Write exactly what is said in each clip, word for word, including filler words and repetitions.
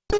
North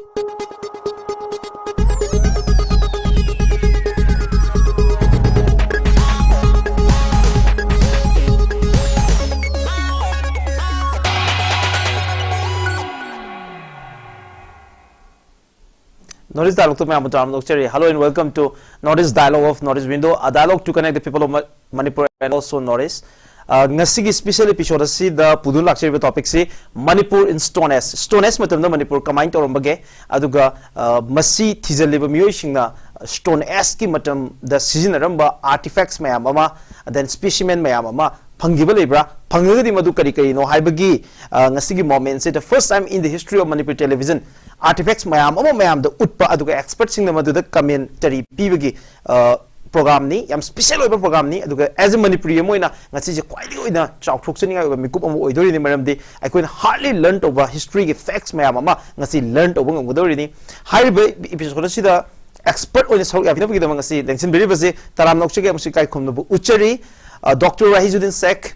East Dialogue ꯇ ꯃꯌꯥꯝꯕꯨ ꯇꯔꯥꯝꯅ ꯑꯣꯛꯆꯔꯤ꯫ Hello and welcome to North East Dialogue of North East Window, a dialogue to connect the people of Ma- Manipur and also North East. ꯑ, ꯉꯁꯤꯒꯤ special episode ꯑꯁꯤꯗ ꯄꯨꯗꯨꯅ ꯂꯥꯛꯆꯔꯤꯕ topic ꯁꯤ Manipur in Stone Age, Stone Age ꯃꯇꯝꯗ ꯃꯅꯤꯄꯨꯔ ꯀꯃꯥꯏꯅ ꯇꯧꯔꯝꯕꯒꯦ, ꯑꯗꯨꯒ ꯑ, ꯃꯁꯤ ꯊꯤꯖꯤꯜꯂꯤꯕ ꯃꯤꯑꯣꯏꯁꯤꯡꯅ Stone Age ꯀꯤ ꯃꯇꯝꯗ ꯁꯤꯖꯤꯟꯅꯔꯝꯕ artifacts ꯃꯌꯥꯝ ꯑꯃ, then specimen ꯃꯌꯥꯝ ꯑꯃ ꯐꯪꯈꯤꯕ ꯂꯩꯕ꯭ꯔꯥ, ꯐꯪꯉꯒꯗꯤ ꯃꯗꯨ ꯀꯔꯤ ꯀꯔꯤꯅꯣ ꯍꯥꯏꯕꯒꯤ ꯑ, ꯉꯁꯤꯒꯤ moment ꯁꯤꯗ first time in the history of Manipuri television artifacts ꯃꯌꯥꯝ ꯑꯃ ꯃꯌꯥꯝꯗ ꯎꯠꯄ, ꯑꯗꯨꯒ expert ꯁꯤꯡꯅ ꯃꯗꯨꯗ commentary ꯄꯤꯕꯒꯤ ꯑ, program ꯅꯤ꯫ ꯌꯥꯝ special ꯑꯣꯏꯕ program ꯅꯤ꯫ ꯑꯗꯨꯒ as a Manipuri ꯑꯃ ꯑꯣꯏꯅ ꯉꯁꯤꯁꯦ ꯈ꯭ꯋꯥꯏꯗꯒꯤ ꯑꯣꯏꯅ ꯆꯥꯎꯊꯣꯛꯆꯅꯤꯡꯉꯥꯏ ꯑꯣꯏꯕ ꯃꯤꯀꯨꯞ ꯑꯃ ꯑꯣꯏꯗꯣꯔꯤꯅꯤ, ꯃꯔꯝꯗꯤ ꯑꯩꯈꯣꯏꯅ hardly learn ꯇꯧꯕ history ꯒꯤ facts ꯃꯌꯥꯝ ꯑꯃ ꯉꯁꯤ learn ꯇꯧꯕ ꯉꯝꯒꯗꯧꯔꯤꯅꯤ꯫ ꯍꯥꯏꯔꯤꯕ episode ꯑꯁꯤꯗ expert ꯑꯣꯏꯅ ꯁꯔꯨꯛ ꯌꯥꯕꯤꯅꯕꯒꯤꯗꯃꯛ ꯉꯁꯤ ꯂꯦꯡꯁꯤꯟꯕꯤꯔꯤꯕꯁꯤ ꯇꯔꯥꯝꯅ ꯑꯣꯛꯆꯒꯦ ꯑꯃꯁꯨꯡ ꯏꯀꯥꯏ ꯈꯨꯝꯅꯕ ꯎꯠꯆꯔꯤ꯫ ꯑ, Doctor ꯔꯥꯍꯤꯖꯨꯗꯤꯟ ꯁꯦꯈ,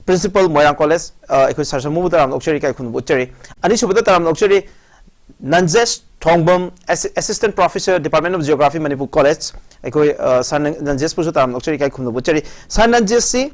Principal ꯃꯣꯏꯔꯥꯡ College, ꯑ, ꯑꯩꯈꯣꯏ ꯁꯥꯔ ꯁꯃꯨꯕꯨ ꯇꯔꯥꯝꯅ ꯑꯣꯛꯆꯔꯤ, ꯏꯀꯥꯏ ꯈꯨꯝꯅꯕ ꯎꯠꯆꯔꯤ꯫ ꯑꯅꯤꯁꯨꯕꯗ ꯇꯔꯥꯝꯅ ꯑꯣꯛꯆꯔꯤ ꯅꯟꯖꯦꯁ ꯊꯣꯡꯕꯝ, AC-, Assistant Professor, Department of Geography, Manipur College, ꯑꯩꯈꯣꯏ, ꯑ, ꯁꯥꯔ ꯅꯟ-, ꯅꯟꯖꯦꯁꯄꯨꯁꯨ ꯇꯔꯥꯝꯅ ꯑꯣꯛꯆꯔꯤ, ꯏꯀꯥꯏ ꯈꯨꯝꯅꯕ ꯎꯠꯆꯔꯤ꯫ ꯁꯥꯔ ꯅꯟꯖꯦꯁꯁꯤ,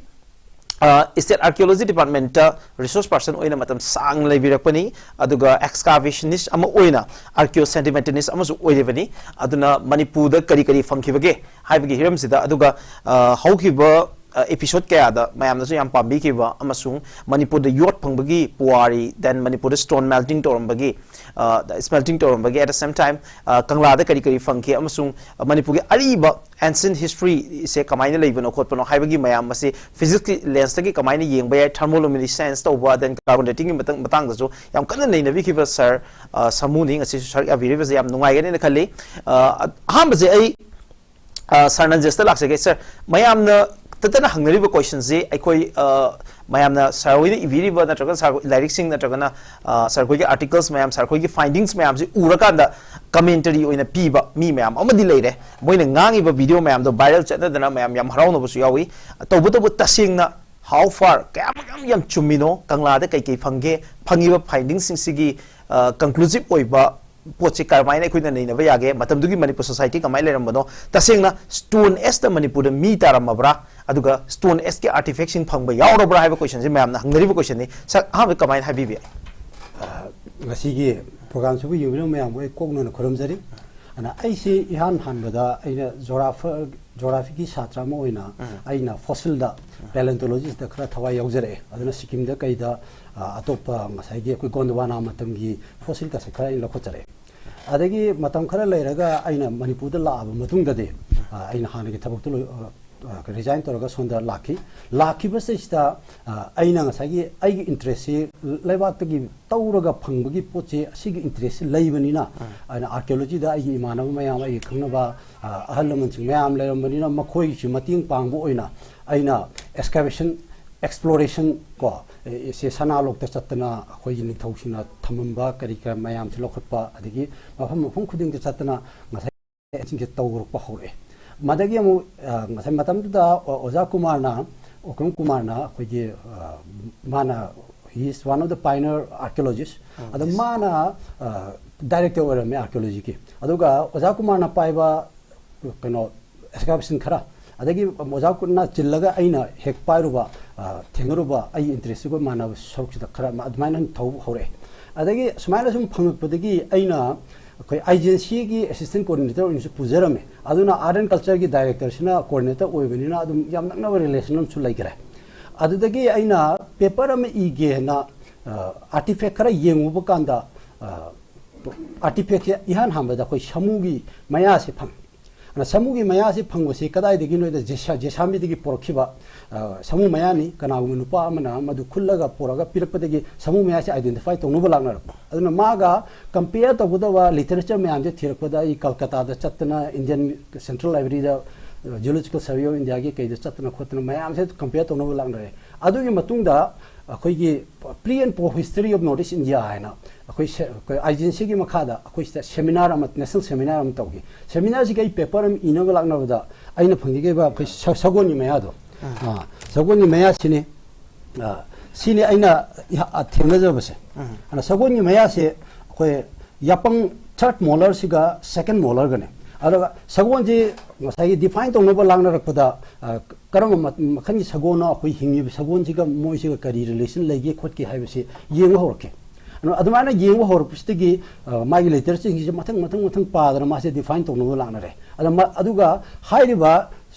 ꯑ, State Archaeology Department ꯇ resource person ꯑꯣꯏꯅ ꯃꯇꯝ ꯁꯥꯡꯅ ꯂꯩꯕꯤꯔꯛꯄꯅꯤ, ꯑꯗꯨꯒ excavationist ꯑꯃ ꯑꯣꯏꯅ archaeosedimentonist ꯑꯃꯁꯨ ꯑꯣꯏꯔꯤꯕꯅꯤ꯫ ꯑꯗꯨꯅ ꯃꯅꯤꯄꯨꯔꯗ ꯀꯔꯤ ꯀꯔꯤ ꯐꯪꯈꯤꯕꯒꯦ ꯍꯥꯏꯕꯒꯤ ꯍꯤꯔꯝꯁꯤꯗ, ꯑꯗꯨꯒ, ꯑ, ꯍꯧꯈꯤꯕ ꯑ, episode ꯀꯌꯥꯗ ꯃꯌꯥꯝꯅꯁꯨ ꯌꯥꯝ ꯄꯥꯝꯕꯤꯈꯤꯕ ꯑꯃꯁꯨꯡ ꯃꯅꯤꯄꯨꯔꯗ ꯌꯣꯠ ꯐꯪꯕꯒꯤ ꯄꯨꯋꯥꯔꯤ, then ꯃꯅꯤꯄꯨꯔꯗ stone melting ꯇꯧꯔꯝꯕꯒꯤ, ꯑ, smelting ꯇꯧꯔꯝꯕꯒꯤ, at the same time, ꯑ, ꯀꯪꯂꯥꯗ ꯀꯔꯤ ꯀꯔꯤ ꯐꯪꯈꯤ ꯑꯃꯁꯨꯡ ꯃꯅꯤꯄꯨꯔꯒꯤ ꯑꯔꯤꯕ ancient history ꯁꯦ ꯀꯃꯥꯏꯅ ꯂꯩꯕꯅꯣ ꯈꯣꯠꯄꯅꯣ ꯍꯥꯏꯕꯒꯤ ꯃꯌꯥꯝ ꯑꯁꯤ physics ꯀꯤ lens ꯇꯒꯤ ꯀꯃꯥꯏꯅ ꯌꯦꯡꯕ ꯌꯥꯏ, thermoluminescence ꯇꯧꯕ, then carbon dating ꯒꯤ ꯃꯇꯥꯡ-, ꯃꯇꯥꯡꯗꯁꯨ ꯌꯥꯝ ꯀꯟꯅ ꯅꯩꯅꯕꯤꯈꯤꯕ ꯁꯥꯔ, ꯑ, ꯁꯥꯃꯨꯅꯤ꯫ ꯉꯁꯤꯁꯨ ꯁꯔꯨꯛ ꯌꯥꯕꯤꯔꯤꯕꯁꯦ ꯌꯥꯝ ꯅꯨꯡꯉꯥꯏꯒꯅꯤꯅ ꯈꯜꯂꯤ꯫ ꯑ, ꯑꯍꯥꯟꯕꯁꯦ ꯑꯩ ꯑ, ꯁꯥꯔ ꯅꯟꯖꯦꯁꯇ ꯂꯥꯛꯆꯒꯦ꯫ ꯁꯥꯔ, ꯃꯌꯥꯝꯅ ꯇꯠꯇꯅ ꯍꯪꯅꯔꯤꯕ question ꯁꯤ ꯑꯩꯈꯣꯏ, ꯑ, ꯃꯌꯥꯝꯅ ꯁꯥꯔ ꯍꯣꯏꯅ ꯏꯕꯤꯔꯤꯕ ꯅꯠꯇ꯭ꯔꯒ ꯁꯥꯔ ꯍꯣꯏ ꯂꯥꯏꯔꯤꯛꯁꯤꯡ ꯅꯠꯇ꯭ꯔꯒꯅ, ꯑ, ꯁꯥꯔ ꯍꯣꯏꯒꯤ articles ꯃꯌꯥꯝ, ꯁꯥꯔ ꯍꯣꯏꯒꯤ findings ꯃꯌꯥꯝꯁꯤ ꯎꯔꯀꯥꯟꯗ commentary ꯑꯣꯏꯅ ꯄꯤꯕ ꯃꯤ ꯃꯌꯥꯝ ꯑꯃꯗꯤ ꯂꯩꯔꯦ꯫ ꯃꯣꯏꯅ ꯉꯥꯡꯉꯤꯕ video ꯃꯌꯥꯝꯗꯣ viral ꯆꯠꯅꯗꯅ ꯃꯌꯥꯝ ꯌꯥꯝ ꯍꯔꯥꯎꯅꯕꯁꯨ ꯌꯥꯎꯏ꯫ ꯇꯧꯕꯇꯕꯨ ꯇꯁꯦꯡꯅ how far, ꯀꯌꯥꯃꯨꯛ ꯌꯥꯝ, ꯌꯥꯝ ꯆꯨꯝꯃꯤꯅꯣ, ꯀꯪꯂꯥꯗ ꯀꯩꯀꯩ ꯐꯪꯒꯦ, ꯐꯪꯉꯤꯕ findings ꯁꯤꯡꯁꯤꯒꯤ ꯀꯟꯀ꯭ꯂꯨꯁꯤꯞ ꯑꯣꯏꯕ ꯄꯣꯠꯁꯤ ꯀꯔꯝꯍꯥꯏꯅ ꯑꯩꯈꯣꯏꯅ ꯅꯩꯅꯕ ꯌꯥꯒꯦ? ꯃꯇꯝꯗꯨꯒꯤ ꯃꯅꯤꯄꯨꯔ ꯁꯣꯁꯥꯏꯇꯤ ꯀꯃꯥꯏꯅ ꯂꯩꯔꯝꯕꯅꯣ? ꯇꯁꯦꯡꯅ ꯁ꯭ꯇꯣꯟ ꯑꯦꯖꯇ ꯃꯅꯤꯄꯨꯔꯗ ꯃꯤ ꯇꯥꯔꯝꯃꯕ꯭ꯔꯥ? ꯑꯗꯨꯒ ꯁ꯭ꯇꯣꯟ ꯑꯦꯖꯀꯤ ꯑꯥꯔꯇꯤꯐꯦꯛꯁꯤꯡ ꯐꯪꯕ ꯌꯥꯎꯔꯕ꯭ꯔꯥ ꯍꯥꯏꯕ ꯀꯣꯏꯁꯟꯁꯤ ꯃꯌꯥꯝꯅ ꯍꯪꯅꯔꯤꯕ ꯀꯣꯏꯁꯟꯅꯤ꯫ ꯁꯥꯔ, ꯑꯍꯥꯟꯕꯗ ꯀꯃꯥꯏꯅ ꯍꯥꯏꯕꯤꯕ ꯌꯥꯏ? ꯉꯁꯤꯒꯤ ꯄ꯭ꯔꯣꯒ꯭ꯔꯥꯝꯁꯤꯕꯨ ꯌꯦꯡꯕꯤꯔꯤꯕ ꯃꯌꯥꯝꯕꯨ ꯑꯩ ꯀꯣꯛꯅꯅ ꯈꯨꯔꯨꯝꯖꯔꯤ꯫ ꯑꯗꯨꯅ ꯑꯩꯁꯤ ꯏꯍꯥꯟ ꯍꯥꯟꯕꯗ ꯑꯩꯅ ꯖꯣꯔꯥꯐ ꯖꯣꯒ꯭ꯔꯥꯐꯤꯒꯤ ꯁꯥꯇ꯭ꯔ ꯑꯃ ꯑꯣꯏꯅ ꯑꯩꯅ ꯐꯣꯁꯤꯜꯗ, ꯄꯦꯂꯦꯟꯇꯣꯂꯣꯖꯤꯁꯇ ꯈꯔ ꯊꯋꯥꯏ ꯌꯥꯎꯖꯔꯛꯑꯦ꯫ ꯑꯗꯨꯅ ꯁꯤꯀꯤꯝꯗ ꯀꯩꯗ ꯑ, ꯑꯇꯣꯞꯄ ꯉꯁꯥꯏꯒꯤ ꯑꯩꯈꯣꯏ ꯒꯣꯟꯗꯋꯥꯅꯥ ꯃꯇꯝꯒꯤ ꯐꯣꯁꯤꯜꯒꯁꯦ ꯈꯔ ꯑꯩꯅ ꯂꯧꯈꯠꯆꯔꯛꯑꯦ꯫ ꯑꯗꯒꯤ ꯃꯇꯝ ꯈꯔ ꯂꯩꯔꯒ ꯑꯩꯅ ꯃꯅꯤꯄꯨꯔꯗ ꯂꯥꯛꯑꯕ ꯃꯇꯨꯡꯗꯗꯤ ꯑ, ꯑꯩꯅ ꯍꯥꯟꯅꯒꯤ ꯊꯕꯛꯇꯨ ꯂꯣꯏ- ꯑ, ꯑ, ꯔꯤꯖꯥꯏꯟ ꯇꯧꯔꯒ ꯁꯣꯝꯗ ꯂꯥꯛꯈꯤ꯫ ꯂꯥꯛꯈꯤꯕꯁꯤꯗꯩꯁꯤꯗ ꯑ, ꯑꯩꯅ ꯉꯁꯥꯏꯒꯤ ꯑꯩꯒꯤ ꯏꯟꯇꯔꯦꯁꯁꯤ ꯂꯩꯕꯥꯛꯇꯒꯤ ꯇꯧꯔꯒ ꯐꯪꯕꯒꯤ ꯄꯣꯠꯁꯦ ꯑꯁꯤꯒꯤ ꯏꯟꯇꯔꯦꯁꯁꯤ ꯂꯩꯕꯅꯤꯅ ꯑꯩꯅ ꯑꯥꯔꯀꯤꯑꯣꯂꯣꯖꯤꯗ ꯑꯩꯒꯤ ꯏꯃꯥꯟꯅꯕ ꯃꯌꯥꯝ, ꯑꯩꯒꯤ ꯈꯪꯅꯕ ꯑ, ꯑꯍꯜ ꯂꯃꯟꯁꯤꯡ ꯃꯌꯥꯝ ꯂꯩꯔꯝꯕꯅꯤꯅ ꯃꯈꯣꯏꯒꯤꯁꯨ ꯃꯇꯦꯡ ꯄꯥꯡꯕ ꯑꯣꯏꯅ ꯑꯩꯅ ꯑꯦꯛꯁꯀꯥꯕꯦꯁꯟ, ꯑꯦꯛꯁꯄ꯭ꯂꯣꯔꯦꯁꯟ ꯀꯣ, ꯑꯦ, ꯁꯦ ꯁꯅꯥꯂꯣꯛꯇ ꯆꯠꯇꯅ ꯑꯩꯈꯣꯏꯒꯤ ꯅꯤꯡꯊꯧꯁꯤꯡꯅ ꯊꯝꯃꯝꯕ ꯀꯔꯤ ꯀꯔꯥ ꯃꯌꯥꯝꯁꯦ ꯂꯧꯈꯠꯄ, ꯑꯗꯒꯤ ꯃꯐꯝ ꯃꯐꯝ ꯈꯨꯗꯤꯡꯗ ꯆꯠꯇꯅ ꯉꯁꯥꯏ ꯁꯤꯡꯁꯦ ꯇꯧꯔꯛꯄ ꯍꯧꯔꯛꯑꯦ꯫ ꯃꯗꯒꯤ ꯑꯃꯨꯛ ꯑ, ꯉꯁꯥꯏ ꯃꯇꯝꯗꯨꯗ ꯑꯣ- ꯑꯣꯖꯥ ꯀꯨꯃꯥꯔꯅ, ꯑꯣꯀ꯭ꯔꯝ ꯀꯨꯃꯥꯔꯅ ꯑꯩꯈꯣꯏꯒꯤ ꯑ, ꯃꯥꯅ, he is one of the pioneer archaeologist. ꯑꯗꯣ ꯃꯥꯅ ꯗꯥꯏꯔꯦꯛꯇꯔ ꯑꯣꯏꯔꯝꯃꯦ ꯑꯥꯔꯀꯤꯑꯣꯂꯣꯖꯤꯒꯤ꯫ ꯑꯗꯨꯒ ꯑꯣꯖꯥ ꯀꯨꯃꯥꯔꯅ ꯄꯥꯏꯕ ꯀꯩꯅꯣ ꯑꯦꯛꯁꯀꯥꯕꯦꯁꯟ ꯈꯔ, ꯑꯗꯒꯤ ꯑꯣꯖꯥ ꯀꯨꯟꯅ ꯆꯤꯜꯂꯒ ꯑꯩꯅ ꯍꯦꯛ ꯄꯥꯏꯔꯨꯕ, ꯑ, ꯊꯦꯡꯅꯔꯨꯕ ꯑꯩꯒꯤ ꯏꯟꯇꯔꯦꯁꯇꯨꯒ ꯃꯥꯟꯅꯕ ꯁꯔꯨꯛꯁꯤꯗ ꯈꯔ ꯑꯃ ꯑꯗꯨꯃꯥꯏꯅ ꯊꯧꯕ ꯍꯧꯔꯛꯑꯦ꯫ ꯑꯗꯒꯤ ꯁꯨꯃꯥꯏꯅ ꯁꯨꯝ ꯐꯪꯉꯛꯄꯗꯒꯤ ꯑꯩꯅ ꯑꯩꯈꯣꯏ ꯑꯥꯏ ꯖꯤ ꯑꯦꯟ ꯁꯤꯒꯤ ꯑꯦꯁꯤꯁꯇꯦꯟ ꯀꯣꯑꯣꯔꯗꯤꯅꯦꯇꯔ ꯑꯣꯏꯅꯁꯨ ꯄꯨꯖꯔꯝꯃꯦ꯫ ꯑꯗꯨꯅ ꯑꯥꯔꯠ ꯑꯦꯟ ꯀꯜꯆꯔꯒꯤ ꯗꯥꯏꯔꯦꯛꯇꯔꯁꯤꯅ ꯀꯣꯑꯣꯔꯗꯤꯅꯦꯇꯔ ꯑꯣꯏꯕꯅꯤꯅ ꯑꯗꯨꯝ ꯌꯥꯝ ꯅꯛꯅꯕ ꯔꯤꯂꯦꯁꯟ ꯑꯃꯁꯨ ꯂꯩꯈ꯭ꯔꯦ꯫ ꯑꯗꯨꯗꯒꯤ ꯑꯩꯅ ꯄꯦꯄꯔ ꯑꯃ ꯏꯒꯦꯅ, ꯑ, ꯑꯥꯔꯇꯤꯐꯦꯛ ꯈꯔ ꯌꯦꯡꯉꯨꯕ ꯀꯥꯟꯗ, ꯑ, ꯑꯥꯔꯇꯤꯐꯦꯛꯁꯦ ꯏꯍꯥꯟ ꯍꯥꯟꯕꯗ ꯑꯩꯈꯣꯏ ꯁꯥꯃꯨꯒꯤ ꯃꯌꯥꯁꯦ ꯐꯪꯉꯤ꯫ ꯑꯗꯨꯅ ꯁꯥꯃꯨꯒꯤ ꯃꯌꯥꯁꯦ ꯐꯪꯕꯁꯤ ꯀꯗꯥꯏꯗꯒꯤꯅꯣ ꯍꯥꯏꯗ ꯖꯦꯁꯥ-, ꯖꯦꯁꯥꯃꯤꯗꯒꯤ ꯄꯨꯔꯛꯈꯤꯕ, ꯑ, ꯁꯥꯃꯨ ꯃꯌꯥꯅꯤ꯫ ꯀꯅꯥꯒꯨꯝꯕ ꯅꯨꯄꯥ ꯑꯃꯅ ꯃꯗꯨ ꯈꯨꯜꯂꯒ ꯄꯨꯔꯛꯑꯒ ꯄꯤꯔꯛꯄꯗꯒꯤ ꯁꯥꯃꯨ ꯃꯌꯥꯁꯦ ꯑꯥꯏꯗꯦꯟꯇꯤꯐꯥꯏ ꯇꯧꯅꯕ ꯂꯥꯛꯅꯔꯛꯄ꯫ ꯑꯗꯨꯅ ꯃꯥꯒ ꯀꯝꯄꯤꯌꯔ ꯇꯧꯒꯗꯕ ꯂꯤꯇꯔꯦꯆꯔ ꯃꯌꯥꯝꯁꯦ ꯊꯤꯔꯛꯄꯗ ꯑꯩ ꯀꯜꯀꯇꯥꯗ ꯆꯠꯇꯅ ꯏꯟꯗꯤꯌꯟ ꯁꯦꯟꯇ꯭ꯔꯦꯜ ꯂꯥꯏꯕ꯭ꯔꯦꯔꯤꯗ, ꯑ, ꯖꯨꯑꯣꯂꯣꯖꯤꯀꯦꯜ ꯁꯔꯚꯦ ꯑꯣꯐ ꯏꯟꯗꯤꯌꯥꯒꯤ ꯀꯩꯗ ꯆꯠꯇꯅ ꯈꯣꯠꯇꯅ ꯃꯌꯥꯝꯁꯦ ꯀꯝꯄꯤꯌꯔ ꯇꯧꯅꯕ ꯂꯥꯛꯅꯔꯦ꯫ ꯑꯗꯨꯒꯤ ꯃꯇꯨꯡꯗ ꯑꯩꯈꯣꯏꯒꯤ Pre and Post History of North East India ꯍꯥꯏꯅ ꯑꯩꯈꯣꯏ ꯁꯦ-, ꯑꯩꯈꯣꯏ ꯑꯥꯏ ꯖꯤ ꯑꯦꯟ ꯁꯤꯒꯤ ꯃꯈꯥꯗ ꯑꯩꯈꯣꯏ ꯁꯤꯗ ꯁꯦꯃꯤꯅꯥꯔ ꯑꯃ, ꯅꯦꯁꯅꯦꯜ ꯁꯦꯃꯤꯅꯥꯔ ꯑꯃ ꯇꯧꯈꯤ꯫ ꯁꯦꯃꯤꯅꯥꯔꯁꯤꯒꯤ ꯑꯩ ꯄꯦꯄꯔ ꯑꯃ ꯏꯅꯕ ꯂꯥꯛꯅꯕꯗ ꯑꯩꯅ ꯐꯪꯖꯈꯤꯕ ꯑꯩꯈꯣꯏ ꯁ-, ꯁꯒꯣꯜꯒꯤ ꯃꯌꯥꯗꯣ, ꯑꯥ, ꯁꯒꯣꯜꯒꯤ ꯃꯌꯥꯁꯤꯅꯤ꯫ ꯑ, ꯁꯤꯅꯤ ꯑꯩꯅ ꯏꯍ-, ꯑ, ꯊꯦꯡꯅꯖꯕꯁꯦ꯫ ꯑꯗꯨꯅ ꯁꯒꯣꯜꯒꯤ ꯃꯌꯥꯁꯦ ꯑꯩꯈꯣꯏ ꯌꯥꯄꯪ third molarꯁꯤꯒ second molarꯒꯅꯦ꯫ ꯑꯗꯨꯒ ꯁꯒꯣꯜꯁꯤ ꯉꯁꯥꯏꯒꯤ define ꯇꯧꯅꯕ ꯂꯥꯛꯅꯔꯛꯄꯗ, ꯑ, ꯀꯔꯝꯕ ꯃ-, ꯃꯈꯜꯒꯤ ꯁꯒꯣꯜꯅꯣ, ꯑꯩꯈꯣꯏ ꯍꯤꯡꯉꯤꯕ ꯁꯒꯣꯜꯁꯤꯒ ꯃꯣꯏꯁꯤꯒ ꯀꯔꯤ relation ꯂꯩꯒꯦ ꯈꯣꯠꯀꯦ ꯍꯥꯏꯕꯁꯤ ꯌꯦꯡꯕ ꯍꯧꯔꯛꯀꯦ꯫ ꯑꯗꯨ-, ꯑꯗꯨꯃꯥꯏꯅ ꯌꯦꯡꯕ ꯍꯧꯔꯛꯄꯁꯤꯗꯒꯤ, ꯑ, ꯃꯥꯒꯤ letterꯁꯤꯡꯁꯤꯁꯨ ꯃꯊꯪ, ꯃꯊꯪ, ꯃꯊꯪ ꯄꯥꯗꯅ ꯃꯥꯁꯦ define ꯇꯧꯅꯕ ꯂꯥꯛꯅꯔꯦ꯫ ꯑꯗ ꯃ-, ꯑꯗꯨꯒ ꯍꯥꯏꯔꯤꯕ,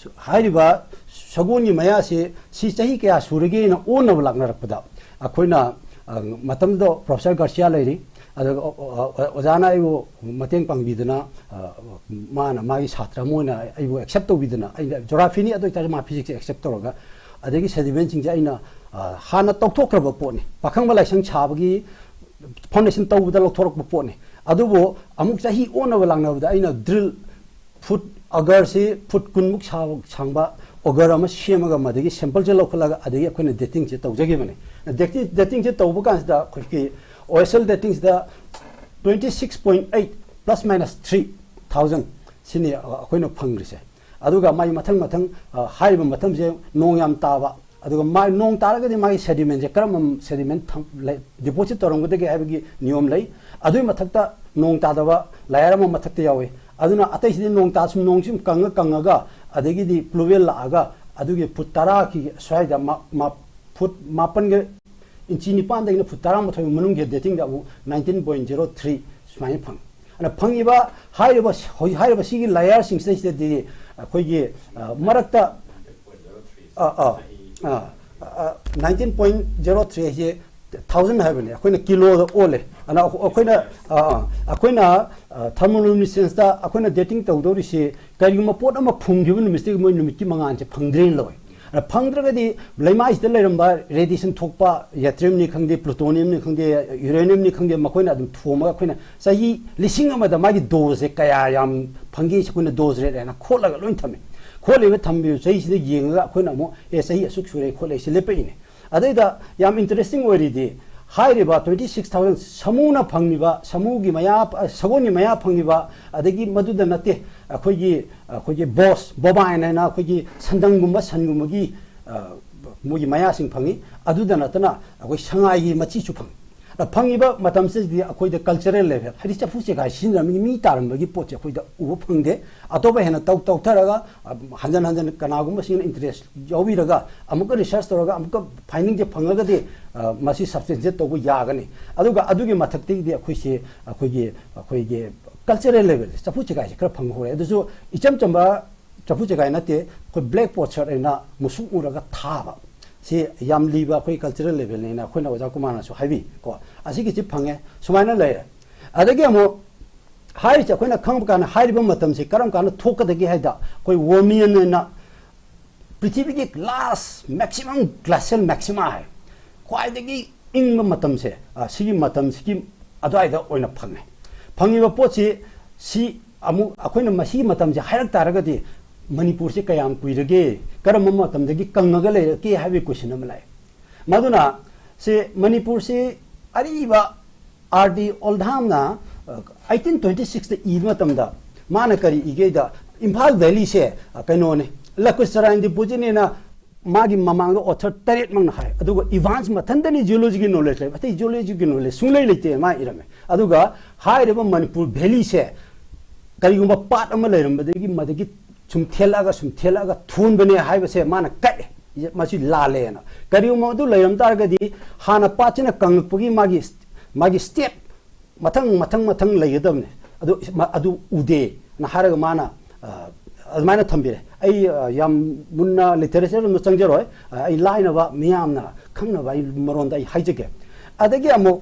ꯍꯥꯏꯔꯤꯕ ꯁꯒꯣꯜꯒꯤ ꯃꯌꯥꯁꯤ ꯁꯤ ꯆꯍꯤ ꯀꯌꯥ ꯁꯨꯔꯒꯦꯅ ꯑꯣꯟꯅꯕ ꯂꯥꯛꯅꯔꯛꯄꯗ, ꯑꯩꯈꯣꯏꯅ, ꯑ, ꯃꯇꯝꯗꯨꯗ Professor Garcia ꯂꯩꯔꯤ, ꯑꯗꯨꯒ ꯑꯣ-, ꯑꯣ-, ꯑꯣ-, ꯑꯣꯖꯥꯅ ꯑꯩꯕꯨ ꯃꯇꯦꯡ ꯄꯥꯡꯕꯤꯗꯅ, ꯑ, ꯃꯥꯅ ꯃꯥꯒꯤ ꯁꯥꯇ꯭ꯔ ꯑꯃ ꯑꯣꯏꯅ ꯑꯩꯕꯨ accept ꯇꯧꯕꯤꯗꯅ, ꯑꯩꯅ geographyꯅꯤ, ꯑꯗꯨ ꯑꯣꯏꯇꯥꯔꯁꯨ ꯃꯥ physicsꯁꯦ accept ꯇꯧꯔꯒ, ꯑꯗꯒꯤ sedimentꯁꯤꯡꯁꯦ ꯑꯩꯅ, ꯑ, ꯍꯥꯟꯅ ꯇꯧꯊꯣꯛꯈ꯭ꯔꯕ ꯄꯣꯠꯅꯤ, ꯄꯥꯈꯪꯕ ꯂꯥꯏꯁꯪ ꯁꯥꯕꯒꯤ foundation ꯇꯧꯕꯗ ꯂꯧꯊꯣꯔꯛꯄ ꯄꯣꯠꯅꯤ꯫ ꯑꯗꯨꯕꯨ ꯑꯃꯨꯛ ꯆꯍꯤ ꯑꯣꯟꯅꯕ ꯂꯥꯛꯅꯕꯗ ꯑꯩꯅ drill foot, augerꯁꯤ foot ꯀꯨꯟꯃꯨꯛ ꯁꯥꯕ, ꯁꯥꯡꯕ auger ꯑꯃ ꯁꯦꯝꯃꯒ ꯃꯗꯒꯤ sampleꯁꯦ ꯂꯧꯈꯠꯂꯒ ꯑꯗꯒꯤ ꯑꯩꯈꯣꯏꯅ datingꯁꯦ ꯇꯧꯖꯈꯤꯕꯅꯤ꯫ Dating, datingꯁꯦ ꯇꯧꯕ ꯀꯥꯟꯁꯤꯗ ꯑꯩꯈꯣꯏꯒꯤ O S L datingꯁꯤꯗ twenty six point eight plus minus three thousand ꯁꯤꯅꯤ ꯑꯩꯈꯣꯏꯅ ꯐꯪꯈ꯭ꯔꯤꯁꯦ꯫ ꯑꯗꯨꯒ ꯃꯥꯒꯤ ꯃꯊꯪ ꯃꯊꯪ, ꯑ, ꯍꯥꯏꯔꯤꯕ ꯃꯇꯝꯁꯦ ꯅꯣꯡ ꯌꯥꯝ ꯇꯥꯕ, ꯑꯗꯨꯒ ꯃꯥ-, ꯅꯣꯡ ꯇꯥꯔꯒꯗꯤ ꯃꯥꯒꯤ sedimentꯁꯦ ꯀꯔꯝꯕ sediment ꯊꯝ-, ꯂꯩ-, deposit ꯇꯧꯔꯝꯒꯗꯒꯦ ꯍꯥꯏꯕꯒꯤ ꯅꯤꯌꯣꯝ ꯂꯩ꯫ ꯑꯗꯨꯒꯤ ꯃꯊꯛꯇ ꯅꯣꯡ ꯇꯥꯗꯕ layer ꯑꯃ ꯃꯊꯛꯇ ꯌꯥꯎꯏ꯫ ꯑꯗꯨꯅ ꯑꯇꯩꯁꯤꯗꯤ ꯅꯣꯡ ꯇꯥ-, ꯁꯨꯝ ꯅꯣꯡ ꯁꯨꯝ ꯀꯪꯉ ꯀꯪꯉꯒ ꯑꯗꯒꯤꯗꯤ pluvial ꯂꯥꯛꯑꯒ ꯑꯗꯨꯒꯤ foot ꯇꯔꯥꯒꯤ ꯁ꯭ꯋꯥꯏꯗ ꯃ-, ꯃ-, foot ꯃꯥꯄꯟꯒ inch ꯅꯤꯄꯥꯟꯗꯒꯤꯅ foot ꯇꯔꯥꯃꯥꯊꯣꯏ ꯃꯅꯨꯡꯒꯤ datingꯗ ꯑꯃꯨꯛ nineteen point zero three ꯁꯨꯃꯥꯏꯅ ꯐꯪꯉꯤ꯫ ꯑꯗꯨꯅ ꯐꯪꯉꯤꯕ, ꯍꯥꯏꯔꯤꯕ, ꯍꯧꯖꯤꯛ ꯍꯥꯏꯔꯤꯕ ꯁꯤꯒꯤ layerꯁꯤꯡꯁꯤꯗꯩꯁꯤꯗꯗꯤ ꯑꯩꯈꯣꯏꯒꯤ, ꯑ, ꯃꯔꯛꯇ, ꯑ, ꯑ, ꯑ, ꯑ, nineteen point zero three ꯍꯥꯏꯁꯦ thousand ꯍꯥꯏꯕꯅꯦ, ꯑꯩꯈꯣꯏꯅ ꯀꯤꯂꯣꯗ ꯑꯣꯜꯂꯦ꯫ ꯑꯗꯨꯅ ꯑꯩꯈꯣꯏꯅ, ꯑ, ꯑ, ꯑꯩꯈꯣꯏꯅ, ꯑ, thermoluminescenceꯇ ꯑꯩꯈꯣꯏꯅ dating ꯇꯧꯗꯧꯔꯤꯁꯤ ꯀꯔꯤꯒꯨꯝꯕ ꯄꯣꯠ ꯑꯃ ꯐꯨꯝꯈꯤꯕ ꯅꯨꯃꯤꯠꯁꯤꯗꯒꯤ ꯃꯣꯏ ꯅꯨꯃꯤꯠꯀꯤ ꯃꯉꯥꯜꯁꯦ ꯐꯪꯗ꯭ꯔꯦꯅ ꯂꯧꯋꯦ꯫ ꯑꯗ ꯐꯪꯗ꯭ꯔꯒꯗꯤ ꯂꯩꯃꯥꯏꯁꯤꯗ ꯂꯩꯔꯝꯕ radiation ꯊꯣꯛꯄ yttriumꯅꯤ ꯈꯪꯗꯦ, plutoniumꯅꯤ ꯈꯪꯗꯦ, uraniumꯅꯤ ꯈꯪꯗꯦ, ꯃꯈꯣꯏꯅ ꯑꯗꯨꯝ ꯊꯣꯝꯃꯒ ꯑꯩꯈꯣꯏꯅ ꯆꯍꯤ ꯂꯤꯁꯤꯡ ꯑꯃꯗ ꯃꯥꯒꯤ doseꯁꯦ ꯀꯌꯥ ꯌꯥꯝ ꯐꯪꯒꯦ, ꯑꯩꯈꯣꯏꯅ dose rate ꯍꯥꯏꯅ ꯈꯣꯠꯂꯒ ꯂꯣꯏ ꯊꯝꯃꯤ꯫ ꯈꯣꯠꯂꯤꯕ ꯊꯝꯕꯤꯕ ꯆꯍꯤꯁꯤꯗ ꯌꯦꯡꯉꯒ ꯑꯩꯈꯣꯏꯅ ꯑꯃꯨꯛ, "ꯑꯦ, ꯆꯍꯤ ꯑꯁꯨꯛ ꯁꯨꯔꯦ ꯈꯣꯠꯂꯦ" ꯁꯤ ꯂꯦꯞꯄꯛꯏꯅꯦ꯫ ꯑꯗꯩꯗ ꯌꯥꯝ interesting ꯑꯣꯏꯔꯤꯗꯤ, ꯍꯥꯏꯔꯤꯕ twenty six thousand ꯁꯥꯃꯨꯅ ꯐꯪꯉꯤꯕ, ꯁꯥꯃꯨꯒꯤ ꯃꯌꯥ, ꯑ, ꯁꯒꯣꯜꯒꯤ ꯃꯌꯥ ꯐꯪꯉꯤꯕ, ꯑꯗꯒꯤ ꯃꯗꯨꯗ ꯅꯠꯇꯦ, ꯑꯩꯈꯣꯏꯒꯤ, ꯑꯩꯈꯣꯏꯒꯤ bos, bovine ꯍꯥꯏꯅ ꯑꯩꯈꯣꯏꯒꯤ ꯁꯟꯗꯪꯒꯨꯝꯕ, ꯁꯟꯒꯨꯝꯕꯒꯤ, ꯑ, ꯃꯣꯏꯒꯤ ꯃꯌꯥꯁꯤꯡ ꯐꯪꯉꯤ꯫ ꯑꯗꯨꯗ ꯅꯠꯇꯅ ꯑꯩꯈꯣꯏ ꯁꯉꯥꯏꯒꯤ ꯃꯆꯤꯁꯨ ꯐꯪꯉꯤ꯫ ꯑꯗ ꯐꯪꯉꯤꯕ ꯃꯇꯝꯁꯤꯗꯗꯤ ꯑꯩꯈꯣꯏꯗ cultural level, ꯍꯥꯏꯗꯤ ꯆꯐꯨ ꯆꯦꯒꯥꯏ ꯁꯤꯖꯤꯟꯅꯔꯝꯃꯤ ꯃꯤ ꯇꯥꯔꯝꯕꯒꯤ ꯄꯣꯠꯁꯦ ꯑꯩꯈꯣꯏꯗ ꯎꯕ ꯐꯪꯗꯦ꯫ ꯑꯇꯣꯞꯄ ꯍꯦꯟꯅ ꯇꯧ ꯇꯧꯊꯔꯒ, ꯑ, ꯍꯟꯖꯟ ꯍꯟꯖꯟ ꯀꯅꯥꯒꯨꯝꯕꯁꯤꯡꯅ interest ꯌꯥꯎꯕꯤꯔꯒ ꯑꯃꯨꯛꯀ research ꯇꯧꯔꯒ ꯑꯃꯨꯛꯀ findingꯁꯦ ꯐꯪꯉꯒꯗꯤ, ꯑ, ꯃꯁꯤ substantiate ꯇꯧꯕ ꯌꯥꯒꯅꯤ꯫ ꯑꯗꯨꯒ ꯑꯗꯨꯒꯤ ꯃꯊꯛꯇꯒꯤꯗꯤ ꯑꯩꯈꯣꯏꯁꯦ, ꯑꯩꯈꯣꯏꯒꯤ, ꯑꯩꯈꯣꯏꯒꯤ cultural level, ꯆꯐꯨ ꯆꯦꯒꯥꯏꯁꯦ ꯈꯔ ꯐꯪꯕ ꯍꯧꯔꯦ꯫ ꯑꯗꯨꯁꯨ ꯏꯆꯝ ꯆꯝꯕ ꯆꯐꯨ ꯆꯦꯒꯥꯏ ꯅꯠꯇꯦ, ꯑꯩꯈꯣꯏ black potsherd ꯍꯥꯏꯅ ꯃꯨꯁꯨꯛ ꯃꯨꯔꯒ ꯊꯥꯕ꯫ ꯁꯤ ꯌꯥꯝ ꯂꯤꯕ ꯑꯩꯈꯣꯏ cultural levelꯅꯦꯅ ꯑꯩꯈꯣꯏꯅ ꯑꯣꯖꯥ ꯀꯨꯃꯥꯔꯅꯁꯨ ꯍꯥꯏꯕꯤ ꯀꯣ꯫ ꯑꯁꯤꯒꯤꯁꯤ ꯐꯪꯉꯦ, ꯁꯨꯃꯥꯏꯅ ꯂꯩꯔꯦ꯫ ꯑꯗꯒꯤ ꯑꯃꯨꯛ ꯍꯥꯏꯔꯤꯁꯦ ꯑꯩꯈꯣꯏꯅ ꯈꯪꯕ ꯀꯥꯟꯗ, ꯍꯥꯏꯔꯤꯕ ꯃꯇꯝꯁꯤ ꯀꯔꯝ ꯀꯥꯟꯗ ꯊꯣꯛꯀꯗꯒꯦ ꯍꯥꯏꯗ, ꯑꯩꯈꯣꯏ Wormian ꯍꯥꯏꯅ ꯄ꯭ꯔꯤꯊꯤꯕꯤꯒꯤ last maximum glacial maxima ꯍꯥꯏ, ꯈ꯭ꯋꯥꯏꯗꯒꯤ ꯏꯪꯕ ꯃꯇꯝꯁꯦ, ꯑ, ꯁꯤꯒꯤ ꯃꯇꯝꯁꯤꯒꯤ ꯑꯗꯨꯋꯥꯏꯗ ꯑꯣꯏꯅ ꯐꯪꯉꯦ꯫ ꯐꯪꯉꯤꯕ ꯄꯣꯠꯁꯤ, ꯁꯤ ꯑꯃꯨꯛ ꯑꯩꯈꯣꯏꯅ ꯃꯁꯤꯒꯤ ꯃꯇꯝꯁꯦ ꯍꯥꯏꯔꯛ ꯇꯥꯔꯒꯗꯤ, ꯃꯅꯤꯄꯨꯔꯁꯦ ꯀꯌꯥꯝ ꯀꯨꯏꯔꯒꯦ, ꯀꯔꯝꯕ ꯃꯇꯝꯗꯒꯤ ꯀꯪꯉꯒ ꯂꯩꯔꯛꯀꯦ ꯍꯥꯏꯕꯒꯤ question ꯑꯃ ꯂꯥꯛꯑꯦ꯫ ꯃꯗꯨꯅ ꯁꯤ ꯃꯅꯤꯄꯨꯔꯁꯤ ꯑꯔꯤꯕ R D Oldhamꯅ, ꯑ, eighteen twenty sixꯇ ꯏꯕ ꯃꯇꯝꯗ ꯃꯥꯅ ꯀꯔꯤ ꯏꯒꯦꯗ, ꯏꯝꯐꯥꯜ valleyꯁꯦ, ꯑ, ꯀꯩꯅꯣꯅꯦ, Lakucharayan Deepojitꯅꯦꯅ ꯃꯥꯒꯤ ꯃꯃꯥꯡꯗ author ꯇꯔꯦꯠꯃꯛꯅ ꯍꯥꯏ꯫ ꯑꯗꯨꯒ Evans ꯃꯊꯟꯇꯅꯤ geologyꯒꯤ knowledge ꯂꯩꯕ, ꯑꯇꯩ geologyꯒꯤ knowledge ꯁꯨꯡꯂꯩ ꯂꯩꯇꯦ ꯃꯥ ꯏꯔꯝꯃꯦ꯫ ꯑꯗꯨꯒ ꯍꯥꯏꯔꯤꯕ ꯃꯅꯤꯄꯨꯔ valleyꯁꯦ ꯀꯔꯤꯒꯨꯝꯕ ꯄꯥꯠ ꯑꯃ ꯂꯩꯔꯝꯕꯗꯒꯤ ꯃꯗꯒꯤ ꯁꯨꯝ ꯊꯦꯜꯂꯛꯑꯒ, ꯁꯨꯝ ꯊꯦꯜꯂꯛꯑꯒ ꯊꯣꯟꯕꯅꯦ ꯍꯥꯏꯕꯁꯦ ꯃꯥꯅ ꯀꯛꯑꯦ꯫ ꯃꯁꯤ ꯂꯥꯜꯂꯦꯅ꯫ ꯀꯔꯤꯒꯨꯝꯕ ꯑꯗꯨ ꯂꯩꯔꯝ ꯇꯥꯔꯒꯗꯤ ꯍꯥꯟꯅ ꯄꯥꯠꯁꯤꯅ ꯀꯪꯉꯛꯄꯒꯤ ꯃꯥꯒꯤ, ꯃꯥꯒꯤ step ꯃꯊꯪ, ꯃꯊꯪ, ꯃꯊꯪ ꯂꯩꯒꯗꯕꯅꯦ꯫ ꯑꯗꯨ, ꯑꯗꯨ ꯎꯗꯦꯅ ꯍꯥꯏꯔꯒ ꯃꯥꯅ, ꯑ, ꯑꯗꯨꯃꯥꯏꯅ ꯊꯝꯕꯤꯔꯦ꯫ ꯑꯩ, ꯑ, ꯌꯥꯝ ꯃꯨꯟꯅ literature ꯑꯃ ꯆꯪꯖꯔꯣꯏ꯫ ꯑ, ꯑꯩ ꯂꯥꯏꯅꯕ ꯃꯤꯌꯥꯝꯅ ꯈꯪꯅꯕ ꯑꯩ ꯃꯔꯣꯟꯗ ꯑꯩ ꯍꯥꯏꯖꯒꯦ꯫ ꯑꯗꯒꯤ ꯑꯃꯨꯛ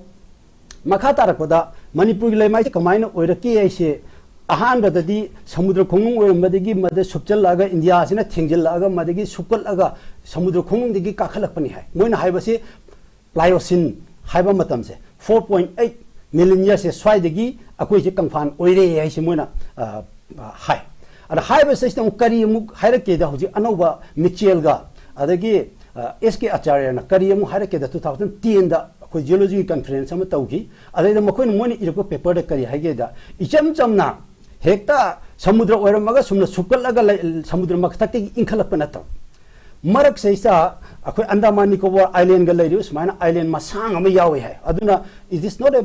ꯃꯈꯥ ꯇꯥꯔꯛꯄꯗ ꯃꯅꯤꯄꯨꯔꯒꯤ ꯂꯩꯃꯥꯏꯁꯦ ꯀꯃꯥꯏꯅ ꯑꯣꯏꯔꯛꯀꯦ ꯍꯥꯏꯁꯦ, ꯑꯍꯥꯟꯕꯗꯗꯤ ꯁꯃꯨꯗ꯭ꯔ ꯈꯣꯡꯅꯨꯡ ꯑꯣꯏꯔꯝꯕꯗꯒꯤ ꯃꯗ ꯁꯨꯞꯆꯜꯂꯛꯑꯒ, ꯏꯟꯗꯤꯌꯥꯁꯤꯅ ꯊꯦꯡꯖꯤꯜꯂꯛꯑꯒ, ꯃꯗꯒꯤ ꯁꯨꯞꯀꯠꯂꯒ ꯁꯃꯨꯗ꯭ꯔ ꯈꯣꯡꯅꯨꯡꯗꯒꯤ ꯀꯥꯈꯠꯂꯛꯄꯅꯤ ꯍꯥꯏ꯫ ꯃꯣꯏꯅ ꯍꯥꯏꯕꯁꯤ Pliocene ꯍꯥꯏꯕ ꯃꯇꯝꯁꯦ, four point eight million yearsꯁꯦ ꯁ꯭ꯋꯥꯏꯗꯒꯤ ꯑꯩꯈꯣꯏꯁꯦ ꯀꯪꯐꯥꯟ ꯑꯣꯏꯔꯦ ꯍꯥꯏꯁꯦ ꯃꯣꯏꯅ, ꯑ, ꯑ, ꯍꯥꯏ꯫ ꯑꯗ ꯍꯥꯏꯕꯁꯤꯗ ꯑꯃꯨꯛ ꯀꯔꯤ ꯑꯃꯨꯛ ꯍꯥꯏꯔꯛꯀꯦꯗ, ꯍꯧꯖꯤꯛ ꯑꯅꯧꯕ Mitchellꯒ ꯑꯗꯒꯤ, ꯑ, S K Acharyana ꯀꯔꯤ ꯑꯃꯨꯛ ꯍꯥꯏꯔꯛꯀꯦꯗ, two thousand tenꯗ ꯑꯩꯈꯣꯏ geologyꯒꯤ conference ꯑꯃ ꯇꯧꯈꯤ꯫ ꯑꯗꯩꯗ ꯃꯈꯣꯏꯅ, ꯃꯣꯏꯅ ꯏꯔꯛꯄ paperꯗ ꯀꯔꯤ ꯍꯥꯏꯒꯦꯗ, ꯏꯆꯝ ꯆꯝꯅ ꯍꯦꯛꯇ ꯁꯃꯨꯗ꯭ꯔ ꯑꯣꯏꯔꯝꯃꯒ ꯁꯨꯝꯅ ꯁꯨꯞꯀꯠꯂꯒ ꯂꯩ-, ꯁꯃꯨꯗ꯭ꯔ ꯃꯊꯛꯇꯒꯤ ꯏꯟꯈꯠꯂꯛꯄ ꯅꯠꯇꯕ, ꯃꯔꯛꯁꯤꯗꯩꯁꯤꯗ ꯑꯩꯈꯣꯏ ꯑꯟꯗꯥꯃꯥꯟ ꯅꯤꯀꯣꯕꯥꯔ ꯑꯥꯏꯂꯦꯟꯒ ꯂꯩꯔꯤꯕ ꯁꯨꯃꯥꯏꯅ ꯑꯥꯏꯂꯦꯟ ꯃꯁꯥꯡ ꯑꯃ ꯌꯥꯎꯋꯦ ꯍꯥꯏ꯫ ꯑꯗꯨꯅ it is not a,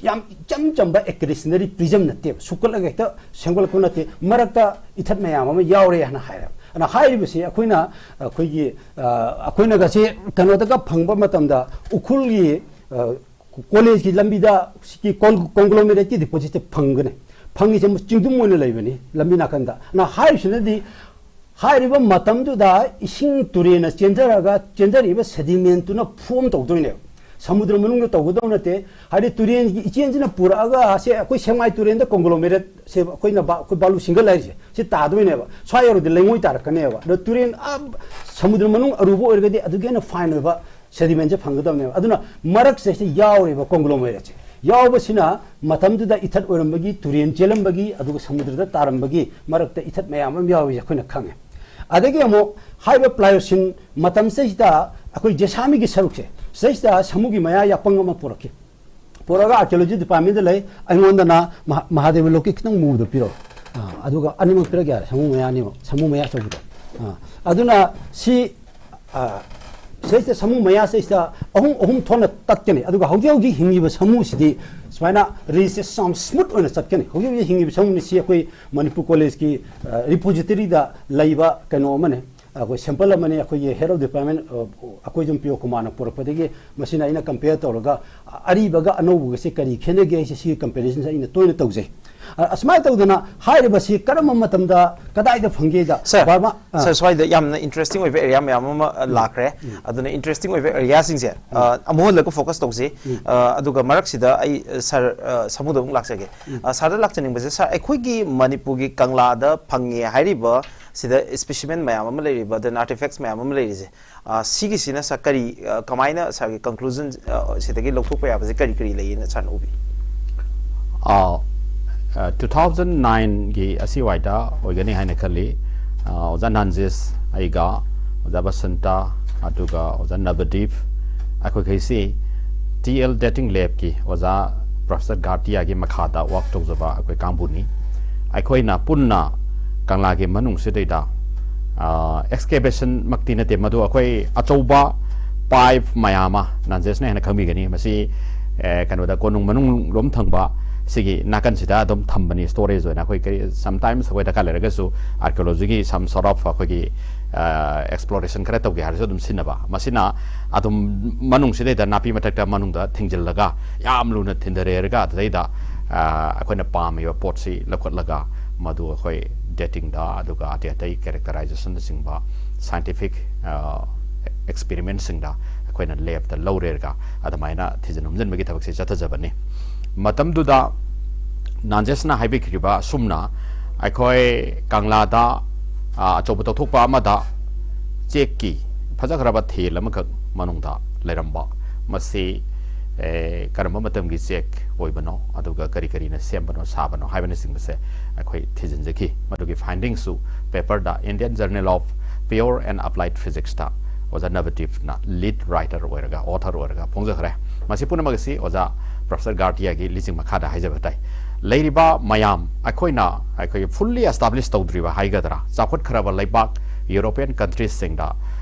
ꯌꯥꯝ ꯏꯆꯝ ꯆꯝꯕ ꯑꯦ ꯀ꯭ꯔꯤꯁꯅꯔꯤ ꯄ꯭ꯔꯤꯖꯝ ꯅꯠꯇꯦꯕ, ꯁꯨꯛꯀꯠꯂꯒ ꯍꯦꯛꯇ ꯁꯦꯝꯒꯠꯂꯛꯄ ꯅꯠꯇꯦ, ꯃꯔꯛꯇ ꯏꯊꯠ ꯃꯌꯥꯝ ꯑꯃ ꯌꯥꯎꯔꯦ ꯍꯥꯏꯅ ꯍꯥꯏꯔꯦ꯫ ꯑꯗꯨꯅ ꯍꯥꯏꯔꯤꯕꯁꯤ ꯑꯩꯈꯣꯏꯅ, ꯑꯩꯈꯣꯏꯒꯤ, ꯑ, ꯑꯩꯈꯣꯏꯅꯒꯁꯤ ꯀꯩꯅꯣꯗꯒ ꯐꯪꯕ ꯃꯇꯝꯗ ꯎꯈ꯭ꯔꯨꯜꯒꯤ, ꯑ, ꯀꯣꯂꯦꯖꯀꯤ ꯂꯝꯕꯤꯗ ꯁꯤꯒꯤ ꯀꯣꯟ-, ꯀꯣꯡꯒ꯭ꯂꯣꯃꯦꯔꯦꯠꯀꯤ ꯗꯤꯄꯣꯖꯤꯠꯁꯦ ꯐꯪꯒꯅꯤ꯫ ꯐꯪꯉꯤꯁꯦ ꯑꯃꯨꯛ ꯆꯤꯡꯗꯨꯝ ꯑꯣꯏꯅ ꯂꯩꯕꯅꯤ ꯂꯝꯕꯤ ꯅꯥꯀꯟꯗ꯫ ꯑꯗꯨꯅ ꯍꯥꯏꯔꯤꯁꯤꯅꯗꯤ ꯍꯥꯏꯔꯤꯕ ꯃꯇꯝꯗꯨꯗ ꯏꯁꯤꯡ ꯇꯨꯔꯦꯟꯅ ꯆꯦꯟꯖꯔꯒ ꯆꯦꯟꯖꯔꯤꯕ ꯁꯦꯗꯤꯃꯦꯟꯇꯨꯅ ꯐꯣꯝ ꯇꯧꯗꯣꯏꯅꯦꯕ꯫ ꯁꯃꯨꯗ꯭ꯔ ꯃꯅꯨꯡꯗ ꯇꯧꯒꯗꯧ ꯅꯠꯇꯦ꯫ ꯍꯥꯏꯗꯤ ꯇꯨꯔꯦꯟꯒꯤ ꯏꯆꯦꯟꯁꯤꯅ ꯄꯨꯔꯛꯑꯒ ꯁꯦ ꯑꯩꯈꯣꯏ ꯁꯦꯛꯃꯥꯏ ꯇꯨꯔꯦꯟꯗ ꯀꯣꯡꯒ꯭ꯂꯣꯃꯦꯔꯦꯠ ꯁꯦ ꯑꯩꯈꯣꯏꯅ ꯕꯥ-, ꯑꯩꯈꯣꯏ ꯕꯥꯂꯨ ꯁꯤꯡꯒꯠ ꯍꯥꯏꯔꯤꯁꯦ ꯁꯤ ꯇꯥꯗꯣꯏꯅꯦꯕ꯫ ꯁ꯭ꯋꯥꯏ ꯌꯧꯔꯗꯤ ꯂꯩꯉꯣꯏ ꯇꯥꯔꯛꯀꯅꯦꯕ꯫ ꯑꯗꯣ ꯇꯨꯔꯦꯟ ꯑꯥ ꯁꯃꯨꯗ꯭ꯔ ꯃꯅꯨꯡ ꯑꯔꯨꯕ ꯑꯣꯏꯔꯒꯗꯤ ꯑꯗꯨꯒꯤ ꯍꯦꯟꯅ ꯐꯥꯏꯟ ꯑꯣꯏꯕ ꯁꯦꯗꯤꯃꯦꯟꯁꯦ ꯐꯪꯒꯗꯕꯅꯦꯕ꯫ ꯑꯗꯨꯅ ꯃꯔꯛꯁꯤꯗꯩꯁꯤꯗ ꯌꯥꯎꯔꯤꯕ ꯀꯣꯡꯒ꯭ꯂꯣꯃꯦꯔꯦꯠꯁꯦ ꯌꯥꯎꯕꯁꯤꯅ ꯃꯇꯝꯗꯨꯗ ꯏꯊꯠ ꯑꯣꯏꯔꯝꯕꯒꯤ, ꯇꯨꯔꯦꯟ ꯆꯦꯜꯂꯝꯕꯒꯤ, ꯑꯗꯨꯒ ꯁꯃꯨꯗ꯭ꯔꯗ ꯇꯥꯔꯝꯕꯒꯤ ꯃꯔꯛꯇ ꯏꯊꯠ ꯃꯌꯥꯝ ꯑꯃ ꯌꯥꯎꯔꯤꯁꯦ ꯑꯩꯈꯣꯏꯅ ꯈꯪꯉꯦ꯫ ꯑꯗꯒꯤ ꯑꯃꯨꯛ ꯍꯥꯏꯔꯤꯕ ꯄ꯭ꯂꯥꯏꯑꯣꯁꯤꯟ ꯃꯇꯝꯁꯤꯗꯩꯁꯤꯗ ꯑꯩꯈꯣꯏ ꯖꯦꯁꯥꯃꯤꯒꯤ ꯁꯔꯨꯛꯁꯦ ꯁꯤꯗꯩꯁꯤꯗ ꯁꯥꯃꯨꯒꯤ ꯃꯌꯥ ꯌꯥꯄꯪ ꯑꯃ ꯄꯨꯔꯛꯈꯤ꯫ ꯄꯨꯔꯛꯑꯒ ꯑꯥꯔꯀꯤꯑꯣꯂꯣꯖꯤ ꯗꯤꯄꯥꯔꯠꯃꯦꯟꯗ ꯂꯩ꯫ ꯑꯩꯉꯣꯟꯗꯅ ꯃꯍꯥ-, ꯃꯍꯥꯗꯦꯕ ꯂꯣꯛꯀꯤ ꯈꯤꯇꯪ ꯃꯨꯕꯗꯣ ꯄꯤꯔꯛꯑꯣ꯫ ꯑꯥ, ꯑꯗꯨꯒ ꯑꯅꯤꯃꯛ ꯄꯤꯔꯛ ꯌꯥꯔꯦ, ꯁꯥꯃꯨ ꯃꯌꯥ ꯑꯅꯤꯃꯛ, ꯁꯥꯃꯨ ꯃꯌꯥ ꯑꯆꯧꯕꯗꯣ꯫ ꯑꯥ, ꯑꯗꯨꯅ ꯁꯤ, ꯑꯥ, ꯁꯤꯗꯩꯁꯤꯗ ꯁꯥꯃꯨ ꯃꯌꯥ ꯁꯤꯗꯩꯁꯤꯗ ꯑꯍꯨꯝ, ꯑꯍꯨꯝ ꯊꯣꯛꯅ ꯇꯠꯀꯅꯤ꯫ ꯑꯗꯨꯒ ꯍꯧꯖꯤꯛ ꯍꯧꯖꯤꯛ ꯍꯤꯡꯉꯤꯕ ꯁꯥꯃꯨꯁꯤꯗꯤ ꯁꯨꯃꯥꯏꯅ ꯔꯦꯁꯁꯦ ꯌꯥꯝ ꯁ꯭ꯃꯨꯠ ꯑꯣꯏꯅ ꯆꯠꯀꯅꯤ꯫ ꯍꯧꯖꯤꯛ ꯍꯧꯖꯤꯛ ꯍꯤꯡꯉꯤꯕ ꯁꯥꯃꯨꯅꯤ꯫ ꯁꯤ ꯑꯩꯈꯣꯏ ꯃꯅꯤꯄꯨꯔ ꯀꯣꯂꯦꯖꯀꯤ, ꯑꯥ, ꯔꯤꯄꯣꯖꯤꯇꯔꯤꯗ ꯂꯩꯕ ꯀꯩꯅꯣ ꯑꯃꯅꯤ꯫ ꯑꯩꯈꯣꯏ ꯁꯦꯝꯄꯜ ꯑꯃꯅꯤ, ꯑꯩꯈꯣꯏꯒꯤ head of department, ꯑ, ꯑꯩꯈꯣꯏ ꯑꯗꯨꯝ ꯄꯤꯌꯣ ꯀꯨꯃꯥꯔꯅ ꯄꯨꯔꯛꯄꯗꯒꯤ꯫ ꯃꯁꯤꯅ ꯑꯩꯅ compare ꯇꯧꯔꯒ ꯑ-, ꯑꯔꯤꯕꯒ ꯑꯅꯧꯕꯒꯁꯦ ꯀꯔꯤ ꯈꯦꯠꯅꯒꯦ ꯍꯥꯏꯁꯦ ꯁꯤꯒꯤ comparisonꯁꯦ ꯑꯩꯅ ꯇꯣꯏꯅ ꯇꯧꯖꯩ꯫ ꯑ, ꯑꯁꯨꯃꯥꯏꯅ ꯇꯧꯗꯅ ꯍꯥꯏꯔꯤꯕꯁꯤ ꯀꯔꯝꯕ ꯃꯇꯝꯗ ꯀꯗꯥꯏꯗ ꯐꯪꯒꯦꯗ Sir, ꯕꯔꯃꯥ, ꯑ, sir, ꯁ꯭ꯋꯥꯏꯗ ꯌꯥꯝꯅ interesting ꯑꯣꯏꯕ area ꯃꯌꯥꯝ ꯑꯃ, ꯑ, ꯎꯝ꯫ ꯂꯥꯛꯈ꯭ꯔꯦ꯫ ꯎꯝ꯫ ꯑꯗꯨꯅ interesting ꯑꯣꯏꯕ areaꯁꯤꯡꯁꯦ, ꯎꯝ꯫ ꯑ, ꯑꯃꯨꯛ ꯍꯜꯂꯒ focus ꯇꯧꯁꯤ꯫ ꯎꯝ꯫ ꯑ, ꯑꯗꯨꯒ ꯃꯔꯛꯁꯤꯗ ꯑꯩ, ꯑ, sir, ꯑ, ꯁꯥꯃꯨꯗ ꯑꯃꯨꯛ ꯂꯥꯛꯆꯒꯦ꯫ ꯎꯝ꯫ ꯑ, sirꯗ ꯂꯥꯛꯆꯅꯤꯡꯕꯁꯦ, sir, ꯑꯩꯈꯣꯏꯒꯤ ꯃꯅꯤꯄꯨꯔꯒꯤ ꯀꯪꯂꯥꯗ ꯐꯪꯉꯦ ꯍꯥꯏꯔꯤꯕ ꯁꯤꯗ specimen ꯃꯌꯥꯝ ꯑꯃ ꯂꯩꯔꯤꯕ, then artifacts ꯃꯌꯥꯝ ꯑꯃ ꯂꯩꯔꯤꯁꯦ, ꯑ, ꯁꯤꯒꯤꯁꯤꯅ sir ꯀꯔꯤ, ꯑ, ꯀꯃꯥꯏꯅ sirꯒꯤ conclusion, ꯑ, ꯁꯤꯗꯒꯤ ꯂꯧꯊꯣꯛꯄ ꯌꯥꯕꯁꯦ ꯀꯔꯤ ꯀꯔꯤ ꯂꯩꯌꯦꯅ sirꯅ ꯎꯕꯤ? ꯑꯥ, ꯑ, two thousand nineꯒꯤ ꯑꯁꯤꯋꯥꯏꯗ ꯑꯣꯏꯒꯅꯤ ꯍꯥꯏꯅ ꯈꯜꯂꯤ꯫ ꯑ, ꯑꯣꯖꯥ ꯅꯥꯟꯖꯤꯁ, ꯑꯩꯒ, ꯑꯣꯖꯥ ꯕꯁꯟꯇ, ꯑꯗꯨꯒ ꯑꯣꯖꯥ ꯅꯕꯗꯤꯞ, ꯑꯩꯈꯣꯏꯈꯩꯁꯤ T L dating labꯀꯤ ꯑꯣꯖꯥ Professor Gartiaꯒꯤ ꯃꯈꯥꯗ work ꯇꯧꯖꯕ ꯑꯩꯈꯣꯏ ꯀꯥꯡꯕꯨꯅꯤ꯫ ꯑꯩꯈꯣꯏꯅ ꯄꯨꯟꯅ ꯀꯪꯂꯥꯒꯤ ꯃꯅꯨꯡꯁꯤꯗꯩꯗ ꯑꯦꯛꯁꯀꯦꯕꯦꯁꯟꯃꯛꯇꯤ ꯅꯠꯇꯦ, ꯃꯗꯨ ꯑꯩꯈꯣꯏ ꯑꯆꯧꯕ ꯄꯥꯏꯞ ꯃꯌꯥꯝ ꯑꯃ, ꯅꯥꯟꯖꯦꯁꯅ ꯍꯦꯟꯅ ꯈꯪꯕꯤꯒꯅꯤ, ꯃꯁꯤ ꯑꯦ, ꯀꯩꯅꯣꯗ ꯀꯣꯅꯨꯡ ꯃꯅꯨꯡ ꯂꯣꯝ ꯊꯪꯕ ꯁꯤꯒꯤ ꯅꯥꯀꯟꯁꯤꯗ ꯑꯗꯨꯝ ꯊꯝꯕꯅꯤ, ꯁ꯭ꯇꯣꯔꯦꯖ ꯑꯣꯏꯅ꯫ ꯑꯩꯈꯣꯏ ꯀꯔꯤ, ꯁꯝꯇꯥꯏꯝꯁ ꯑꯩꯈꯣꯏ ꯗꯔꯀꯥꯔ ꯂꯩꯔꯒꯁꯨ ꯑꯥꯔꯀꯤꯑꯣꯂꯣꯖꯤꯒꯤ ꯁꯝ ꯁꯣꯔꯠ ꯑꯣꯐ ꯑꯩꯈꯣꯏꯒꯤ ꯑꯦꯛꯁꯄ꯭ꯂꯣꯔꯦꯁꯟ ꯈꯔ ꯇꯧꯒꯦ ꯍꯥꯏꯔꯁꯨ ꯑꯗꯨꯝ ꯁꯤꯖꯤꯟꯅꯕ꯫ ꯃꯁꯤꯅ ꯑꯗꯨꯝ ꯃꯅꯨꯡꯁꯤꯗꯩꯗ ꯅꯥꯄꯤ ꯃꯊꯛꯇ ꯃꯅꯨꯡꯗ ꯊꯤꯡꯖꯤꯜꯂꯒ ꯌꯥꯝ ꯂꯨꯅ ꯊꯤꯟꯊꯔꯦꯔꯒ ꯑꯗꯨꯗꯩꯗ ꯑꯩꯈꯣꯏꯅ ꯄꯥꯝꯃꯤꯕ ꯄꯣꯠꯁꯤ ꯂꯧꯈꯠꯂꯒ ꯃꯗꯨ ꯑꯩꯈꯣꯏ ꯗꯦꯇꯤꯡꯗ ꯑꯗꯨꯒ ꯑꯇꯩ ꯑꯇꯩ ꯀꯦꯔꯦꯛꯇꯔꯥꯏꯖꯦꯁꯟꯅꯆꯤꯡꯕ ꯁꯥꯏꯟꯇꯤꯐꯤꯛ ꯑꯦꯛꯁꯄꯦꯔꯤꯃꯦꯟꯁꯤꯡꯗ ꯑꯩꯈꯣꯏꯅ ꯂꯦꯞꯇ ꯂꯧꯔꯦꯔꯒ ꯑꯗꯨꯃꯥꯏꯅ ꯊꯤꯖꯤꯟ ꯍꯨꯝꯖꯤꯟꯕꯒꯤ ꯊꯕꯛꯁꯤ ꯆꯠꯊꯖꯕꯅꯤ꯫ ꯃꯇꯝꯗꯨꯗ ꯅꯥꯟꯖꯦꯁꯅ ꯍꯥꯏꯕꯤꯈ꯭ꯔꯤꯕ ꯑꯁꯨꯝꯅ, ꯑꯩꯈꯣꯏ ꯀꯪꯂꯥꯗ ꯑꯆꯧꯕ ꯇꯧꯊꯣꯛꯄ ꯑꯃꯗ ꯆꯦꯛꯀꯤ ꯐꯖꯈ꯭ꯔꯕ ꯊꯦꯜ ꯑꯃꯈꯛ ꯃꯅꯨꯡꯗ ꯂꯩꯔꯝꯕ, ꯃꯁꯤ ꯀꯔꯝꯕ ꯃꯇꯝꯒꯤ ꯆꯦꯛ ꯑꯣꯏꯕꯅꯣ, ꯑꯗꯨꯒ ꯀꯔꯤ ꯀꯔꯤꯅ ꯁꯦꯝꯕꯅꯣ ꯁꯥꯕꯅꯣ ꯍꯥꯏꯕꯅꯆꯤꯡꯕꯁꯦ ꯑꯩꯈꯣꯏ ꯊꯤꯖꯤꯟꯖꯈꯤ꯫ ꯃꯗꯨꯒꯤ ꯐꯥꯏꯟꯗꯤꯡꯁꯨ ꯄꯦꯄꯔꯗ Indian Journal of Pure and Applied Physicsꯇ ꯑꯣꯖꯥ ꯅꯕꯗꯤꯞꯅ ꯂꯤꯗ ꯔꯥꯏꯇꯔ ꯑꯣꯏꯔꯒ, ꯑꯣꯊꯔ ꯑꯣꯏꯔꯒ ꯐꯣꯡꯖꯈ꯭ꯔꯦ꯫ ꯃꯁꯤ ꯄꯨꯝꯅꯃꯛ ꯑꯁꯤ ꯑꯣꯖꯥ ꯄ꯭ꯔꯣꯐꯦꯁꯔ ꯒꯥꯔꯇꯤꯌꯥꯒꯤ ꯂꯤꯆꯤꯡ ꯃꯈꯥꯗ ꯍꯥꯏꯖꯕ ꯇꯥꯏ꯫ ꯂꯩꯔꯤꯕ ꯃꯌꯥꯝ ꯑꯩꯈꯣꯏꯅ, ꯑꯩꯈꯣꯏꯒꯤ ꯐꯨꯜꯂꯤ ꯑꯦꯁꯇꯥꯕ꯭ꯂꯤꯁ ꯇꯧꯗ꯭ꯔꯤꯕ ꯍꯥꯏꯒꯗ꯭ꯔꯥ, ꯆꯥꯎꯈꯠꯈ꯭ꯔꯕ ꯂꯩꯕꯥꯛ, ꯌꯨꯔꯣꯄꯤꯌꯟ ꯀꯟꯇ꯭ꯔꯤꯁꯁꯤꯡꯗ,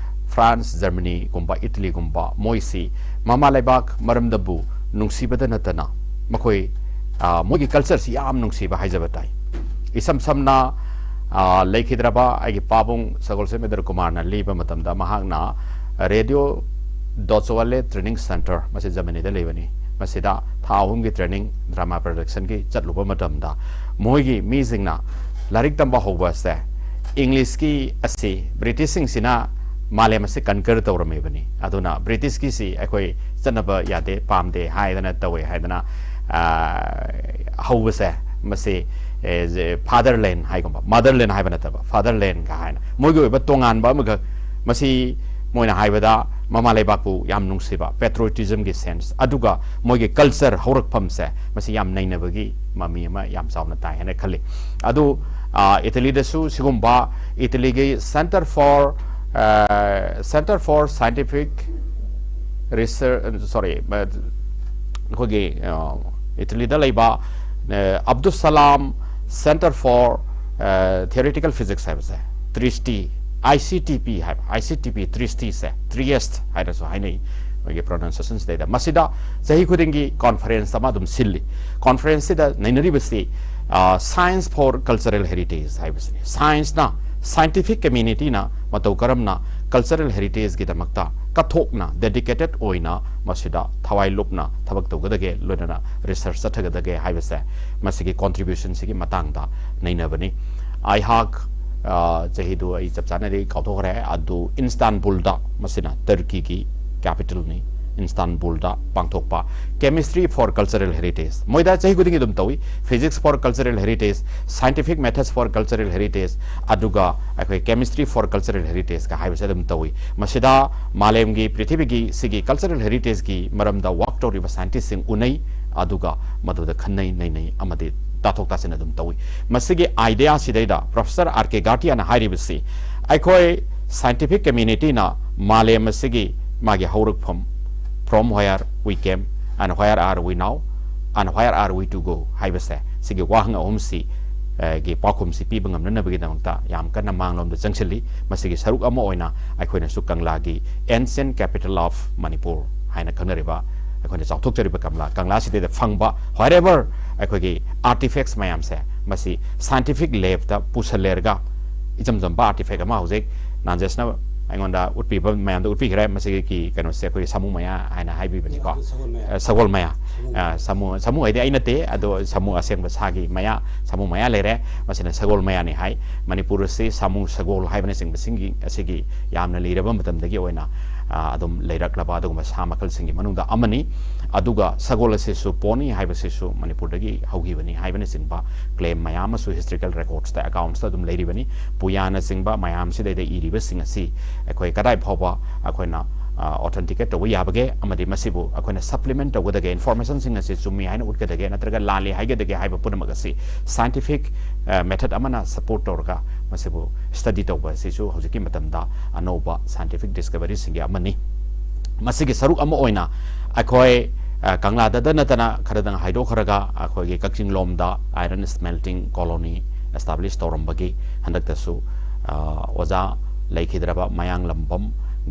ꯐ꯭ꯔꯥꯟꯁ, ꯖꯔꯃꯅꯤꯒꯨꯝꯕ, ꯏꯇꯂꯤꯒꯨꯝꯕ, ꯃꯣꯏꯁꯤ ꯃꯃꯥ ꯂꯩꯕꯥꯛ ꯃꯔꯝꯗꯕꯨ ꯅꯨꯡꯁꯤꯕꯗ ꯅꯠꯇꯅ ꯃꯈꯣꯏ ꯃꯣꯏꯒꯤ ꯀꯜꯆꯔꯁꯤ ꯌꯥꯝ ꯅꯨꯡꯁꯤꯕ ꯍꯥꯏꯖꯕ ꯇꯥꯏ꯫ ꯏꯁꯝ ꯁꯝꯅ ꯂꯩꯈꯤꯗ꯭ꯔꯕ ꯑꯩꯒꯤ ꯄꯥꯕꯨꯡ ꯁꯒꯣꯜꯁꯦꯝ ꯏꯟꯗ꯭ꯔ ꯀꯨꯃꯥꯔꯅ ꯂꯤꯕ ꯃꯇꯝꯗ, ꯃꯍꯥꯛꯅ ꯔꯦꯗꯤꯑꯣ ꯗꯣꯆꯋꯥꯂꯦ ꯇ꯭ꯔꯦꯅꯤꯡ ꯁꯦꯟꯇꯔ, ꯃꯁꯤ ꯖꯔꯃꯅꯤꯗ ꯂꯩꯕꯅꯤ, ꯃꯁꯤꯗ ꯊꯥ ꯑꯍꯨꯝꯒꯤ ꯇ꯭ꯔꯦꯅꯤꯡ, ꯗ꯭ꯔꯃꯥ ꯄ꯭ꯔꯗꯛꯁꯟꯒꯤ ꯆꯠꯂꯨꯕ ꯃꯇꯝꯗ ꯃꯣꯏꯒꯤ ꯃꯤꯁꯤꯡꯅ ꯂꯥꯏꯔꯤꯛ ꯇꯝꯕ ꯍꯧꯕ ꯑꯁꯦ, ꯏꯪꯂꯤꯁꯀꯤ ꯑꯁꯤ ꯕ꯭ꯔꯤꯇꯤꯁꯁꯤꯡꯁꯤꯅ ꯃꯥꯂꯦꯝ ꯑꯁꯤ ꯀꯟꯀꯔ ꯇꯧꯔꯝꯃꯤꯕꯅꯤ, ꯑꯗꯨꯅ ꯕ꯭ꯔꯤꯇꯤꯁꯀꯤꯁꯤ ꯑꯩꯈꯣꯏ ꯆꯠꯅꯕ ꯌꯥꯗꯦ, ꯄꯥꯝꯗꯦ ꯍꯥꯏꯗꯅ ꯇꯧꯋꯦ ꯍꯥꯏꯗꯅ ꯍꯧꯕꯁꯦ, ꯃꯁꯤ ꯐꯥꯗꯔꯂꯦꯟ ꯍꯥꯏꯒꯨꯝꯕ, ꯃꯥꯗꯔꯂꯦꯟ ꯍꯥꯏꯕ ꯅꯠꯇꯕ ꯐꯥꯗꯔꯂꯦꯟꯒ ꯍꯥꯏꯅ ꯃꯣꯏꯒꯤ ꯑꯣꯏꯕ ꯇꯣꯉꯥꯟꯕ ꯑꯃꯈꯛ, ꯃꯁꯤ ꯃꯣꯏꯅ ꯍꯥꯏꯕꯗ ꯃꯃꯥ ꯂꯩꯕꯥꯛꯄꯨ ꯌꯥꯝ ꯅꯨꯡꯁꯤꯕ, ꯄꯦꯇ꯭ꯔꯣꯇꯤꯖꯝꯒꯤ ꯁꯦꯟꯁ, ꯑꯗꯨꯒ ꯃꯣꯏꯒꯤ ꯀꯜꯆꯔ ꯍꯧꯔꯛꯐꯝꯁꯦ ꯃꯁꯤ ꯌꯥꯝ ꯅꯩꯅꯕꯒꯤ ꯃꯃꯤ ꯑꯃ ꯌꯥꯝ ꯆꯥꯎꯅ ꯇꯥꯏ ꯍꯥꯏꯅ ꯈꯜꯂꯤ꯫ ꯑꯗꯨ ꯏꯇꯂꯤꯗꯁꯨ ꯁꯤꯒꯨꯝꯕ ꯏꯇꯂꯤꯒꯤ Centre for, Centre for Scientific Research, sorry, ꯑꯩꯈꯣꯏꯒꯤ ꯏꯇꯂꯤꯗ ꯂꯩꯕ ꯑꯕꯗꯨꯁ ꯁꯂꯥꯝ Centre for Theoretical Physics ꯍꯥꯏꯕꯁꯦ, ꯇ꯭ꯔꯤꯁꯇꯤ ICTP ꯍꯥꯏꯕ, ICTP Trieste ꯁꯦ, Trieste ꯍꯥꯏꯅꯁꯨ ꯍꯥꯏꯅꯩ ꯃꯣꯏꯒꯤ pronunciation ꯁꯤꯗꯩꯗ꯫ ꯃꯁꯤꯗ ꯆꯍꯤ ꯈꯨꯗꯤꯡꯒꯤ conference ꯑꯃ ꯑꯗꯨꯝ ꯁꯤꯜꯂꯤ꯫ Conference ꯁꯤꯗ ꯅꯩꯅꯔꯤꯕꯁꯤ, ꯑ, Science for Cultural Heritage ꯍꯥꯏꯕꯁꯤꯅꯤ꯫ Science ꯅ, scientific community ꯅ ꯃꯇꯧ ꯀꯔꯝꯅ cultural heritage ꯒꯤꯗꯃꯛꯇ ꯀꯠꯊꯣꯛꯅ, dedicated ꯑꯣꯏꯅ ꯃꯁꯤꯗ ꯊꯋꯥꯏ ꯂꯨꯞꯅ ꯊꯕꯛ ꯇꯧꯒꯗꯒꯦ, ꯂꯣꯏꯅꯅ research ꯆꯠꯊꯒꯗꯒꯦ ꯍꯥꯏꯕꯁꯦ ꯃꯁꯤꯒꯤ contribution ꯁꯤꯒꯤ ꯃꯇꯥꯡꯗ ꯅꯩꯅꯕꯅꯤ꯫ ꯑꯩꯍꯥꯛ, ꯑ, ꯆꯍꯤꯗꯨ ꯑꯩ ꯆꯞ ꯆꯥꯅꯗꯤ ꯀꯥꯎꯊꯣꯛꯈ꯭ꯔꯦ, ꯑꯗꯨ ꯏꯟꯁꯇꯥꯟꯕꯨꯜꯗ, ꯃꯁꯤꯅ ꯇꯔꯀꯤꯒꯤ capital ꯅꯤ, ꯏꯟꯁꯇꯥꯟꯕꯨꯜꯗ ꯄꯥꯡꯊꯣꯛꯄ Chemistry for Cultural Heritage꯫ ꯃꯣꯏꯗ ꯆꯍꯤ ꯈꯨꯗꯤꯡꯒꯤ ꯑꯗꯨꯝ ꯇꯧꯏ, Physics for Cultural Heritage, Scientific Methods for Cultural Heritage, ꯑꯗꯨꯒ ꯑꯩꯈꯣꯏ Chemistry for Cultural Heritage ꯀ ꯍꯥꯏꯕꯁꯦ ꯑꯗꯨꯝ ꯇꯧꯏ꯫ ꯃꯁꯤꯗ ꯃꯥꯂꯦꯝꯒꯤ, ꯄ꯭ꯔꯤꯊꯤꯕꯤꯒꯤ ꯁꯤꯒꯤ cultural heritage ꯀꯤ ꯃꯔꯝꯗ work ꯇꯧꯔꯤꯕ scientist ꯁꯤꯡ ꯎꯅꯩ, ꯑꯗꯨꯒ ꯃꯗꯨꯗ ꯈꯟꯅꯩ, ꯅꯩꯅꯩ ꯑꯃꯗꯤ ꯇꯥꯊꯣꯛ ꯇꯥꯁꯤꯟ ꯑꯗꯨꯝ ꯇꯧꯏ꯫ ꯃꯁꯤꯒꯤ idea ꯁꯤꯗꯩꯗ Professor R K Gatiya ꯅ ꯍꯥꯏꯔꯤꯕꯁꯤ, ꯑꯩꯈꯣꯏ scientific community ꯅ ꯃꯥꯂꯦꯝ ꯑꯁꯤꯒꯤ ꯃꯥꯒꯤ ꯍꯧꯔꯛꯐꯝ, from where we came and where are we now and where are we to go ꯍꯥꯏꯕꯁꯦ, ꯁꯤꯒꯤ ꯋꯥꯍꯪ ꯑꯍꯨꯝꯁꯤ, ꯑ, ꯒꯤ ꯄꯥꯎꯈꯨꯝꯁꯤ ꯄꯤꯕ ꯉꯝꯅꯅꯕꯒꯤꯗꯃꯛꯇ ꯌꯥꯝ ꯀꯟꯅ ꯃꯥꯡꯂꯣꯝꯗ ꯆꯪꯁꯤꯜꯂꯤ꯫ ꯃꯁꯤꯒꯤ ꯁꯔꯨꯛ ꯑꯃ ꯑꯣꯏꯅ ꯑꯩꯈꯣꯏꯅꯁꯨ ꯀꯪꯂꯥꯒꯤ Ancient Capital of Manipur ꯍꯥꯏꯅ ꯈꯪꯅꯔꯤꯕ, ꯑꯩꯈꯣꯏꯅ ꯆꯥꯎꯊꯣꯛꯆꯔꯤꯕ ꯀꯪꯂꯥ, ꯀꯪꯂꯥꯁꯤꯗꯩꯗ ꯐꯪꯕ wherever ꯑꯩꯈꯣꯏꯒꯤ artifacts ꯃꯌꯥꯝꯁꯦ, ꯃꯁꯤ scientific lab ꯇ ꯄꯨꯁꯜꯂꯦꯔꯒ, ꯏꯆꯝ ꯆꯝꯕ artifact ꯑꯃ ꯍꯧꯖꯤꯛ ꯅꯥꯟꯖꯦꯁꯅ ꯑꯩꯉꯣꯟꯗ ꯎꯠꯄꯤꯕ ꯃꯌꯥꯝꯗ ꯎꯠꯄꯤꯈ꯭ꯔꯦ꯫ ꯃꯁꯤꯒꯤ ꯀꯩꯅꯣꯁꯦ ꯑꯩꯈꯣꯏꯒꯤ ꯁꯥꯃꯨ ꯃꯌꯥ ꯍꯥꯏꯅ ꯍꯥꯏꯕꯤꯕꯅꯤꯀꯣ꯫ ꯁꯒꯣꯜ ꯃꯌꯥ꯫ ꯑ, ꯁꯒꯣꯜ ꯃꯌꯥ꯫ ꯁꯒꯣꯜ ꯑ, ꯃꯌꯥ꯫ ꯁꯥꯃꯨ, ꯁꯥꯃꯨ ꯍꯥꯏꯗꯤ ꯑꯩ ꯅꯠꯇꯦ, ꯑꯗꯣ ꯁꯥꯃꯨ ꯑꯁꯦꯡꯕ ꯁꯥꯒꯤ ꯃꯌꯥ, ꯁꯥꯃꯨ ꯃꯌꯥ ꯂꯩꯔꯦ꯫ ꯃꯁꯤꯅ ꯁꯒꯣꯜ ꯃꯌꯥꯅꯤ ꯍꯥꯏ꯫ ꯃꯅꯤꯄꯨꯔ ꯑꯁꯤ ꯁꯥꯃꯨ, ꯁꯒꯣꯜ ꯍꯥꯏꯕꯅꯆꯤꯡꯕꯁꯤꯡꯒꯤ, ꯑꯁꯤꯒꯤ ꯌꯥꯝꯅ ꯂꯤꯔꯕ ꯃꯇꯝꯗꯒꯤ ꯑꯣꯏꯅ, ꯑ, ꯑꯗꯨꯝ ꯂꯩꯔꯛꯂꯕ ꯑꯗꯨꯒꯨꯝꯕ ꯁꯥ ꯃꯈꯜꯁꯤꯡꯒꯤ ꯃꯅꯨꯡꯗ ꯑꯃꯅꯤ꯫ ꯑꯗꯨꯒ ꯁꯒꯣꯜ ꯑꯁꯤꯁꯨ pony ꯍꯥꯏꯕꯁꯤꯁꯨ ꯃꯅꯤꯄꯨꯔꯗꯒꯤ ꯍꯧꯈꯤꯕꯅꯤ ꯍꯥꯏꯕꯅꯆꯤꯡꯕ claim ꯃꯌꯥꯝ ꯑꯃꯁꯨ historical records ꯇ, accounts ꯇ ꯑꯗꯨꯝ ꯂꯩꯔꯤꯕꯅꯤ꯫ ꯄꯨꯌꯥꯅꯆꯤꯡꯕ ꯃꯌꯥꯝꯁꯤꯗꯩꯗ ꯏꯔꯤꯕꯁꯤꯡ ꯑꯁꯤ ꯑꯩꯈꯣꯏ ꯀꯗꯥꯏ ꯐꯥꯎꯕ ꯑꯩꯈꯣꯏꯅ, ꯑ, authenticate ꯇꯧꯕ ꯌꯥꯕꯒꯦ, ꯑꯃꯗꯤ ꯃꯁꯤꯕꯨ ꯑꯩꯈꯣꯏꯅ supplement ꯇꯧꯒꯗꯒꯦ, information ꯁꯤꯡ ꯑꯁꯤ ꯆꯨꯝꯃꯤ ꯍꯥꯏꯅ ꯎꯠꯀꯗꯒꯦ ꯅꯠꯇ꯭ꯔꯒ ꯂꯥꯜꯂꯤ ꯍꯥꯏꯒꯗꯒꯦ ꯍꯥꯏꯕ ꯄꯨꯝꯅꯃꯛ ꯑꯁꯤ scientific, ꯑ, method ꯑꯃꯅ support ꯇꯧꯔꯒ ꯃꯁꯤꯕꯨ study ꯇꯧꯕ ꯑꯁꯤꯁꯨ ꯍꯧꯖꯤꯛꯀꯤ ꯃꯇꯝꯗ ꯑꯅꯧꯕ scientific discovery ꯁꯤꯡꯒꯤ ꯑꯃꯅꯤ꯫ ꯃꯁꯤꯒꯤ ꯁꯔꯨꯛ ꯑꯃ ꯑꯣꯏꯅ ꯑꯩꯈꯣꯏ, ꯑ, ꯀꯪꯂꯥꯗꯗ ꯅꯠꯇꯅ ꯈꯔꯗꯪ ꯍꯥꯏꯗꯣꯛꯈ꯭ꯔꯒ ꯑꯩꯈꯣꯏꯒꯤ ꯀꯛꯆꯤꯡ ꯂꯣꯝꯗ iron smelting colony establish ꯇꯧꯔꯝꯕꯒꯤ ꯍꯟꯗꯛꯇꯁꯨ, ꯑ, ꯑꯣꯖꯥ ꯂꯩꯈꯤꯗ꯭ꯔꯕ ꯃꯌꯥꯡꯂꯝꯕꯝ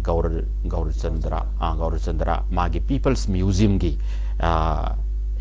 ꯒꯧꯔ ꯒꯧꯔꯆꯟꯗ꯭ꯔ ꯑ, ꯒꯧꯔꯆꯟꯗ꯭ꯔ ꯃꯥꯒꯤ People's Museumꯒꯤ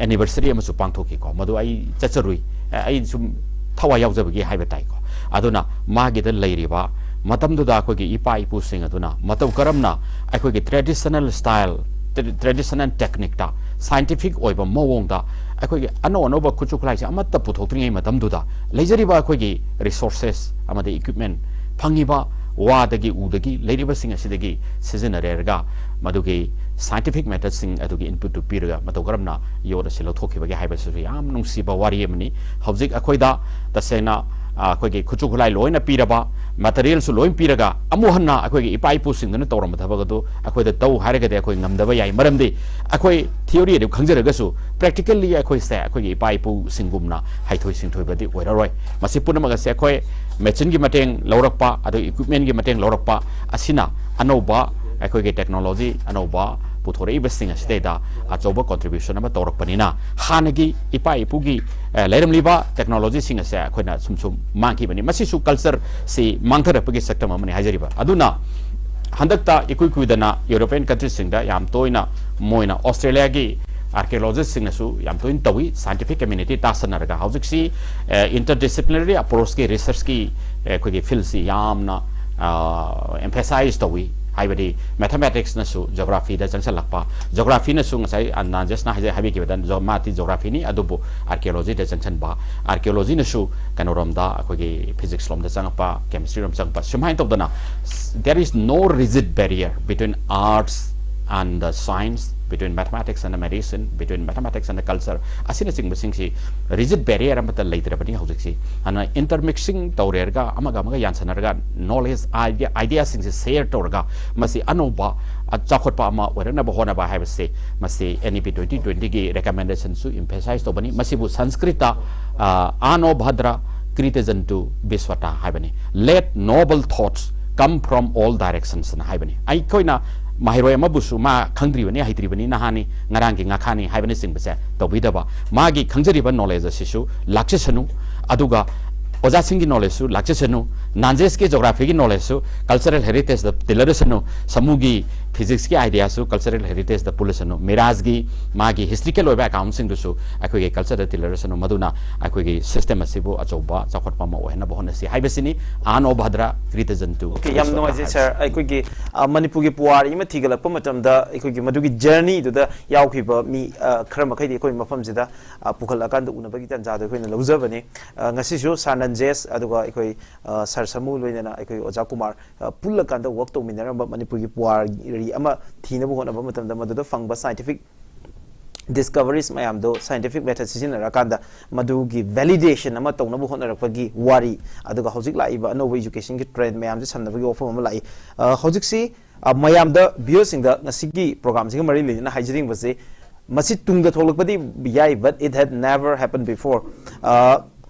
ꯑꯦꯅꯤꯚꯔꯁꯔꯤ ꯑꯃꯁꯨ ꯄꯥꯡꯊꯣꯛꯈꯤꯀꯣ꯫ ꯃꯗꯨ ꯑꯩ ꯆꯠꯆꯔꯨꯏ꯫ ꯑ, ꯑꯩ ꯁꯨꯝ ꯊꯋꯥꯏ ꯌꯥꯎꯖꯕꯒꯤ ꯍꯥꯏꯕ ꯇꯥꯏꯀꯣ꯫ ꯑꯗꯨꯅ ꯃꯥꯒꯤꯗ ꯂꯩꯔꯤꯕ ꯃꯇꯝꯗꯨꯗ ꯑꯩꯈꯣꯏꯒꯤ ꯏꯄꯥ ꯏꯄꯨꯁꯤꯡ ꯑꯗꯨꯅ ꯃꯇꯧ ꯀꯔꯝꯅ ꯑꯩꯈꯣꯏꯒꯤ traditional style, traditional techniqueꯇ, scientific ꯑꯣꯏꯕ ꯃꯑꯣꯡꯗ ꯑꯩꯈꯣꯏꯒꯤ ꯑꯅꯧ ꯑꯅꯧꯕ ꯈꯨꯠꯁꯨ ꯈꯨꯠꯂꯥꯏꯁꯦ ꯑꯃꯠꯇ ꯄꯨꯊꯣꯛꯇ꯭ꯔꯤꯉꯩ ꯃꯇꯝꯗꯨꯗ ꯂꯩꯖꯔꯤꯕ ꯑꯩꯈꯣꯏꯒꯤ resources ꯑꯃꯗꯤ equipment, ꯐꯪꯉꯤꯕ ꯋꯥꯗꯒꯤ ꯎꯗꯒꯤ ꯂꯩꯔꯤꯕꯁꯤꯡ ꯑꯁꯤꯗꯒꯤ ꯁꯤꯖꯤꯟꯅꯔꯦꯔꯒ ꯃꯗꯨꯒꯤ scientific methodꯁꯤꯡ ꯑꯗꯨꯒꯤ inputꯇꯨ ꯄꯤꯔꯒ ꯃꯇꯧ ꯀꯔꯝꯅ ꯌꯣꯠ ꯑꯁꯤ ꯂꯧꯊꯣꯛꯈꯤꯕꯒꯦ ꯍꯥꯏꯕꯁꯤꯁꯨ ꯌꯥꯝ ꯅꯨꯡꯁꯤꯕ ꯋꯥꯔꯤ ꯑꯃꯅꯤ꯫ ꯍꯧꯖꯤꯛ ꯑꯩꯈꯣꯏꯗ ꯇꯁꯦꯡꯅ, ꯑ, ꯑꯩꯈꯣꯏꯒꯤ ꯈꯨꯠꯁꯨ ꯈꯨꯠꯂꯥꯏ ꯂꯣꯏꯅ ꯄꯤꯔꯕ, materialꯁꯨ ꯂꯣꯏꯅ ꯄꯤꯔꯒ ꯑꯃꯨꯛ ꯍꯟꯅ ꯑꯩꯈꯣꯏꯒꯤ ꯏꯄꯥ ꯏꯄꯨꯁꯤꯡꯗꯨꯅ ꯇꯧꯔꯝꯕ ꯊꯕꯛ ꯑꯗꯨ ꯑꯩꯈꯣꯏꯗ ꯇꯧ ꯍꯥꯏꯔꯒꯗꯤ ꯑꯩꯈꯣꯏ ꯉꯝꯗꯕ ꯌꯥꯏ꯫ ꯃꯔꯝꯗꯤ ꯑꯩꯈꯣꯏ theory ꯑꯗꯨ ꯈꯪꯖꯔꯒꯁꯨ practically ꯑꯩꯈꯣꯏꯁꯦ ꯑꯩꯈꯣꯏꯒꯤ ꯏꯄꯥ ꯏꯄꯨꯁꯤꯡꯒꯨꯝꯅ ꯍꯩꯊꯣꯏ ꯁꯤꯡꯊꯣꯏꯕꯗꯤ ꯑꯣꯏꯔꯔꯣꯏ꯫ ꯃꯁꯤ ꯄꯨꯝꯅꯃꯛ ꯑꯁꯦ ꯑꯩꯈꯣꯏ machineꯒꯤ ꯃꯇꯦꯡ ꯂꯧꯔꯛꯄ, ꯑꯗꯨꯒ equipmentꯒꯤ ꯃꯇꯦꯡ ꯂꯧꯔꯛꯄ ꯑꯁꯤꯅ ꯑꯅꯧꯕ ꯑꯩꯈꯣꯏꯒꯤ technology ꯑꯅꯧꯕ ꯄꯨꯊꯣꯔꯛꯏꯕꯁꯤꯡ ꯑꯁꯤꯗꯩꯗ ꯑꯆꯧꯕ contribution ꯑꯃ ꯇꯧꯔꯛꯄꯅꯤꯅ ꯍꯥꯟꯅꯒꯤ ꯏꯄꯥ ꯏꯄꯨꯒꯤ, ꯑ, ꯂꯩꯔꯝꯂꯤꯕ technologyꯁꯤꯡ ꯑꯁꯦ ꯑꯩꯈꯣꯏꯅ ꯁꯨꯝ ꯁꯨꯝ ꯃꯥꯡꯈꯤꯕꯅꯤ꯫ ꯃꯁꯤꯁꯨ cultureꯁꯤ ꯃꯥꯡꯊꯔꯛꯄꯒꯤ ꯁꯛꯇꯝ ꯑꯃꯅꯤ ꯍꯥꯏꯖꯔꯤꯕ꯫ ꯑꯗꯨꯅ ꯍꯟꯗꯛꯇ ꯏꯀꯨꯏ ꯀꯨꯏꯗꯅ European countryꯁꯤꯡꯗ ꯌꯥꯝ ꯇꯣꯏꯅ ꯃꯣꯏꯅ Australiaꯒꯤ archaeologistꯁꯤꯡꯅꯁꯨ ꯌꯥꯝ ꯇꯣꯏꯅ ꯇꯧꯏ, scientific community ꯇꯥꯁꯟꯅꯔꯒ꯫ ꯍꯧꯖꯤꯛꯁꯤ, ꯑ, interdisciplinary approachꯀꯤ researchꯀꯤ, ꯑ, ꯑꯩꯈꯣꯏꯒꯤ fieldꯁꯤ ꯌꯥꯝꯅ, ꯑ, emphasize ꯇꯧꯏ꯫ ꯍꯥꯏꯕꯗꯤ mathematicsꯅꯁꯨ geographyꯗ ꯆꯪꯁꯜꯂꯛꯄ, geographyꯅꯁꯨ ꯉꯁꯥꯏ ꯑꯅꯥꯟꯖꯁꯅ ꯍꯥꯏꯖ-, ꯍꯥꯏꯕꯤꯈꯤꯕꯗ ꯖꯣ-, ꯃꯥꯗꯤ geographyꯅꯤ, ꯑꯗꯨꯕꯨ archaeologyꯗ ꯆꯪꯁꯟꯕ, archaeologyꯅꯁꯨ ꯀꯩꯅꯣꯔꯣꯝꯗ ꯑꯩꯈꯣꯏꯒꯤ physicsꯔꯣꯝꯗ ꯆꯪꯉꯛꯄ, chemistryꯔꯣꯝ ꯆꯪꯉꯛꯄ, ꯁꯨꯃꯥꯏꯅ ꯇꯧꯗꯅ there is no rigid barrier between arts and the science, between mathematics and the medicine, between mathematics and the culture ꯑꯁꯤꯅꯆꯤꯡꯕꯁꯤꯡꯁꯤ rigid barrier ꯑꯃꯠꯇ ꯂꯩꯇ꯭ꯔꯕꯅꯤ ꯍꯧꯖꯤꯛꯁꯤ꯫ ꯑꯗꯨꯅ intermixing ꯇꯧꯔꯦꯔꯒ ꯑꯃꯒ ꯑꯃꯒ ꯌꯥꯟꯁꯟꯅꯔꯒ knowledge, idea, ideaꯁꯤꯡꯁꯦ share ꯇꯧꯔꯒ ꯃꯁꯤ ꯑꯅꯧꯕ, ꯑ, ꯆꯥꯎꯈꯠꯄ ꯑꯃ ꯑꯣꯏꯔꯛꯅꯕ ꯍꯣꯠꯅꯕ ꯍꯥꯏꯕꯁꯦ ꯃꯁꯤ NEP twenty twentyꯒꯤ recommendationꯁꯨ emphasize ꯇꯧꯕꯅꯤ꯫ ꯃꯁꯤꯕꯨ Sanskritꯇ, ꯑ, "Ano bhadra kritajantu bisvata" ꯍꯥꯏꯕꯅꯤ꯫ "Let noble thoughts come from all directions" ꯍꯥꯏꯕꯅꯤ꯫ ꯑꯩꯈꯣꯏꯅ ꯃꯍꯩꯔꯣꯏ ꯑꯃꯕꯨꯁꯨ ꯃꯥ ꯈꯪꯗ꯭ꯔꯤꯕꯅꯤ, ꯍꯩꯇ꯭ꯔꯤꯕꯅꯤ, ꯅꯍꯥꯅꯤ, ꯉꯔꯥꯡꯒꯤ ꯉꯥꯈꯥꯅꯤ ꯍꯥꯏꯕꯅꯆꯤꯡꯕꯁꯦ ꯇꯧꯕꯤꯗꯕ, ꯃꯥꯒꯤ ꯈꯪꯖꯔꯤꯕ knowledge ꯑꯁꯤꯁꯨ ꯂꯥꯛꯆꯁꯅꯨ, ꯑꯗꯨꯒ ꯑꯣꯖꯥꯁꯤꯡꯒꯤ ꯅꯣꯂꯦꯖꯁꯨ ꯂꯥꯛꯆꯁꯅꯨ, ꯅꯥꯟꯖꯦꯁꯀꯤ ꯖꯣꯒ꯭ꯔꯥꯐꯤꯒꯤ ꯅꯣꯂꯦꯖꯁꯨ ꯀꯜꯆꯔꯦꯜ ꯍꯦꯔꯤꯇꯦꯖꯇ ꯇꯤꯜꯂꯔꯁꯅꯨ, ꯁꯃꯨꯒꯤ ꯐꯤꯖꯤꯛꯁꯀꯤ ꯑꯥꯏꯗꯤꯌꯥꯁꯨ ꯀꯜꯆꯔꯦꯜ ꯍꯦꯔꯤꯇꯦꯖꯇ ꯄꯨꯜꯂꯁꯅꯨ, ꯃꯤꯔꯥꯖꯒꯤ ꯃꯥꯒꯤ ꯍꯤꯁꯇ꯭ꯔꯤꯀꯦꯜ ꯑꯣꯏꯕ ꯑꯦꯀꯥꯎꯟꯁꯤꯡꯗꯨꯁꯨ ꯑꯩꯈꯣꯏꯒꯤ ꯀꯜꯆꯔꯗ ꯇꯤꯜꯂꯔꯁꯅꯨ, ꯃꯗꯨꯅ ꯑꯩꯈꯣꯏꯒꯤ ꯁꯤꯁꯇꯦꯝ ꯑꯁꯤꯕꯨ ꯑꯆꯧꯕ ꯆꯥꯎꯈꯠꯄ ꯑꯃ ꯑꯣꯏꯍꯟꯅꯕ ꯍꯣꯠꯅꯁꯤ ꯍꯥꯏꯕꯁꯤꯅꯤ꯫ ꯑꯍꯥꯟ ꯑꯣ ꯚꯗ꯭ꯔ ꯀ꯭ꯔꯤꯇꯖꯟꯇꯨ꯫ Okay, ꯌꯥꯝ ꯅꯨꯡꯉꯥꯏꯖꯩ ꯁꯥꯔ꯫ ꯑꯩꯈꯣꯏꯒꯤ ꯑ, ꯃꯅꯤꯄꯨꯔꯒꯤ ꯄꯨꯋꯥꯔꯤ ꯑꯃ ꯊꯤꯒꯠꯂꯛꯄ ꯃꯇꯝꯗ ꯑꯩꯈꯣꯏꯒꯤ ꯃꯗꯨꯒꯤ ꯖꯔꯅꯤꯗꯨꯗ ꯌꯥꯎꯈꯤꯕ ꯃꯤ ꯑ, ꯈꯔ ꯃꯈꯩꯗꯤ ꯑꯩꯈꯣꯏ ꯃꯐꯝꯁꯤꯗ ꯑ, ꯄꯨꯈꯠꯂꯛꯑꯀꯥꯟꯗ ꯎꯅꯕꯒꯤ ꯇꯥꯟꯖꯥꯗꯣ ꯑꯩꯈꯣꯏꯅ ꯂꯧꯖꯕꯅꯤ꯫ ꯑ, ꯉꯁꯤꯁꯨ ꯁꯥꯔ ꯅꯟꯖꯦꯁ ꯑꯗꯨꯒ ꯑꯩꯈꯣꯏ ꯑ, ꯁꯥꯔ ꯁꯃꯨ ꯂꯣꯏꯅꯅ ꯑꯩꯈꯣꯏ ꯑꯣꯖꯥ ꯀꯨꯃꯥꯔ ꯑ, ꯄꯨꯜꯂꯀꯥꯟꯗ ꯋꯥꯛ ꯇꯧꯃꯤꯟꯅꯔꯝꯕ ꯃꯅꯤꯄꯨꯔꯒꯤ ꯄꯨꯋꯥꯔꯤ ꯑꯃ ꯊꯤꯅꯕ ꯍꯣꯠꯅꯕ ꯃꯇꯝꯗ ꯃꯗꯨꯗ ꯐꯪꯕ ꯁꯥꯏꯟꯇꯤꯐꯤꯛ ꯗꯤꯁꯀꯚꯔꯤꯁ ꯃꯌꯥꯝꯗꯣ ꯁꯥꯏꯟꯇꯤꯐꯤꯛ ꯃꯦꯊꯗ ꯁꯤꯖꯤꯟꯅꯔꯀꯥꯟꯗ ꯃꯗꯨꯒꯤ ꯚꯦꯂꯤꯗꯦꯁꯟ ꯑꯃ ꯇꯧꯅꯕ ꯍꯣꯠꯅꯔꯛꯄꯒꯤ ꯋꯥꯔꯤ, ꯑꯗꯨꯒ ꯍꯧꯖꯤꯛ ꯂꯥꯛꯏꯕ ꯑꯅꯧꯕ ꯏꯖꯨꯀꯦꯁꯟꯒꯤ ꯇ꯭ꯔꯦꯟ ꯃꯌꯥꯝꯁꯦ ꯁꯝꯅꯕꯒꯤ ꯋꯥꯐꯝ ꯑꯃ ꯂꯥꯛꯏ꯫ ꯑ, ꯍꯧꯖꯤꯛꯁꯤ ꯑ, ꯃꯌꯥꯝꯗ ꯚꯤꯌꯔꯁꯤꯡꯗ ꯉꯁꯤꯒꯤ ꯄ꯭ꯔꯣꯒ꯭ꯔꯥꯝꯁꯤꯒ ꯃꯔꯤ ꯂꯩꯅꯅ ꯍꯥꯏꯖꯅꯤꯡꯕꯁꯤ, ꯃꯁꯤ ꯇꯨꯡꯗ ꯊꯣꯛꯂꯛꯄꯗꯤ ꯌꯥꯏ, but it had never happened before꯫ ꯑ,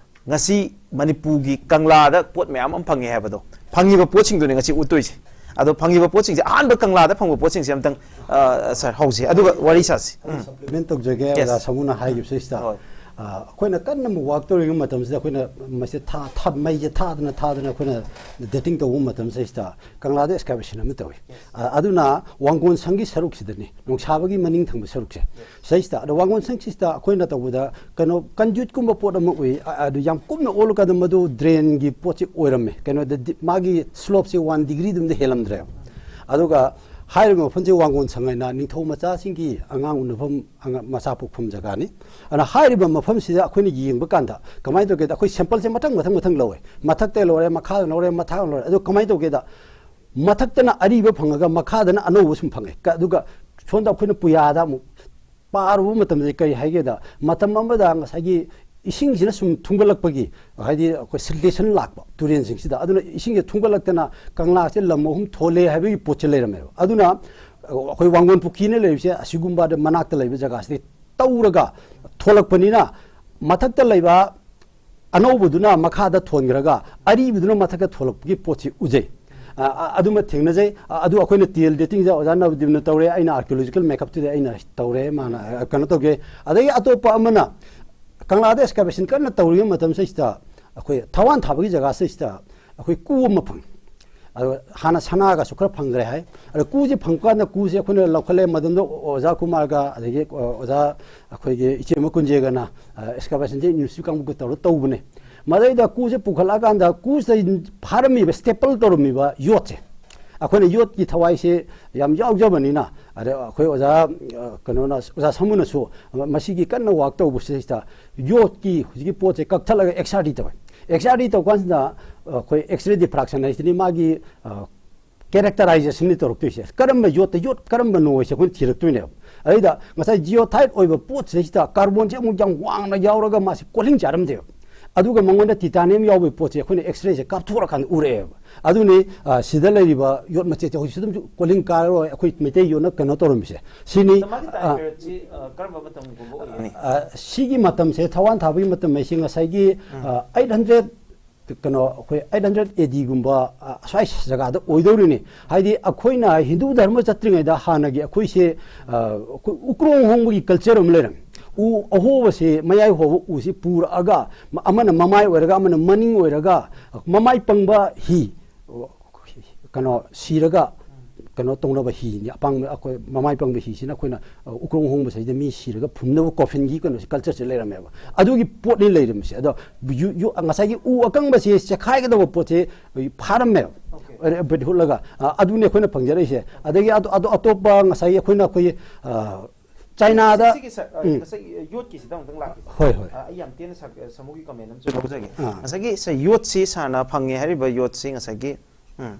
ꯉꯁꯤ ꯃꯅꯤꯄꯨꯔꯒꯤ ꯀꯪꯂꯥꯗ ꯄꯣꯠ ꯃꯌꯥꯝ ꯑꯃ ꯐꯪꯉꯦ ꯍꯥꯏꯕꯗꯣ, ꯐꯪꯉꯤꯕ ꯄꯣꯠꯁꯤꯡꯗꯨꯅꯤ ꯉꯁꯤ ꯎꯠꯇꯣꯏꯁꯦ꯫ ꯑꯗꯣ ꯐꯪꯉꯤꯕ ꯄꯣꯠꯁꯤꯡꯁꯦ, ꯑꯍꯥꯟꯕ ꯀꯪꯂꯥꯗ ꯐꯪꯕ ꯄꯣꯠꯁꯤꯡꯁꯦ ꯑꯝꯇꯪ, ꯑ, ꯁꯥꯔ, ꯍꯧꯁꯦ, ꯑꯗꯨꯒ ꯋꯥꯔꯤ ꯁꯥꯁꯤ꯫ ꯎꯝ꯫ ꯁꯄ꯭ꯂꯤꯃꯦꯟ ꯇꯧꯖꯒꯦ꯫ Yes. ꯑꯣꯖꯥ ꯁꯃꯨꯅ ꯍꯥꯏꯈꯤꯕꯁꯤꯗ, ꯍꯣꯏ꯫ ꯑ, ꯑꯩꯈꯣꯏꯅ ꯀꯟꯅ ꯑꯃꯨꯛ ꯋꯥꯛ ꯇꯧꯔꯤꯉꯩ ꯃꯇꯝꯁꯤꯗ, ꯑꯩꯈꯣꯏꯅ ꯃꯁꯤ ꯊꯥ-, ꯊꯥ-, ꯃꯩꯁꯦ ꯊꯥꯗꯅ ꯊꯥꯗꯅ ꯑꯩꯈꯣꯏꯅ ꯗꯦꯇꯤꯡ ꯇꯧꯕ ꯃꯇꯝꯁꯤꯗ ꯀꯪꯂꯥꯗ ꯑꯦꯛꯁꯀꯥꯚꯦꯁꯟ ꯑꯃ ꯇꯧꯏ꯫ ꯑ, ꯑꯗꯨꯅ ꯋꯥꯡꯒꯣꯟ ꯁꯪꯒꯤ ꯁꯔꯨꯛꯁꯤꯗꯅꯤ, ꯅꯣꯡꯁꯥꯕꯒꯤ ꯃꯅꯤꯡ ꯊꯪꯕ ꯁꯔꯨꯛꯁꯦ, ꯁꯤꯗꯩꯁꯤꯗ꯫ ꯑꯗꯣ ꯋꯥꯡꯒꯣꯟ ꯁꯪꯁꯤꯗ ꯑꯩꯈꯣꯏꯅ ꯇꯧꯕꯗ ꯀꯩꯅꯣ, ꯀꯟꯗ꯭ꯌꯨꯠꯀꯨꯝꯕ ꯄꯣꯠ ꯑꯃ ꯎꯏ꯫ ꯑ, ꯑꯗꯨ ꯌꯥꯝ ꯀꯨꯞꯅ ꯑꯣꯜꯂꯀꯥꯟꯗ ꯃꯗꯨ ꯗ꯭ꯔꯦꯟꯒꯤ ꯄꯣꯠꯁꯤ ꯑꯣꯏꯔꯝꯃꯦ꯫ ꯀꯩꯅꯣꯗ ꯗꯤ-, ꯃꯥꯒꯤ ꯁ꯭ꯂꯣꯞꯁꯦ ꯋꯥꯟ ꯗꯤꯒ꯭ꯔꯤꯗꯨꯝꯗ ꯍꯦꯜꯂꯝꯗ꯭ꯔꯦꯕ꯫ ꯑꯗꯨꯒ ꯍꯥꯏꯔꯤꯕ ꯃꯐꯝꯁꯦ ꯋꯥꯡꯒꯣꯟ ꯁꯪ ꯍꯥꯏꯅ ꯅꯤꯡꯊꯧ ꯃꯆꯥꯁꯤꯡꯒꯤ ꯑꯉꯥꯡ ꯎꯅꯐꯝ, ꯑꯉꯥꯡ ꯃꯆꯥ ꯄꯣꯛꯐꯝ ꯖꯒꯥꯅꯤ꯫ ꯑꯗꯨꯅ ꯍꯥꯏꯔꯤꯕ ꯃꯐꯝꯁꯤꯗ ꯑꯩꯈꯣꯏꯅ ꯌꯦꯡꯕ ꯀꯥꯟꯗ ꯀꯃꯥꯏꯅ ꯇꯧꯒꯦꯗ, ꯑꯩꯈꯣꯏ ꯁꯦꯝꯄꯜꯁꯦ ꯃꯊꯪ ꯃꯊꯪ ꯃꯊꯪ ꯂꯧꯋꯦ꯫ ꯃꯊꯛꯇ ꯂꯧꯔꯦ, ꯃꯈꯥꯗ ꯂꯧꯔꯦ, ꯃꯊꯛ ꯂꯧꯔꯦ꯫ ꯑꯗꯣ ꯀꯃꯥꯏꯅ ꯇꯧꯒꯦꯗ, ꯃꯊꯛꯇꯅ ꯑꯔꯤꯕ ꯐꯪꯉꯒ ꯃꯈꯥꯗꯅ ꯑꯅꯧꯕ ꯁꯨꯝ ꯐꯪꯉꯦ꯫ ꯀ-, ꯑꯗꯨꯒ ꯁꯣꯝꯗ ꯑꯩꯈꯣꯏꯅ ꯄꯨꯌꯥꯗ ꯑꯃꯨꯛ ꯄꯥꯔꯨꯕ ꯃꯇꯝꯗ ꯀꯔꯤ ꯍꯥꯏꯒꯦꯗ, ꯃꯇꯝ ꯑꯃꯗ ꯉꯁꯥꯏꯒꯤ ꯏꯁꯤꯡꯁꯤꯅ ꯁꯨꯝ ꯊꯨꯝꯒꯠꯂꯛꯄꯒꯤ, ꯍꯥꯏꯗꯤ ꯑꯩꯈꯣꯏ ꯁꯤꯔꯀꯨꯂꯦꯁꯟ ꯂꯥꯛꯄ ꯇꯨꯔꯦꯟꯁꯤꯡꯁꯤꯗ, ꯑꯗꯨꯅ ꯏꯁꯤꯡꯁꯦ ꯊꯨꯝꯒꯠꯂꯛꯇꯅ ꯀꯪꯂꯥꯁꯦ ꯂꯝ ꯑꯍꯨꯝ ꯊꯣꯜꯂꯦ ꯍꯥꯏꯕꯒꯤ ꯄꯣꯠꯁꯦ ꯂꯩꯔꯝꯃꯦꯕ꯫ ꯑꯗꯨꯅ ꯑꯩꯈꯣꯏ ꯋꯥꯡꯒꯣꯟ ꯄꯨꯈ꯭ꯔꯤꯅ ꯂꯩꯔꯤꯁꯦ ꯑꯁꯤꯒꯨꯝꯕꯗ ꯃꯅꯥꯛꯇ ꯂꯩꯕ ꯖꯒꯥꯁꯤꯗꯤ ꯇꯧꯔꯒ ꯊꯣꯛꯂꯛꯄꯅꯤꯅ, ꯃꯊꯛꯇ ꯂꯩꯕ ꯑꯅꯧꯕꯗꯨꯅ ꯃꯈꯥꯗ ꯊꯣꯟꯈ꯭ꯔꯒ ꯑꯔꯤꯕꯗꯨꯅ ꯃꯊꯛꯇ ꯊꯣꯛꯂꯛꯄꯒꯤ ꯄꯣꯠꯁꯤ ꯎꯖꯩ꯫ ꯑ, ꯑ, ꯑꯗꯨꯃ ꯊꯦꯡꯅꯖꯩ꯫ ꯑ, ꯑꯗꯨ ꯑꯩꯈꯣꯏꯅ ꯇꯦꯜ ꯗꯦꯇꯤꯡꯁꯦ ꯑꯣꯖꯥ ꯅꯕꯗꯤꯞꯅ ꯇꯧꯔꯦ, ꯑꯩꯅ ꯑꯥꯔꯀꯤꯑꯣꯂꯣꯖꯤꯀꯦꯜ ꯃꯦꯀꯞꯇꯨꯗꯤ ꯑꯩꯅ ꯇꯧꯔꯦ, ꯃꯥꯅ, ꯑ, ꯀꯩꯅꯣ ꯇꯧꯒꯦ꯫ ꯑꯗꯒꯤ ꯑꯇꯣꯞꯄ ꯑꯃꯅ ꯀꯪꯂꯥꯗ ꯑꯦꯛꯁꯀꯥꯚꯦꯁꯟ ꯀꯟꯅ ꯇꯧꯔꯤꯕ ꯃꯇꯝꯁꯤꯗ ꯑꯩꯈꯣꯏ ꯊꯋꯥꯟ ꯊꯥꯕꯒꯤ ꯖꯒꯥꯁꯤꯗꯩꯁꯤꯗ ꯑꯩꯈꯣꯏ ꯀꯨ ꯑꯃ ꯐꯪꯉꯤ꯫ ꯑꯗꯣ ꯍꯥꯟꯅ ꯁꯅꯥꯒꯁꯨ ꯈꯔ ꯐꯪꯈ꯭ꯔꯦ ꯍꯥꯏ꯫ ꯑꯗꯣ ꯀꯨꯁꯦ ꯐꯪꯕ ꯀꯥꯟꯗ ꯀꯨꯁꯦ ꯑꯩꯈꯣꯏꯅ ꯂꯧꯈꯠꯂꯦ꯫ ꯃꯗꯨꯗ ꯑꯣꯖꯥ ꯀꯨꯃꯥꯔꯒ, ꯑꯗꯒꯤ ꯑꯣꯖꯥ ꯑꯩꯈꯣꯏꯒꯤ ꯏꯆꯦ ꯃꯀꯨꯟꯖꯦꯒꯅ, ꯑ, excavation ꯁꯦ ꯏꯟꯗꯁꯇ꯭ꯔꯤ ꯀꯥꯡꯕꯨꯒ ꯇꯧꯔꯒ ꯇꯧꯕꯅꯦ꯫ ꯃꯗꯩꯗ ꯀꯨꯁꯦ ꯄꯨꯈꯠꯂꯛꯑꯀꯥꯟꯗ ꯀꯨꯁꯤꯗ ꯐꯥꯔꯝꯃꯤꯕ, staple ꯇꯧꯔꯝꯃꯤꯕ ꯌꯣꯠꯁꯦ, ꯑꯩꯈꯣꯏꯅ ꯌꯣꯠꯀꯤ ꯊꯋꯥꯏꯁꯦ ꯌꯥꯝ ꯌꯥꯎꯖꯕꯅꯤꯅ, ꯑꯗ ꯑꯩꯈꯣꯏ ꯑꯣꯖꯥ, ꯑ, ꯀꯩꯅꯣꯅ, ꯑꯣꯖꯥ ꯁꯥꯃꯨꯅꯁꯨ ꯃꯁꯤꯒꯤ ꯀꯟꯅ work ꯇꯧꯕꯁꯤꯗꯩꯁꯤꯗ ꯌꯣꯠꯀꯤ ꯍꯧꯖꯤꯛꯀꯤ ꯄꯣꯠꯁꯦ ꯀꯛꯊꯠꯂꯒ XRD ꯇꯧꯋꯦ꯫ XRD ꯇꯧ ꯀꯥꯟꯁꯤꯗ, ꯑ, ꯑꯩꯈꯣꯏ X-ray diffraction ꯍꯥꯏꯁꯤꯅꯤ, ꯃꯥꯒꯤ, ꯑ, characterization ꯅꯤ ꯇꯧꯔꯛꯇꯣꯏꯁꯦ꯫ ꯀꯔꯝꯕ ꯌꯣꯠꯇ ꯌꯣꯠ ꯀꯔꯝꯕꯅꯣ ꯍꯥꯏꯁꯦ ꯑꯩꯈꯣꯏꯅ ꯊꯤꯔꯛꯇꯣꯏꯅꯦꯕ꯫ ꯑꯗꯩꯗ ꯉꯁꯥꯏ geotite ꯑꯣꯏꯕ ꯄꯣꯠꯁꯤꯗꯩꯁꯤꯗ carbon ꯁꯦ ꯑꯃꯨꯛ ꯌꯥꯝ ꯋꯥꯡꯅ ꯌꯥꯎꯔꯒ ꯃꯥꯁꯦ ꯀꯣꯜꯍꯤꯡ ꯆꯥꯔꯝꯗꯦꯕ꯫ ꯑꯗꯨꯒ ꯃꯉꯣꯟꯗ titanium ꯌꯥꯎꯕꯒꯤ ꯄꯣꯠꯁꯦ ꯑꯩꯈꯣꯏꯅ X-ray ꯁꯦ ꯀꯥꯞꯊꯣꯔꯀꯥꯟꯗ ꯎꯔꯛꯑꯦꯕ꯫ ꯑꯗꯨꯅꯤ, ꯑ, ꯁꯤꯗ ꯂꯩꯔꯤꯕ ꯌꯣꯠ ꯃꯆꯦꯠꯁꯦ ꯍꯧꯖꯤꯛꯁꯨ ꯑꯗꯨꯝ ꯀꯣꯜꯍꯤꯡ ꯀꯥꯔꯔꯣꯏ, ꯑꯩꯈꯣꯏ ꯃꯩꯇꯩ ꯌꯣꯠꯅ ꯀꯩꯅꯣ ꯇꯧꯔꯝꯃꯤꯁꯦ꯫ ꯁꯤꯅꯤ, ꯑꯗꯣ ꯃꯥꯒꯤ time ꯑ, period ꯁꯤ, ꯑ, ꯀꯔꯝꯕ ꯃꯇꯝꯒꯨꯝꯕ ꯑꯣꯏꯒꯅꯤ? ꯑ, ꯁꯤꯒꯤ ꯃꯇꯝꯁꯦ, ꯊꯋꯥꯟ ꯊꯥꯕꯒꯤ ꯃꯇꯝ ꯍꯥꯏꯁꯤ ꯉꯁꯥꯏꯒꯤ, ꯎꯝ꯫ ꯑ, eight hundred, ꯀꯩꯅꯣ, ꯑꯩꯈꯣꯏ eight hundred A D ꯒꯨꯝꯕ, ꯑ, ꯑꯁ꯭ꯋꯥꯏ ꯖꯒꯥꯗ ꯑꯣꯏꯗꯧꯔꯤꯅꯤ꯫ ꯍꯥꯏꯗꯤ ꯑꯩꯈꯣꯏꯅ ꯍꯤꯟꯗꯨ ꯙꯔꯃ ꯆꯠꯇ꯭ꯔꯤꯉꯩꯗ ꯍꯥꯟꯅꯒꯤ ꯑꯩꯈꯣꯏꯁꯦ, ꯑ, ꯑꯩꯈꯣꯏ ꯎꯀ꯭ꯔꯣꯡ ꯍꯣꯡꯕꯒꯤ culture ꯑꯃ ꯂꯩꯔꯝꯃꯤ꯫ ꯎ ꯑꯍꯣꯕꯁꯦ, ꯃꯌꯥꯏ ꯍꯣꯕ ꯎꯁꯤ ꯄꯨꯔꯛꯑꯒ, ꯃ-, ꯑꯃꯅ ꯃꯃꯥꯏ ꯑꯣꯏꯔꯒ, ꯑꯃꯅ ꯃꯅꯤꯡ ꯑꯣꯏꯔꯒ, ꯃꯃꯥꯏ ꯄꯪꯕ ꯍꯤ, ꯀꯩꯅꯣ, ꯁꯤꯔꯒ ꯀꯩꯅꯣ ꯇꯧꯅꯕ ꯍꯤꯅꯤ꯫ ꯑꯄꯪꯕ, ꯑꯩꯈꯣꯏ ꯃꯃꯥꯏ ꯄꯪꯕ ꯍꯤꯁꯤꯅ ꯑꯩꯈꯣꯏꯅ, ꯑ, ꯎꯀ꯭ꯔꯣꯡ ꯍꯣꯡꯕꯁꯤꯗ ꯃꯤ ꯁꯤꯔꯒ ꯐꯨꯝꯅꯕ coffin ꯒꯤ ꯀꯩꯅꯣꯁꯦ, culture ꯁꯦ ꯂꯩꯔꯝꯃꯦꯕ꯫ ꯑꯗꯨꯒꯤ ꯄꯣꯠꯅꯤ ꯂꯩꯔꯝꯃꯤꯁꯦ꯫ ꯑꯗꯣ ꯌꯨ-, ꯌꯨ-, ꯉꯁꯥꯏꯒꯤ ꯎ ꯑꯀꯪꯕꯁꯦ ꯆꯦꯈꯥꯏꯒꯗꯕ ꯄꯣꯠꯁꯦ ꯐꯥꯔꯝꯃꯦꯕ꯫ Okay. ꯕ꯭ꯔꯤꯠ ꯍꯨꯠꯂꯒ, ꯑ, ꯑꯗꯨꯅꯦ ꯑꯩꯈꯣꯏꯅ ꯐꯪꯖꯔꯛꯏꯁꯦ꯫ ꯑꯗꯒꯤ ꯑꯗꯨ, ꯑꯗꯨ ꯑꯇꯣꯞꯄ ꯉꯁꯥꯏꯒꯤ ꯑꯩꯈꯣꯏꯅ ꯑꯩꯈꯣꯏꯒꯤ, ꯑ, ꯆꯥꯏꯅꯥꯗ ꯁꯤꯒꯤ ꯁ-, ꯑ, ꯎꯝ꯫ ꯉꯁꯥꯏꯒꯤ ꯌꯣꯠꯀꯤꯁꯤꯗ ꯑꯃꯨꯛꯇꯪ ꯂꯥꯛꯀꯦ꯫ ꯍꯣꯏ, ꯍꯣꯏ꯫ ꯑ, ꯑꯩ ꯌꯥꯝ ꯇꯦꯟꯅ ꯁ-, ꯁꯃꯨꯒꯤ comment ꯑꯃꯁꯨ ꯂꯧꯖꯒꯦ꯫ ꯑꯥ꯫ ꯉꯁꯥꯏꯒꯤ ꯁ-, ꯌꯣꯠꯁꯤ ꯁꯥꯔꯅ ꯐꯪꯉꯦ ꯍꯥꯏꯔꯤꯕ ꯌꯣꯠꯁꯤ ꯉꯁꯥꯏꯒꯤ, ꯎꯝ꯫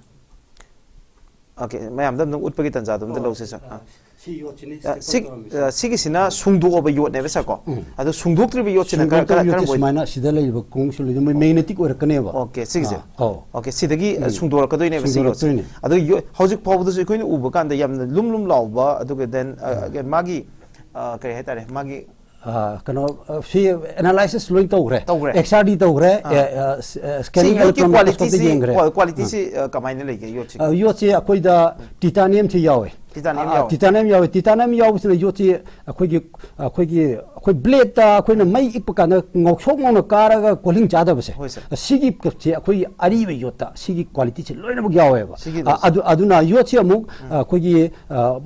Okay, ꯃꯌꯥꯝꯗ ꯑꯝꯇꯪ ꯎꯠꯄꯒꯤ ꯇꯥꯟꯖꯥꯗꯣ ꯑꯝꯇ ꯑꯣ, ꯂꯧꯁꯤ, sir꯫ ꯑ, ꯑꯥ꯫ ꯁꯤ ꯌꯣꯠꯁꯤꯅꯤ, ꯑ, staple ꯁꯤ-, ꯇꯧꯔꯝꯃꯤꯁꯦ꯫ ꯑ, ꯁꯤꯒꯤꯁꯤꯅ ꯁꯨꯡꯗꯣꯛꯑꯕ ꯌꯣꯠꯅꯦꯕ, sir, ꯀꯣ? ꯎꯝ꯫ ꯑꯗꯣ ꯁꯨꯡꯗꯣꯛꯇ꯭ꯔꯤꯕ ꯌꯣꯠꯁꯤꯅ ꯁꯨꯡꯗꯣꯛꯇꯕ ꯀꯔ-, ꯀꯔ-, ꯌꯣꯠꯁꯦ ꯀꯔꯝꯕ ꯑꯣꯏ-, ꯁꯨꯃꯥꯏꯅ ꯁꯤꯗ ꯂꯩꯔꯤꯕ ꯈꯣꯡꯎꯞꯁꯨ ꯂꯣꯏꯅ ꯃꯣꯏ magnetic ꯑꯣꯏꯔꯛꯀꯅꯦꯕ꯫ Okay, ꯁꯤꯒꯤꯁꯦ꯫ ꯑꯥ, ꯑꯧ꯫ Okay, ꯁꯤꯗꯒꯤ, ꯑ, ꯎꯝ꯫ ꯁꯨꯡꯗꯣꯔꯛꯀꯗꯣꯏꯅꯦꯕ ꯁꯤ ꯌꯣꯠꯁꯦ꯫ ꯁꯨꯡꯗꯣꯔꯛꯇꯣꯏꯅꯦ꯫ ꯑꯗꯣ ꯌꯣ-, ꯍꯧꯖꯤꯛ ꯐꯥꯎꯕꯗꯁꯨ ꯑꯩꯈꯣꯏꯅ ꯎꯕ ꯀꯥꯟꯗ ꯌꯥꯝꯅ ꯂꯨꯝ ꯂꯨꯝ ꯂꯥꯎꯕ, ꯑꯗꯨꯒ then, ꯑ, ꯎꯝ꯫ ꯃꯥꯒꯤ, ꯑ, ꯀꯔꯤ ꯍꯥꯏꯇꯥꯔꯦ, ꯃꯥꯒꯤ ꯑ, ꯀꯩꯅꯣ, ꯑ, ꯁꯤ ꯑꯦꯅꯥꯂꯥꯏꯁꯤꯁ ꯂꯣꯏ ꯇꯧꯈ꯭ꯔꯦ꯫ ꯇꯧꯈ꯭ꯔꯦ꯫ ꯑꯦꯛꯁ ꯑꯥꯔ ꯗꯤ ꯇꯧꯈ꯭ꯔꯦ꯫ ꯑꯥ꯫ ꯑꯦ, ꯑ, ꯁ-, ꯑ, ꯁꯤ ꯁ꯭ꯀꯦꯅꯤꯡ ꯌꯣꯠꯀꯤ ꯑꯦꯂꯦꯛꯇ꯭ꯔꯣꯟ ꯃꯥꯏꯀ꯭ꯔꯣꯁꯀꯣꯞꯇ ꯀ꯭ꯋꯥꯂꯤꯇꯤꯁꯤ ꯌꯦꯡꯈ꯭ꯔꯦ꯫ ꯀ꯭ꯋꯥ- ꯀ꯭ꯋꯥꯂꯤꯇꯤꯁꯤ ꯑ, ꯀꯃꯥꯏꯅ ꯂꯩꯒꯦ ꯌꯣꯠꯁꯤ? ꯑ, ꯌꯣꯠꯁꯦ ꯑꯩꯈꯣꯏꯗ ꯇꯤꯇꯥꯅꯤꯌꯝꯁꯦ ꯌꯥꯎꯋꯦ꯫ ꯇꯤꯇꯥꯅꯤꯌꯝ ꯑ, ꯌꯥꯎꯋꯦ꯫ ꯇꯤꯇꯥꯅꯤꯌꯝ ꯌꯥꯎꯋꯦ꯫ ꯇꯤꯇꯥꯅꯤꯌꯝ ꯌꯥꯎꯕꯁꯤꯅ ꯌꯣꯠꯁꯤ ꯑꯩꯈꯣꯏꯒꯤ, ꯑꯩꯈꯣꯏꯒꯤ, ꯑꯩꯈꯣꯏ ꯕ꯭ꯂꯦꯗꯇ ꯑꯩꯈꯣꯏꯅ ꯃꯩ ꯏꯛꯄ ꯀꯥꯟꯗ ꯉꯧꯁꯣꯛ ꯉꯧꯅ ꯀꯥꯔꯒ ꯀꯣꯜꯍꯤꯡ ꯆꯥꯗꯕꯁꯦ꯫ ꯍꯣꯏ, ꯁꯥꯔ꯫ ꯁꯤꯒꯤ ꯀꯞꯁꯦ ꯑꯩꯈꯣꯏꯒꯤ ꯑꯔꯤꯕ ꯌꯣꯠꯇ ꯁꯤꯒꯤ ꯀ꯭ꯋꯥꯂꯤꯇꯤꯁꯦ ꯂꯣꯏꯅꯃꯛ ꯌꯥꯎꯋꯦꯕ꯫ ꯁꯤꯒꯤ ꯑ, ꯑꯗꯨ, ꯑꯗꯨꯅ ꯌꯣꯠꯁꯤ ꯑꯃꯨꯛ, ꯑ, ꯑꯩꯈꯣꯏꯒꯤ, ꯑ,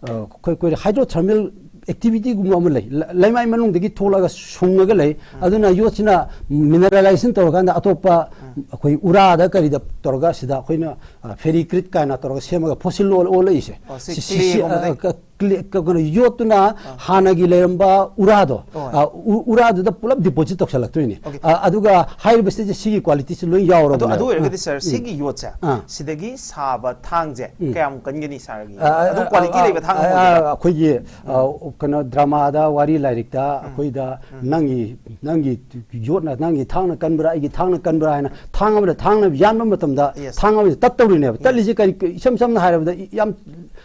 ꯑꯩꯈꯣꯏ, ꯑꯩꯈꯣꯏ ꯍꯥꯏꯗ꯭ꯔꯣꯊꯔꯃꯦꯜ ꯑꯦꯛꯇꯤꯚꯤꯇꯤꯒꯨꯝꯕ ꯑꯃ ꯂꯩ꯫ ꯂ-, ꯂꯩꯃꯥꯏ ꯃꯅꯨꯡꯗꯒꯤ ꯊꯣꯛꯂꯒ ꯁꯨꯡꯉꯒ ꯂꯩ꯫ ꯑꯗꯨꯅ ꯌꯣꯠꯁꯤꯅ ꯃꯤꯅꯔꯦꯂꯥꯏꯖꯦꯁꯟ ꯇꯧꯔꯀꯥꯟꯗ ꯑꯇꯣꯞꯄ ꯑꯩꯈꯣꯏ ꯎꯔꯥꯗ ꯀꯔꯤꯗ ꯇꯧꯔꯒ ꯁꯤꯗ ꯑꯩꯈꯣꯏꯅ, ꯑ, ꯐꯦꯔꯤꯀ꯭ꯔꯤꯠ ꯀꯥꯏꯅ ꯇꯧꯔꯒ ꯁꯦꯝꯃꯒ ꯐꯣꯁꯤꯜ ꯑꯣꯜ-, ꯑꯣꯜꯂꯛꯏꯁꯦ꯫ ꯑꯣ, ꯁꯤ ꯁꯤ, ꯁꯤ, ꯁꯤ, clay ꯒꯨꯝꯕꯗ? ꯑ, ꯀ-, clay, ꯀ-, ꯀꯩꯅꯣ, ꯌꯣꯠꯇꯨꯅ ꯍꯥꯟꯅꯒꯤ ꯂꯩꯔꯝꯕ ꯎꯔꯥꯗꯣ, ꯍꯣꯏ꯫ ꯑ, ꯎ-, ꯎꯔꯥꯗꯨꯗ ꯄꯨꯂꯞ ꯗꯤꯄꯣꯖꯤꯠ ꯇꯧꯁꯜꯂꯛꯇꯣꯏꯅꯦ꯫ Okay꯫ ꯑ, ꯑꯗꯨꯒ ꯍꯥꯏꯔꯤꯕꯁꯤꯗꯤ ꯁꯤꯒꯤ ꯀ꯭ꯋꯥꯂꯤꯇꯤꯁꯦ ꯂꯣꯏ ꯑꯗꯨ ꯌꯥꯎꯔꯕꯅꯦ꯫ ꯑꯗꯨ ꯑꯣꯏꯔꯒꯗꯤ ꯑ, ꯁꯥꯔ, ꯎꯝ꯫ ꯁꯤꯒꯤ ꯌꯣꯠꯁꯦ ꯑꯥ꯫ ꯁꯤꯗꯒꯤ ꯁꯥꯕ ꯊꯥꯡꯁꯦ ꯎꯝ꯫ ꯀꯌꯥꯝ ꯀꯟꯒꯅꯤ ꯁꯥꯔꯒꯤ? ꯑ, ꯑꯗꯨꯝ ꯑ, ꯀ꯭ꯋꯥꯂꯤꯇꯤ ꯑ, ꯂꯩꯕ ꯊꯥꯡ ꯑ, ꯑꯣꯏꯒꯗ꯭ꯔꯥ? ꯑꯩꯈꯣꯏꯒꯤ, ꯑ, ꯀꯩꯅꯣ, ꯗ꯭ꯔꯃꯥꯗ ꯋꯥꯔꯤ ꯂꯥꯏꯔꯤꯛꯇ ꯑꯩꯈꯣꯏꯗ ꯅꯪꯒꯤ, ꯅꯪꯒꯤ ꯌꯣꯠꯅ, ꯅꯪꯒꯤ ꯊꯥꯡꯅ ꯀꯟꯕ꯭ꯔꯥ, ꯑꯩꯒꯤ ꯊꯥꯡꯅ ꯀꯟꯕ꯭ꯔꯥ ꯍꯥꯏꯅ ꯊꯥꯡ ꯑꯃꯗ ꯊꯥꯡꯅ ꯌꯥꯟꯕ ꯃꯇꯝꯗ Yes. ꯊꯥꯡ ꯑꯃꯗ ꯇꯠꯇꯧꯔꯤꯅꯦꯕ꯫ Yes. ꯇꯠꯂꯤꯁꯦ ꯀꯔꯤ, ꯏꯁꯝ ꯁꯝꯅ ꯍꯥꯏꯔꯕꯗ ꯌꯥꯝ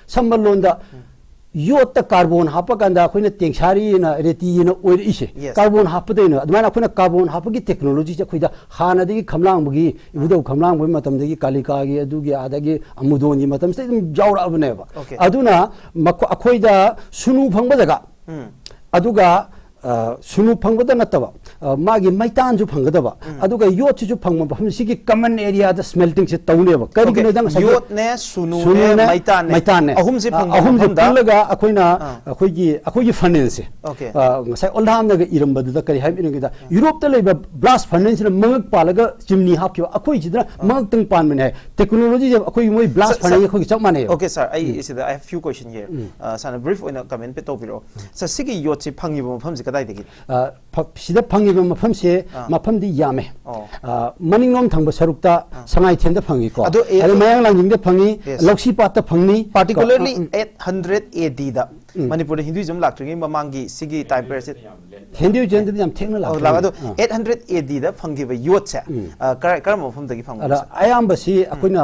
ꯁꯝꯕ ꯂꯣꯟꯗ ꯌꯣꯠꯇ ꯀꯥꯔꯕꯣꯟ ꯍꯥꯞꯄ ꯀꯥꯟꯗ ꯑꯩꯈꯣꯏꯅ ꯇꯦꯡꯁꯥꯔꯤꯅ ꯔꯦꯇꯤꯅ ꯑꯣꯏꯔꯛꯏꯁꯦ꯫ Yes. ꯀꯥꯔꯕꯣꯟ ꯍꯥꯞꯄꯗꯩꯅ ꯑꯗꯨꯃꯥꯏꯅ ꯑꯩꯈꯣꯏꯅ ꯀꯥꯔꯕꯣꯟ ꯍꯥꯞꯄꯒꯤ ꯇꯦꯛꯅꯣꯂꯣꯖꯤꯁꯦ ꯑꯩꯈꯣꯏꯗ ꯍꯥꯟꯅꯗꯒꯤ ꯈꯝꯂꯥꯡꯕꯒꯤ, ꯏꯕꯨꯙꯧ ꯈꯝꯂꯥꯡꯕꯒꯤ ꯃꯇꯝꯗꯒꯤ ꯀꯥꯂꯤꯀꯥꯒꯤ ꯑꯗꯨꯒꯤ ꯑꯗꯒꯤ ꯑꯃꯨꯗꯣꯟꯒꯤ ꯃꯇꯝꯁꯤꯗ ꯑꯗꯨꯝ ꯌꯥꯎꯔꯛꯑꯕꯅꯦꯕ꯫ Okay. ꯑꯗꯨꯅ ꯃꯈꯣ-, ꯑꯩꯈꯣꯏꯗ ꯁꯨꯅꯨ ꯐꯪꯕ ꯖꯒꯥ, ꯎꯝ꯫ ꯑꯗꯨꯒ, ꯑ, ꯁꯨꯅꯨ ꯐꯪꯕꯗ ꯅꯠꯇꯕ, ꯑ, ꯃꯥꯒꯤ ꯃꯩꯇꯥꯟꯁꯨ ꯐꯪꯒꯗꯕ, ꯑꯗꯨꯒ ꯌꯣꯠꯁꯤꯁꯨ ꯐꯪꯕ ꯃꯐꯝ, ꯁꯤꯒꯤ ꯀꯃꯟ ꯑꯦꯔꯤꯌꯥꯗ ꯁ꯭ꯃꯦꯜꯇꯤꯡꯁꯦ ꯇꯧꯅꯦꯕ꯫ ꯀꯔꯤꯒꯤꯅꯣꯗ Okay. ꯉꯁꯥꯏ ꯌꯣꯠꯅꯦ, ꯁꯨꯅꯨꯅꯦ, ꯁꯨꯅꯨꯅꯦ, ꯃꯩꯇꯥꯟꯅꯦ꯫ ꯃꯩꯇꯥꯟꯅꯦ꯫ ꯑꯍꯨꯝꯁꯦ ꯑ, ꯐꯪꯕ ꯑꯍꯨꯝꯁꯦ ꯃꯐꯝꯗ? ꯄꯨꯜꯂꯒ ꯑꯩꯈꯣꯏꯅ ꯑꯥ꯫ ꯑꯩꯈꯣꯏꯒꯤ, ꯑꯩꯈꯣꯏꯒꯤ ꯐꯔꯅꯦꯁꯁꯦ, Okay. ꯑ, ꯉꯁꯥꯏ ꯑꯣꯜ ꯗꯥꯝꯅꯒ ꯏꯔꯝꯕꯗꯨꯗ ꯀꯔꯤ ꯍꯥꯏꯕ ꯏꯔꯝꯒꯦꯗ, ꯌꯨꯔꯣꯞꯇ ꯂꯩꯕ ꯕ꯭ꯂꯥꯁ ꯐꯔꯅꯦꯁꯁꯤꯅ ꯃꯉꯛ ꯄꯥꯜꯂꯒ ꯆꯤꯝꯅꯤ ꯍꯥꯞꯈꯤꯕ, ꯑꯩꯈꯣꯏꯁꯤꯗꯅ ꯃꯉꯛꯇꯪ ꯄꯥꯟꯕꯅꯦ ꯍꯥꯏ꯫ ꯇꯦꯛꯅꯣꯂꯣꯖꯤꯁꯦ ꯑꯩꯈꯣꯏ ꯃꯣꯏ ꯕ꯭ꯂꯥꯁ Sir, ꯐꯔꯅꯦꯁ sir, ꯑꯩꯈꯣꯏꯒ ꯆꯞ ꯃꯥꯟꯅꯩꯌꯦꯕ꯫ Okay, sir, ꯑꯩ ꯁꯤꯗ I have few question here. ꯑ, ꯁꯥꯔꯅ ꯕ꯭ꯔꯤꯐ ꯑꯣꯏꯅ ꯀꯃꯦꯟ ꯇꯧꯕꯤꯔꯛꯑꯣ꯫ ꯁꯥꯔ, ꯁꯤꯒꯤ ꯌꯣꯠꯁꯤ ꯐꯪꯉꯤꯕ ꯃꯐꯝꯁꯤ ꯀꯗꯥꯏꯗꯒꯤ? ꯑ, ꯐ-, ꯁꯤꯗ ꯐꯪꯉꯤꯕ ꯃꯐꯝꯁꯦ, ꯑꯥ꯫ ꯃꯐꯝꯗꯤ ꯌꯥꯝꯃꯦ꯫ ꯑꯣ꯫ ꯑ, ꯃꯅꯤꯡꯂꯣꯝ ꯊꯪꯕ ꯁꯔꯨꯛꯇ ꯁꯉꯥꯏꯊꯦꯟꯗ ꯐꯪꯉꯤꯀꯣ꯫ ꯑꯗꯣ, ꯑꯦ, ꯑꯗꯩ ꯃꯌꯥꯡ ꯂꯥꯡꯖꯤꯡꯗ ꯐꯪꯉꯤ, Yes. ꯂꯧꯁꯤꯄꯥꯠꯇ ꯐꯪꯅꯤ꯫ Particularly um, um. eight hundred A D ꯗ ꯃꯅꯤꯄꯨꯔꯗ ꯍꯤꯟꯗꯨꯏꯖꯝ ꯂꯥꯛꯇ꯭ꯔꯤꯉꯩ ꯃꯃꯥꯡꯒꯤ ꯁꯤꯒꯤ ꯇꯥꯏꯝ ꯄꯤꯔꯤꯌꯗꯁꯤ ꯍꯤꯟꯗꯨꯏꯖꯝꯗꯤ ꯌꯥꯝ ꯊꯦꯡꯅ ꯑꯣ, ꯂꯥꯛꯄꯅꯤ꯫ ꯂꯥꯛꯑꯦ꯫ ꯑꯗꯣ ꯑꯥ꯫ eight hundred A D ꯗ ꯐꯪꯈꯤꯕ ꯌꯣꯠꯁꯦ, ꯎꯝ꯫ ꯑ, ꯀꯔ-, ꯀꯔꯝꯕ ꯃꯐꯝꯗꯒꯤ ꯐꯪꯕꯅꯣ, ꯑꯗ ꯁꯥꯔ? ꯑꯌꯥꯝꯕꯁꯤ ꯑꯩꯈꯣꯏꯅ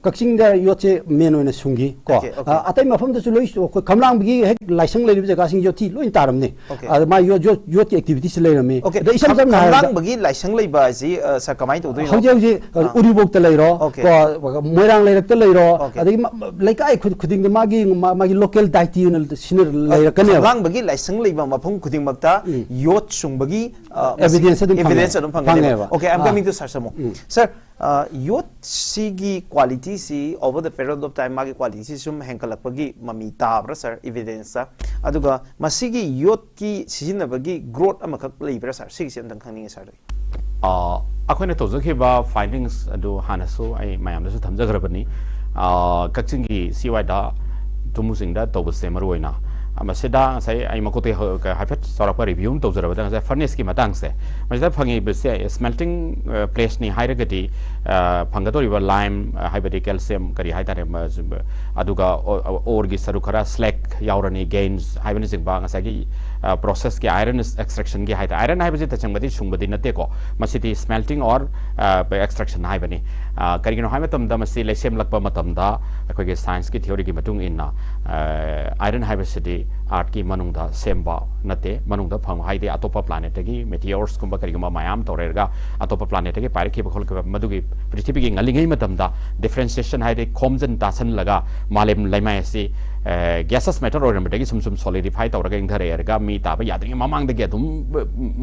ꯀꯛꯆꯤꯡꯗ ꯌꯣꯠꯁꯦ ꯃꯦꯟ ꯑꯣꯏꯅ ꯁꯨꯡꯈꯤ ꯀꯣ꯫ Okay, okay. ꯑ, ꯑꯇꯩ ꯃꯐꯝꯗꯁꯨ ꯂꯣꯏ ꯁꯨ-, ꯑꯩꯈꯣꯏ ꯈꯝꯂꯥꯡꯕꯒꯤ ꯍꯦꯛ ꯂꯥꯏꯁꯪ ꯂꯩꯔꯤꯕ ꯖꯒꯥꯁꯤꯡ ꯌꯣꯠꯊꯤ ꯂꯣꯏ ꯇꯥꯔꯝꯅꯤ꯫ Okay. ꯑꯗ ꯃꯥ ꯌꯣꯠ, ꯌꯣꯠ, ꯌꯣꯠꯀꯤ ꯑꯦꯛꯇꯤꯚꯤꯇꯤꯁ ꯂꯩꯔꯝꯃꯤ꯫ Okay. ꯑꯗ ꯏꯁꯝ ꯈꯝ-, ꯁꯝꯅ ꯍꯥꯏꯔꯕꯗ ꯈꯝꯂꯥꯡꯕꯒꯤ ꯂꯥꯏꯁꯪ ꯂꯩꯕ ꯍꯥꯏꯁꯤ ꯑ, ꯁꯥꯔ, ꯀꯃꯥꯏꯅ ꯇꯧꯗꯣꯏꯅꯣ? ꯍꯧꯖꯤꯛ ꯍꯧꯖꯤꯛ ꯑ, ꯑꯥ. ꯎꯔꯤꯄꯣꯛꯇ ꯂꯩꯔꯣ, Okay. ꯀꯣ, ꯃꯣꯏꯔꯥꯡ ꯂꯩꯔꯛꯇ ꯂꯩꯔꯣ, Okay. ꯑꯗꯒꯤ ꯃ-, ꯃ-, ꯂꯩꯀꯥꯏ ꯈꯨ-, ꯈꯨꯗꯤꯡꯗ ꯃꯥꯒꯤ ꯃꯥ-, ꯃꯥꯒꯤ ꯂꯣꯀꯦꯜ ꯗꯥꯏꯇꯤ ꯑꯣꯏꯅ ꯁꯤꯅ ꯂꯩꯔꯛꯀꯅꯦꯕ꯫ ꯈꯝꯂꯥꯡꯕꯒꯤ ꯂꯥꯏꯁꯪ ꯂꯩꯕ ꯃꯐꯝ ꯈꯨꯗꯤꯡꯃꯛꯇ ꯎꯝ. ꯌꯣꯠ ꯁꯨꯡꯕꯒꯤ ꯑ, Evidence ꯑꯗꯨꯝ evidence ꯐꯪꯉꯦꯕ꯫ ꯑꯗꯨꯝ ꯐꯪꯒꯅꯦꯕ꯫ ꯐꯪꯉꯦꯕ꯫ Okay, I'm ah. coming to Sir Samu. Um. Sir, ꯑ, ꯌꯣꯠꯁꯤꯒꯤ qualityꯁꯤ over the period of time ꯃꯥꯒꯤ qualityꯁꯤ ꯁꯨꯝ ꯍꯦꯟꯒꯠꯂꯛꯄꯒꯤ ꯃꯃꯤ ꯇꯥꯕ꯭ꯔꯥ sir, evidenceꯇ? ꯑꯗꯨꯒ ꯃꯁꯤꯒꯤ ꯌꯣꯠꯀꯤ ꯁꯤꯖꯤꯟꯅꯕꯒꯤ growth ꯑꯃꯈꯛ ꯂꯩꯕ꯭ꯔꯥ sir? ꯁꯤꯒꯤꯁꯤ ꯑꯝꯇꯪ ꯈꯪꯅꯤꯡꯉꯤ sir꯫ ꯑ, ꯑꯩꯈꯣꯏꯅ ꯇꯧꯖꯈꯤꯕ findings ꯑꯗꯨ ꯍꯥꯟꯅꯁꯨ ꯑꯩ ꯃꯌꯥꯝꯗꯁꯨ ꯊꯝꯖꯈ꯭ꯔꯕꯅꯤ꯫ ꯑ, ꯀꯛꯆꯤꯡꯒꯤ ꯁꯤ ꯋꯥꯏꯗ ꯇꯨꯃꯨꯁꯤꯡꯗ ꯇꯧꯕꯁꯦ ꯃꯔꯨꯑꯣꯏꯅ ꯃꯁꯤꯗ ꯉꯁꯥꯏ ꯑꯩ ꯃꯀꯣꯛꯇꯒꯤ ꯍꯧ-, ꯀ-, ꯍꯥꯏꯐꯦꯠ ꯆꯥꯎꯔꯥꯛꯄ review ꯑꯃ ꯇꯧꯖꯔꯕꯗ ꯉꯁꯥꯏ furnaceꯀꯤ ꯃꯇꯥꯡꯁꯦ ꯃꯁꯤꯗ ꯐꯪꯉꯤꯕꯁꯦ smelting, ꯑ, placeꯅꯤ ꯍꯥꯏꯔꯒꯗꯤ, ꯑ, ꯐꯪꯒꯗꯧꯔꯤꯕ lime, ꯑ, ꯍꯥꯏꯕꯗꯤ calcium ꯀꯔꯤ ꯍꯥꯏꯇꯥꯔꯦ, ꯃ-, ꯑꯗꯨꯒ ꯑꯣ-, ꯑꯣꯔꯒꯤ ꯁꯔꯨꯛ ꯈꯔ slag ꯌꯥꯎꯔꯅꯤ, gains ꯍꯥꯏꯕꯅꯆꯤꯡꯕ ꯉꯁꯥꯏꯒꯤ, ꯑ, processꯀꯤ iron extractionꯒꯤ ꯍꯥꯏꯇꯥꯔꯦ꯫ Iron ꯍꯥꯏꯕꯁꯤ ꯇꯁꯦꯡꯕꯗꯤ ꯁꯨꯡꯕꯗꯤ ꯅꯠꯇꯦꯀꯣ, ꯃꯁꯤꯗꯤ smelting or, ꯑ, extraction ꯍꯥꯏꯕꯅꯤ꯫ ꯑ, ꯀꯔꯤꯒꯤꯅꯣ ꯍꯥꯏꯕ ꯃꯇꯝꯗ ꯃꯁꯤ ꯂꯩꯁꯦꯝꯂꯛꯄ ꯃꯇꯝꯗ ꯑꯩꯈꯣꯏꯒꯤ scienceꯀꯤ theoryꯒꯤ ꯃꯇꯨꯡ ꯏꯟꯅ, ꯑ, iron ꯍꯥꯏꯕꯁꯤꯗꯤ earthꯀꯤ ꯃꯅꯨꯡꯗ ꯁꯦꯝꯕ ꯅꯠꯇꯦ, ꯃꯅꯨꯡꯗ ꯐꯪꯕ ꯍꯥꯏꯗꯤ ꯑꯇꯣꯞꯄ planetꯇꯒꯤ meteorsꯀꯨꯝꯕ ꯀꯔꯤꯒꯨꯝꯕ ꯃꯌꯥꯝ ꯇꯧꯔꯛꯑꯒ ꯑꯇꯣꯞꯄ planetꯇꯒꯤ ꯄꯥꯏꯔꯛꯈꯤꯕ ꯈꯣꯠꯂꯛꯈꯤꯕ ꯃꯗꯨꯒꯤ ꯄ꯭ꯔꯤꯊꯤꯕꯤꯒꯤ ꯉꯜꯂꯤꯉꯩ ꯃꯇꯝꯗ differentiation ꯍꯥꯏꯗꯤ ꯈꯣꯝꯖꯤꯟ ꯇꯥꯁꯤꯜꯂꯒ ꯃꯥꯂꯦꯝ ꯂꯩꯃꯥꯏ ꯑꯁꯤ, ꯑ, gaseous matter ꯑꯣꯏꯔꯝꯕꯗꯒꯤ ꯁꯨꯝ ꯁꯨꯝ solidify ꯇꯧꯔꯒ ꯏꯪꯊꯔꯛꯑꯦ ꯍꯥꯏꯔꯒ ꯃꯤ ꯇꯥꯕ ꯌꯥꯗ꯭ꯔꯤꯉꯩ ꯃꯃꯥꯡꯗꯒꯤ ꯑꯗꯨꯝ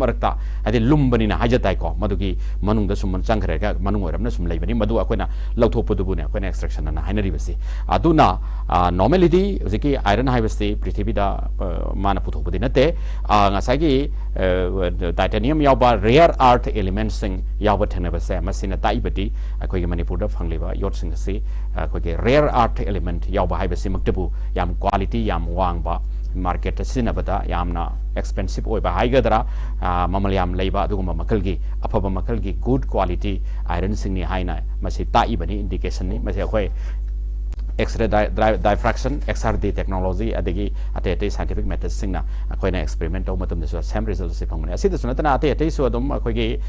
ꯃꯔꯛꯇ ꯍꯥꯏꯗꯤ ꯂꯨꯝꯕꯅꯤꯅ ꯍꯥꯏꯖ ꯇꯥꯏꯀꯣ, ꯃꯗꯨꯒꯤ ꯃꯅꯨꯡꯗ ꯁꯨꯝ ꯆꯪꯈ꯭ꯔꯒ ꯃꯅꯨꯡ ꯑꯣꯏꯔꯝꯅ ꯁꯨꯝ ꯂꯩꯕꯅꯤ꯫ ꯃꯗꯨ ꯑꯩꯈꯣꯏꯅ ꯂꯧꯊꯣꯛꯄꯗꯨꯕꯨꯅꯦ ꯑꯩꯈꯣꯏꯅ extractionꯑꯅ ꯍꯥꯏꯅꯔꯤꯕꯁꯤ꯫ ꯑꯗꯨꯅ, ꯑ, normallyꯗꯤ ꯍꯧꯖꯤꯛꯀꯤ iron ꯍꯥꯏꯕꯁꯤ ꯄ꯭ꯔꯤꯊꯤꯕꯤꯗ, ꯑ, ꯃꯥꯅ ꯄꯨꯊꯣꯛꯄꯗꯤ ꯅꯠꯇꯦ꯫ ꯑ, ꯉꯁꯥꯏꯒꯤ, ꯑ, titanium ꯌꯥꯎꯕ rare earth elementꯁꯤꯡ ꯌꯥꯎꯕ ꯊꯦꯡꯅꯕꯁꯦ ꯃꯁꯤꯅ ꯇꯥꯛꯏꯕꯗꯤ ꯑꯩꯈꯣꯏꯒꯤ ꯃꯅꯤꯄꯨꯔꯗ ꯐꯪꯂꯤꯕ ꯌꯣꯠꯁꯤꯡ ꯑꯁꯤ ꯑꯩꯈꯣꯏꯒꯤ rare earth element ꯌꯥꯎꯕ ꯍꯥꯏꯕꯁꯤꯃꯛꯇꯕꯨ ꯌꯥꯝ quality ꯌꯥꯝ ꯋꯥꯡꯕ, marketꯇ ꯁꯤꯖꯤꯟꯅꯕꯗ ꯌꯥꯝꯅ expensive ꯑꯣꯏꯕ ꯍꯥꯏꯒꯗ꯭ꯔꯥ, ꯑ, ꯃꯃꯜ ꯌꯥꯝ ꯂꯩꯕ ꯑꯗꯨꯒꯨꯝꯕ ꯃꯈꯜꯒꯤ ꯑꯐꯕ ꯃꯈꯜꯒꯤ good quality ironꯁꯤꯡꯅꯤ ꯍꯥꯏꯅ ꯃꯁꯤ ꯇꯥꯛꯏꯕꯅꯤ, indicationꯅꯤ꯫ ꯃꯁꯤ ꯑꯩꯈꯣꯏ X-ray di- di- diffraction, X R D technology, ꯑꯗꯒꯤ ꯑꯇꯩ ꯑꯇꯩ scientific methodsꯁꯤꯡꯅ ꯑꯩꯈꯣꯏꯅ experiment ꯇꯧꯕ ꯃꯇꯝꯗꯁꯨ same resultꯁꯤ ꯐꯪꯕꯅꯤ꯫ ꯑꯁꯤꯗꯁꯨ ꯅꯠꯇꯅ ꯑꯇꯩ ꯑꯇꯩꯁꯨ ꯑꯗꯨꯝ ꯑꯩꯈꯣꯏꯒꯤ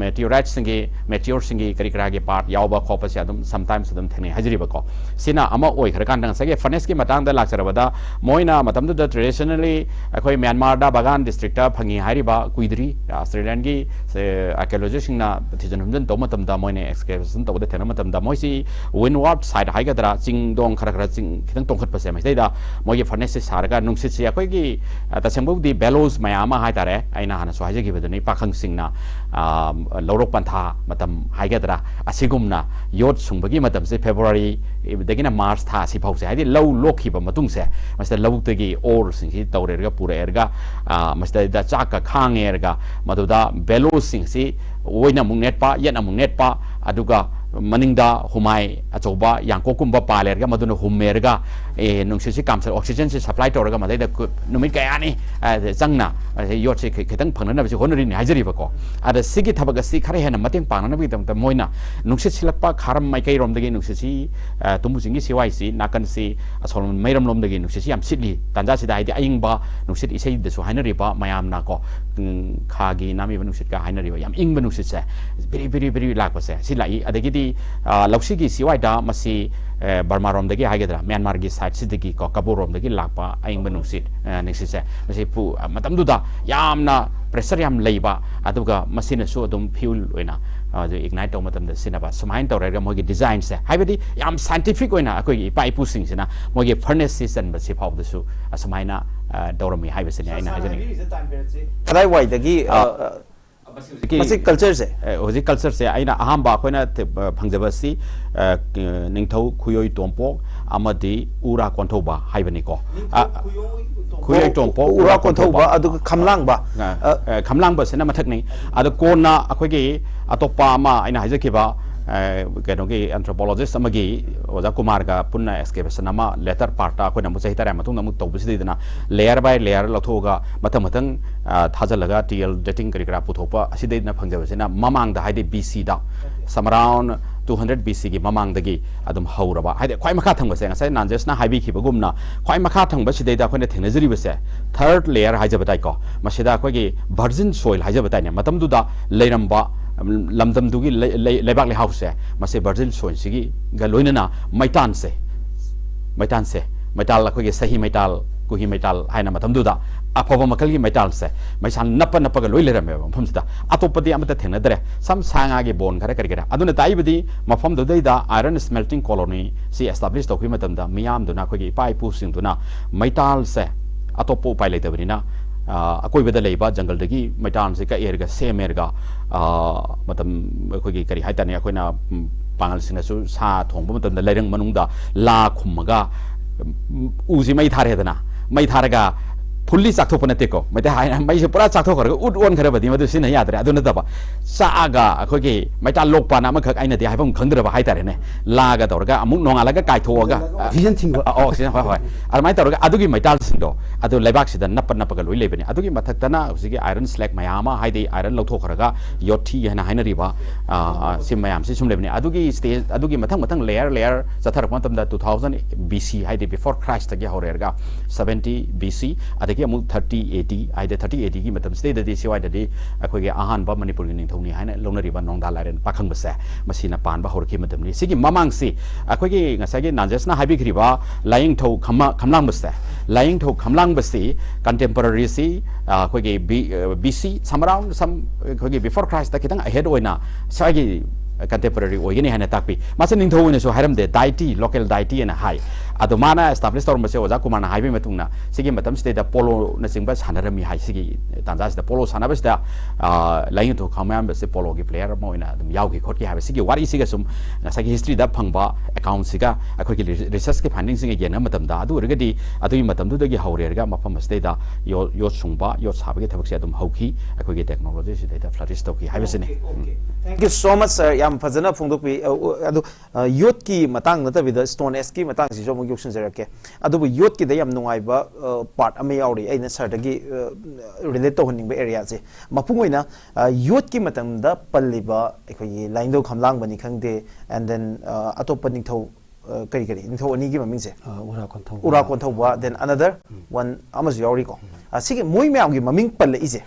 meteoriteꯁꯤꯡꯒꯤ, meteorꯁꯤꯡꯒꯤ ꯀꯔꯤ ꯀꯔꯥꯒꯤ part ꯌꯥꯎꯕ ꯈꯣꯠꯄꯁꯦ ꯑꯗꯨꯝ sometimes ꯑꯗꯨꯝ ꯊꯦꯡꯅꯩ ꯍꯥꯏꯖꯔꯤꯕꯀꯣ꯫ ꯁꯤꯅ ꯑꯃ ꯑꯣꯏꯈ꯭ꯔꯀꯥꯟꯗ ꯉꯁꯥꯏꯒꯤ furnaceꯀꯤ ꯃꯇꯥꯡꯗ ꯂꯥꯛꯆꯔꯕꯗ, ꯃꯣꯏꯅ ꯃꯇꯝꯗꯨꯗ traditionally ꯑꯩꯈꯣꯏ ꯃ꯭ꯌꯥꯟꯃꯥꯔꯗ ꯕꯒꯥꯟ districtꯇ ꯐꯪꯉꯤ ꯍꯥꯏꯔꯤꯕ ꯀꯨꯏꯗ꯭ꯔꯤ, Australianꯒꯤ archaeologistꯁꯤꯡꯅ ꯊꯤꯖꯤꯟ ꯍꯨꯝꯖꯤꯟ ꯇꯧꯕ ꯃꯇꯝꯗ, ꯃꯣꯏꯅ excavation ꯇꯧꯕꯗ ꯊꯦꯡꯅꯕ ꯃꯇꯝꯗ, ꯃꯣꯏꯁꯤ windward side ꯍꯥꯏꯒꯗ꯭ꯔꯥ, ꯆꯤꯡꯗꯣꯡ ꯈꯔ ꯈꯔ ꯆꯤꯡ ꯈꯤꯇꯪ ꯇꯣꯡꯈꯠꯄꯁꯦ, ꯃꯁꯤꯗꯩꯗ ꯃꯣꯏꯒꯤ furnaceꯁꯦ ꯁꯥꯔꯒ ꯅꯨꯡꯁꯤꯠꯁꯤ ꯑꯩꯈꯣꯏꯒꯤ, ꯑ, ꯇꯁꯦꯡꯕꯕꯨꯗꯤ bellows ꯃꯌꯥꯝ ꯑꯃ ꯍꯥꯏꯇꯥꯔꯦ, ꯑꯩꯅ ꯍꯥꯟꯅꯁꯨ ꯍꯥꯏꯖꯈꯤꯕꯗꯨꯅꯤ, ꯄꯥꯈꯪꯁꯤꯡꯅ, ꯑ, ꯂꯧꯔꯣꯛ ꯄꯟꯊꯥ ꯃꯇꯝ ꯍꯥꯏꯒꯗ꯭ꯔꯥ, ꯑꯁꯤꯒꯨꯝꯅ ꯌꯣꯠ ꯁꯨꯡꯕꯒꯤ ꯃꯇꯝꯁꯦ Februaryꯗꯒꯤꯅ March ꯊꯥ ꯑꯁꯤ ꯐꯥꯎꯁꯦ, ꯍꯥꯏꯗꯤ ꯂꯧ ꯂꯣꯛꯈꯤꯕ ꯃꯇꯨꯡꯁꯦ, ꯃꯁꯤꯗ ꯂꯧꯕꯨꯛꯇꯒꯤ oreꯁꯤꯡꯁꯤ ꯇꯧꯔꯦꯔꯒ ꯄꯨꯔꯛꯑꯦꯔꯒ, ꯑ, ꯃꯁꯤꯗꯩꯗ ꯆꯥꯛꯀ ꯈꯥꯡꯉꯦꯔꯒ ꯃꯗꯨꯗ bellowsꯁꯤꯡꯁꯤ ꯑꯣꯏꯅ ꯑꯃꯨꯛ ꯅꯦꯠꯄ, ꯌꯦꯠꯅ ꯑꯃꯨꯛ ꯅꯦꯠꯄ, ꯑꯗꯨꯒ ꯃꯅꯤꯡꯗ ꯍꯨꯃꯥꯏ ꯑꯆꯧꯕ ꯌꯥꯡꯀꯣꯛꯀꯨꯝꯕ ꯄꯥꯜꯂꯦꯔꯒ ꯃꯗꯨꯅ ꯍꯨꯝꯃꯦꯔꯒ, ꯑꯦ, ꯅꯨꯡꯁꯤꯠꯁꯤ ꯀꯥꯝꯁꯠ, oxygenꯁꯤ supply ꯇꯧꯔꯒ ꯃꯗꯩꯗ ꯀꯨ- ꯅꯨꯃꯤꯠ ꯀꯌꯥꯅꯤ, ꯑ, ꯆꯪꯅ, ꯑ, ꯌꯣꯠꯁꯤ ꯈꯤ- ꯈꯤꯇꯪ ꯐꯪꯅꯅꯕꯁꯤ ꯍꯣꯠꯅꯔꯤꯅꯤ ꯍꯥꯏꯖꯔꯤꯕꯀꯣ꯫ ꯑꯗ ꯁꯤꯒꯤ ꯊꯕꯛ ꯑꯁꯤ ꯈꯔ ꯍꯦꯟꯅ ꯃꯇꯦꯡ ꯄꯥꯡꯅꯅꯕꯒꯤꯗꯃꯛꯇ ꯃꯣꯏꯅ ꯅꯨꯡꯁꯤꯠ ꯁꯤꯜꯂꯛꯄ ꯈꯥꯔꯝ ꯃꯥꯏꯀꯩꯔꯣꯝꯗꯒꯤ ꯅꯨꯡꯁꯤꯠꯁꯤ, ꯑ, ꯇꯨꯝꯕꯨ ꯆꯤꯡꯒꯤ ꯁꯤꯋꯥꯏꯁꯤ ꯅꯥꯀꯟꯁꯤ ꯑꯁꯣꯝ ꯃꯩꯔꯝꯂꯣꯝꯗꯒꯤ ꯅꯨꯡꯁꯤꯠꯁꯤ ꯌꯥꯝ ꯁꯤꯠꯂꯤ꯫ ꯇꯥꯟꯖꯥꯁꯤꯗ ꯍꯥꯏꯗꯤ ꯑꯏꯪꯕ ꯅꯨꯡꯁꯤꯠ ꯏꯁꯩꯗꯁꯨ ꯍꯥꯏꯅꯔꯤꯕ ꯃꯌꯥꯝꯅ ꯀꯣ, ꯎꯝ, ꯈꯥꯒꯤ ꯅꯥꯝꯃꯤꯕ ꯅꯨꯡꯁꯤꯠꯀ ꯍꯥꯏꯅꯔꯤꯕ ꯌꯥꯝ ꯏꯪꯕ ꯅꯨꯡꯁꯤꯠꯁꯦ ꯕꯤꯔꯤ ꯕꯤꯔꯤ ꯕꯤꯔꯤ ꯂꯥꯛꯄꯁꯦ ꯁꯤ ꯂꯥꯛꯏ꯫ ꯑꯗꯒꯤꯗꯤ, ꯑ, ꯂꯧꯁꯤꯒꯤ ꯁꯤꯋꯥꯏꯗ ꯃꯁꯤ, ꯑ, ꯕꯔꯃꯥꯔꯣꯝꯗꯒꯤ ꯍꯥꯏꯒꯗ꯭ꯔꯥ, ꯃ꯭ꯌꯥꯟꯃꯥꯔꯒꯤ sideꯁꯤꯗꯒꯤ ꯀꯣ, ꯀꯕꯣꯔꯣꯝꯗꯒꯤ ꯂꯥꯛꯄ ꯑꯏꯪꯕ ꯅꯨꯡꯁꯤꯠ, ꯑ, ꯅꯨꯡꯁꯤꯠꯁꯦ ꯃꯁꯤ ꯄꯨ-, ꯑ, ꯃꯇꯝꯗꯨꯗ ꯌꯥꯝꯅ pressure ꯌꯥꯝ ꯂꯩꯕ, ꯑꯗꯨꯒ ꯃꯁꯤꯅꯁꯨ ꯑꯗꯨꯝ fuel ꯑꯣꯏꯅ, ꯑ, ꯑꯗꯨ ignite ꯇꯧꯕ ꯃꯇꯝꯗ ꯁꯤꯖꯤꯟꯅꯕ, ꯁꯨꯃꯥꯏꯅ ꯇꯧꯔꯒ ꯃꯣꯏꯒꯤ designꯁꯦ, ꯍꯥꯏꯕꯗꯤ ꯌꯥꯝ scientific ꯑꯣꯏꯅ ꯑꯩꯈꯣꯏꯒꯤ ꯏꯄꯥ ꯏꯄꯨꯁꯤꯡꯁꯤꯅ ꯃꯣꯏꯒꯤ furnaceꯁꯤ ꯆꯟꯕꯁꯤ ꯐꯥꯎꯕꯗꯁꯨ ꯑꯁꯨꯃꯥꯏꯅ, ꯑ, ꯇꯧꯔꯝꯃꯤ ꯍꯥꯏꯕꯁꯤꯅꯤ ꯑꯩꯅ ꯍꯥꯏꯖꯅꯤꯡꯉꯤ꯫ ꯀꯗꯥꯏꯋꯥꯏꯗꯒꯤ, ꯑ, ꯑ, ꯃꯁꯤ cultureꯁꯦ? ꯑꯦ, ꯍꯧꯖꯤꯛ cultureꯁꯦ ꯑꯩꯅ ꯑꯍꯥꯟꯕ ꯑꯩꯈꯣꯏꯅ ꯊ-, ꯑ, ꯐꯪꯖꯕꯁꯤ, ꯑ, ꯀ-, ꯅꯤꯡꯊꯧ ꯈꯨꯌꯣꯏ ꯇꯣꯝꯄꯣꯛ ꯑꯃꯗꯤ ꯎꯔꯥ ꯀꯣꯟꯊꯧꯕ ꯍꯥꯏꯕꯅꯤꯀꯣ꯫ ꯑ, ꯈꯨꯌꯣꯏ ꯇꯣꯝꯄꯣꯛ, ꯎꯔꯥ ꯀꯣꯟꯊꯧꯕ, ꯑꯗꯨꯒ ꯈꯝꯂꯥꯡꯕ꯫ ꯑ, ꯑ, ꯈꯝꯂꯥꯡꯕꯁꯤꯅ ꯃꯊꯛꯅꯤ꯫ ꯑꯗ ꯀꯣꯟꯅ ꯑꯩꯈꯣꯏꯒꯤ ꯑꯇꯣꯞꯄ ꯑꯃ ꯑꯩꯅ ꯍꯥꯏꯖꯈꯤꯕ, ꯑ, ꯀꯩꯅꯣꯒꯤ anthropologist ꯑꯃꯒꯤ ꯑꯣꯖꯥ ꯀꯨꯃꯥꯔꯒ ꯄꯨꯟꯅ excavation ꯑꯃ later partꯇ ꯑꯩꯈꯣꯏꯅ ꯑꯃꯨꯛ ꯆꯍꯤ ꯇꯔꯥ ꯃꯇꯨꯡꯗ ꯑꯃꯨꯛ ꯇꯧꯕꯁꯤꯗꯩꯗꯅ layer by layer ꯂꯧꯊꯣꯛꯑꯒ ꯃꯊꯪ ꯃꯊꯪ, ꯑ, ꯊꯥꯖꯤꯜꯂꯒ T L dating ꯀꯔꯤ ꯀꯔꯥ ꯄꯨꯊꯣꯛꯄ ꯑꯁꯤꯗꯩꯗꯅ ꯐꯪꯖꯕꯁꯤꯅ ꯃꯃꯥꯡꯗ ꯍꯥꯏꯗꯤ B Cꯗ some around two hundred B C ꯒꯤ ꯃꯃꯥꯡꯗꯒꯤ ꯑꯗꯨꯝ ꯍꯧꯔꯕ, ꯍꯥꯏꯗꯤ ꯈ꯭ꯋꯥꯏ ꯃꯈꯥ ꯊꯪꯕꯁꯦ, ꯉꯁꯥꯏ ꯅꯥꯟꯖꯦꯁꯅ ꯍꯥꯏꯕꯤꯈꯤꯕꯒꯨꯝꯅ, ꯈ꯭ꯋꯥꯏ ꯃꯈꯥ ꯊꯪꯕꯁꯤꯗꯩꯗ ꯑꯩꯈꯣꯏꯅ ꯊꯦꯡꯅꯖꯔꯤꯕꯁꯦ third layer ꯍꯥꯏꯖꯕ ꯇꯥꯏꯀꯣ꯫ ꯃꯁꯤꯗ ꯑꯩꯈꯣꯏꯒꯤ virgin soil ꯍꯥꯏꯖꯕ ꯇꯥꯏꯅꯦ, ꯃꯇꯝꯗꯨꯗ ꯂꯩꯔꯝꯕ, ꯎꯝ, ꯂꯝꯗꯝꯗꯨꯒꯤ ꯂꯩ-, ꯂꯩ-, ꯂꯩꯕꯥꯛ ꯂꯩꯍꯥꯎꯁꯦ, ꯃꯁꯤ virgin soil ꯁꯤꯒꯤꯒ ꯂꯣꯏꯅꯅ ꯃꯩꯇꯥꯟꯁꯦ, ꯃꯩꯇꯥꯟꯁꯦ, ꯃꯩꯇꯥꯜ, ꯑꯩꯈꯣꯏꯒꯤ ꯁꯍꯤ ꯃꯩꯇꯥꯜ, ꯀꯨꯍꯤ ꯃꯩꯇꯥꯜ ꯍꯥꯏꯅ ꯃꯇꯝꯗꯨꯗ ꯑꯐꯕ ꯃꯈꯜꯒꯤ ꯃꯩꯇꯥꯜꯁꯦ ꯃꯩꯁꯥ ꯅꯞꯄ ꯅꯞꯄꯒ ꯂꯣꯏ ꯂꯩꯔꯝꯃꯦꯕ ꯃꯐꯝꯁꯤꯗ꯫ ꯑꯇꯣꯞꯄꯗꯤ ꯑꯃꯠꯇ ꯊꯦꯡꯅꯗ꯭ꯔꯦ, ꯁꯝ ꯁꯥ ꯉꯥꯒꯤ ꯕꯣꯟ ꯈꯔ, ꯀꯔꯤ ꯈꯔ꯫ ꯑꯗꯨꯅ ꯇꯥꯛꯏꯕꯗꯤ ꯃꯐꯝꯗꯨꯗꯩꯗ iron smelting colony ꯁꯤ establish ꯇꯧꯈꯤꯕ ꯃꯇꯝꯗ ꯃꯤꯌꯥꯝꯗꯨꯅ, ꯑꯩꯈꯣꯏꯒꯤ ꯏꯄꯥ ꯏꯄꯨꯁꯤꯡꯗꯨꯅ ꯃꯩꯇꯥꯜꯁꯦ ꯑꯇꯣꯞꯄ ꯎꯄꯥꯏ ꯂꯩꯇꯕꯅꯤꯅ, ꯑ, ꯑꯀꯣꯏꯕꯗ ꯂꯩꯕ ꯖꯪꯒꯜꯗꯒꯤ ꯃꯩꯇꯥꯜꯁꯦ ꯀꯛꯑꯦꯔꯒ ꯁꯦꯝꯃꯦꯔꯒ, ꯑ, ꯃꯇꯝ ꯑꯩꯈꯣꯏꯒꯤ ꯀꯔꯤ ꯍꯥꯏꯇꯥꯔꯦ, ꯑꯩꯈꯣꯏꯅ, ꯎꯝ, ꯄꯥꯡꯒꯜꯁꯤꯡꯅꯁꯨ ꯁꯥ ꯊꯣꯡꯕ ꯃꯇꯝꯗ ꯂꯩꯔꯪ ꯃꯅꯨꯡꯗ ꯂꯥ ꯈꯨꯝꯃꯒ, ꯎꯝ, ꯎꯁꯤ ꯃꯩ ꯊꯥꯔꯦꯗꯅ, ꯃꯩ ꯊꯥꯔꯒ fully ꯆꯥꯛꯊꯣꯛꯄ ꯅꯠꯇꯦꯀꯣ, ꯃꯩꯇꯩ ꯍꯥꯏꯅ ꯃꯩꯁꯦ ꯄꯨꯔꯥ ꯆꯥꯛꯊꯣꯛꯈ꯭ꯔꯒ ꯎꯠ ꯑꯣꯟꯈ꯭ꯔꯕꯗꯤ ꯃꯗꯨ ꯁꯤꯖꯤꯟꯅ ꯌꯥꯗ꯭ꯔꯦ꯫ ꯑꯗꯨ ꯅꯠꯇꯕ ꯆꯥꯛꯑꯒ ꯑꯩꯈꯣꯏꯒꯤ ꯃꯩꯇꯥꯜ ꯂꯣꯛꯄꯅ ꯑꯃꯈꯛ ꯑꯩꯅꯗꯤ ꯍꯥꯏꯐꯝ ꯈꯪꯗ꯭ꯔꯕ ꯍꯥꯏꯇꯥꯔꯦꯅꯦ, ꯂꯥꯒ ꯇꯧꯔꯒ ꯑꯃꯨꯛ ꯅꯣꯡꯉꯥꯜꯂꯒ ꯀꯥꯏꯊꯣꯛꯑꯒ, oxygen ꯊꯤꯡꯕ꯫ ꯑ, oxygen, ꯍꯣꯏ, ꯍꯣꯏ꯫ ꯑꯗꯨꯃꯥꯏꯅ ꯇꯧꯔꯒ ꯑꯗꯨꯒꯤ ꯃꯩꯇꯥꯜꯁꯤꯡꯗꯣ ꯑꯗꯨ ꯂꯩꯕꯥꯛꯁꯤꯗ ꯅꯞꯄ ꯅꯞꯄꯒ ꯂꯣꯏ ꯂꯩꯕꯅꯤ꯫ ꯑꯗꯨꯒꯤ ꯃꯊꯛꯇꯅ ꯍꯧꯖꯤꯛꯀꯤ iron slag ꯃꯌꯥꯝ ꯑꯃ, ꯍꯥꯏꯗꯤ iron ꯂꯧꯊꯣꯛꯈ꯭ꯔꯒ ꯌꯣꯠꯊꯤ ꯍꯥꯏꯅ ꯍꯥꯏꯅꯔꯤꯕ, ꯑ, ꯑ, ꯁꯤ ꯃꯌꯥꯝꯁꯤ ꯁꯨꯝ ꯂꯩꯕꯅꯤ꯫ ꯑꯗꯨꯒꯤ stage, ꯑꯗꯨꯒꯤ ꯃꯊꯪ ꯃꯊꯪ layer layer ꯆꯠꯊꯔꯛꯄ ꯃꯇꯝꯗ two thousand B C, ꯍꯥꯏꯗꯤ before Christ ꯇꯒꯤ ꯍꯧꯔꯦꯔꯒ seventy B C, ꯑꯗꯒꯤ ꯑꯃꯨꯛ thirty A D, ꯍꯥꯏꯗꯤ thirty A D ꯒꯤ ꯃꯇꯝꯁꯤꯗꯩꯗꯗꯤ ꯁꯤꯋꯥꯏꯗꯗꯤ ꯑꯩꯈꯣꯏꯒꯤ ꯑꯍꯥꯟꯕ ꯃꯅꯤꯄꯨꯔꯒꯤ ꯅꯤꯡꯊꯧꯅꯤ ꯍꯥꯏꯅ ꯂꯧꯅꯔꯤꯕ ꯅꯣꯡꯗꯥ ꯂꯥꯏꯔꯦꯟ ꯄꯥꯈꯪꯕꯁꯦ ꯃꯁꯤꯅ ꯄꯥꯟꯕ ꯍꯧꯔꯛꯈꯤꯕ ꯃꯇꯝꯅꯤ꯫ ꯁꯤꯒꯤ ꯃꯃꯥꯡꯁꯤ ꯑꯩꯈꯣꯏꯒꯤ ꯉꯁꯥꯏꯒꯤ ꯅꯥꯟꯖꯦꯁꯅ ꯍꯥꯏꯕꯤꯈ꯭ꯔꯤꯕ ꯂꯥꯏꯌꯦꯡꯊꯧ ꯈꯝꯃ-, ꯈꯝꯂꯥꯡꯕꯁꯦ, ꯂꯥꯏꯌꯦꯡꯊꯧ ꯈꯝꯂꯥꯡꯕꯁꯤ contemporary ꯁꯤ, ꯑ, ꯑꯩꯈꯣꯏꯒꯤ B-, ꯑ, B C, some around some, ꯑꯩꯈꯣꯏꯒꯤ before Christ ꯇ ꯈꯤꯇꯪ ahead ꯑꯣꯏꯅ ꯁ꯭ꯋꯥꯏꯒꯤ contemporary ꯑꯣꯏꯒꯅꯤ ꯍꯥꯏꯅ ꯇꯥꯛꯄꯤ꯫ ꯃꯥꯁꯦ ꯅꯤꯡꯊꯧ ꯑꯣꯏꯅꯁꯨ ꯍꯥꯏꯔꯝꯗꯦ, deity, local deity ꯍꯥꯏꯅ ꯍꯥꯏ꯫ ꯑꯗꯣ ꯃꯥꯅ establish ꯇꯧꯔꯝꯕꯁꯦ ꯑꯣꯖꯥ ꯀꯨꯃꯥꯔꯅ ꯍꯥꯏꯕꯒꯤ ꯃꯇꯨꯡ ꯏꯟꯅ ꯁꯤꯒꯤ ꯃꯇꯝꯁꯤꯗꯩꯗ ꯄꯣꯂꯣꯅꯆꯤꯡꯕ ꯁꯥꯟꯅꯔꯝꯃꯤ ꯍꯥꯏ꯫ ꯁꯤꯒꯤ ꯇꯥꯟꯖꯥꯁꯤꯗ ꯄꯣꯂꯣ ꯁꯥꯟꯅꯕꯁꯤꯗ, ꯑ, ꯂꯥꯏꯌꯦꯡꯊꯧ ꯈꯝꯂꯥꯡꯕꯁꯦ ꯄꯣꯂꯣꯒꯤ player ꯑꯃ ꯑꯣꯏꯅ ꯑꯗꯨꯝ ꯌꯥꯎꯈꯤ ꯈꯣꯠꯈꯤ ꯍꯥꯏꯕ ꯁꯤꯒꯤ ꯋꯥꯔꯤꯁꯤꯒ ꯁꯨꯝ ꯉꯁꯥꯏꯒꯤ history ꯗ ꯐꯪꯕ account ꯁꯤꯒ ꯑꯩꯈꯣꯏꯒꯤ research ꯀꯤ finding ꯁꯤꯡꯒ ꯌꯦꯡꯅꯕ ꯃꯇꯝꯗ, ꯑꯗꯨ ꯑꯣꯏꯔꯒꯗꯤ ꯑꯗꯨꯒꯤ ꯃꯇꯝꯗꯨꯗꯒꯤ ꯍꯧꯔꯦꯔꯒ ꯃꯐꯝ ꯑꯁꯤꯗꯩꯗ ꯌꯣ-, ꯌꯣꯠ ꯁꯨꯡꯕ, ꯌꯣꯠ ꯁꯥꯕꯒꯤ ꯊꯕꯛꯁꯦ ꯑꯗꯨꯝ ꯍꯧꯈꯤ꯫ ꯑꯩꯈꯣꯏꯒꯤ technology ꯁꯤꯗꯩꯗ flourish ꯇꯧꯈꯤ ꯍꯥꯏꯕꯁꯤꯅꯤ꯫ Okay, okay. Thank you so much, sir. ꯌꯥꯝ ꯐꯖꯅ ꯐꯣꯡꯗꯣꯛꯄꯤ꯫ ꯑ, ꯑ, ꯑꯗꯨ, ꯑ, ꯌꯣꯠꯀꯤ ꯃꯇꯥꯡ ꯅꯠꯇꯕꯤꯗ Stone Age ꯀꯤ ꯃꯇꯥꯡꯁꯤꯁꯨ ꯑꯃꯨꯛ ꯌꯧꯁꯤꯟꯖꯔꯛꯀꯦ꯫ ꯑꯗꯨꯕꯨ ꯌꯣꯠꯀꯤꯗ ꯌꯥꯝ ꯅꯨꯡꯉꯥꯏꯕ ꯄꯥꯔꯠ ꯑꯃ ꯌꯥꯎꯔꯤ, ꯑꯩꯅ ꯁꯥꯔꯗꯒꯤ ꯔꯤꯂꯦꯠ ꯇꯧꯍꯟꯅꯤꯡꯕ ꯑꯦꯔꯤꯌꯥꯁꯦ꯫ ꯃꯄꯨꯡ ꯑꯣꯏꯅ ꯌꯣꯠꯀꯤ ꯃꯇꯝꯗ ꯄꯜꯂꯤꯕ ꯑꯩꯈꯣꯏꯒꯤ ꯂꯥꯏꯅꯤꯡꯊꯧ ꯈꯝꯂꯥꯡꯕꯅꯤ ꯈꯪꯗꯦ, ꯑꯦꯟ ꯗꯦꯟ ꯑꯇꯣꯞꯄ ꯅꯤꯡꯊꯧ, ꯑ, ꯀꯔꯤ ꯀꯔꯤ ꯅꯤꯡꯊꯧ ꯑꯅꯤꯒꯤ ꯃꯃꯤꯡꯁꯦ? ꯑ, ꯎꯔꯥ ꯀꯣꯟꯊꯧꯕ꯫ ꯎꯔꯥ ꯀꯣꯟꯊꯧꯕ, ꯗꯦꯟ ꯑꯅꯗꯔ ꯋꯥꯟ ꯑꯃꯁꯨ ꯌꯥꯎꯔꯤꯀꯣ꯫ ꯑ, ꯁꯤꯒꯤ ꯃꯣꯏ ꯃꯌꯥꯝꯒꯤ ꯃꯃꯤꯡ ꯄꯜꯂꯛꯏꯁꯦ,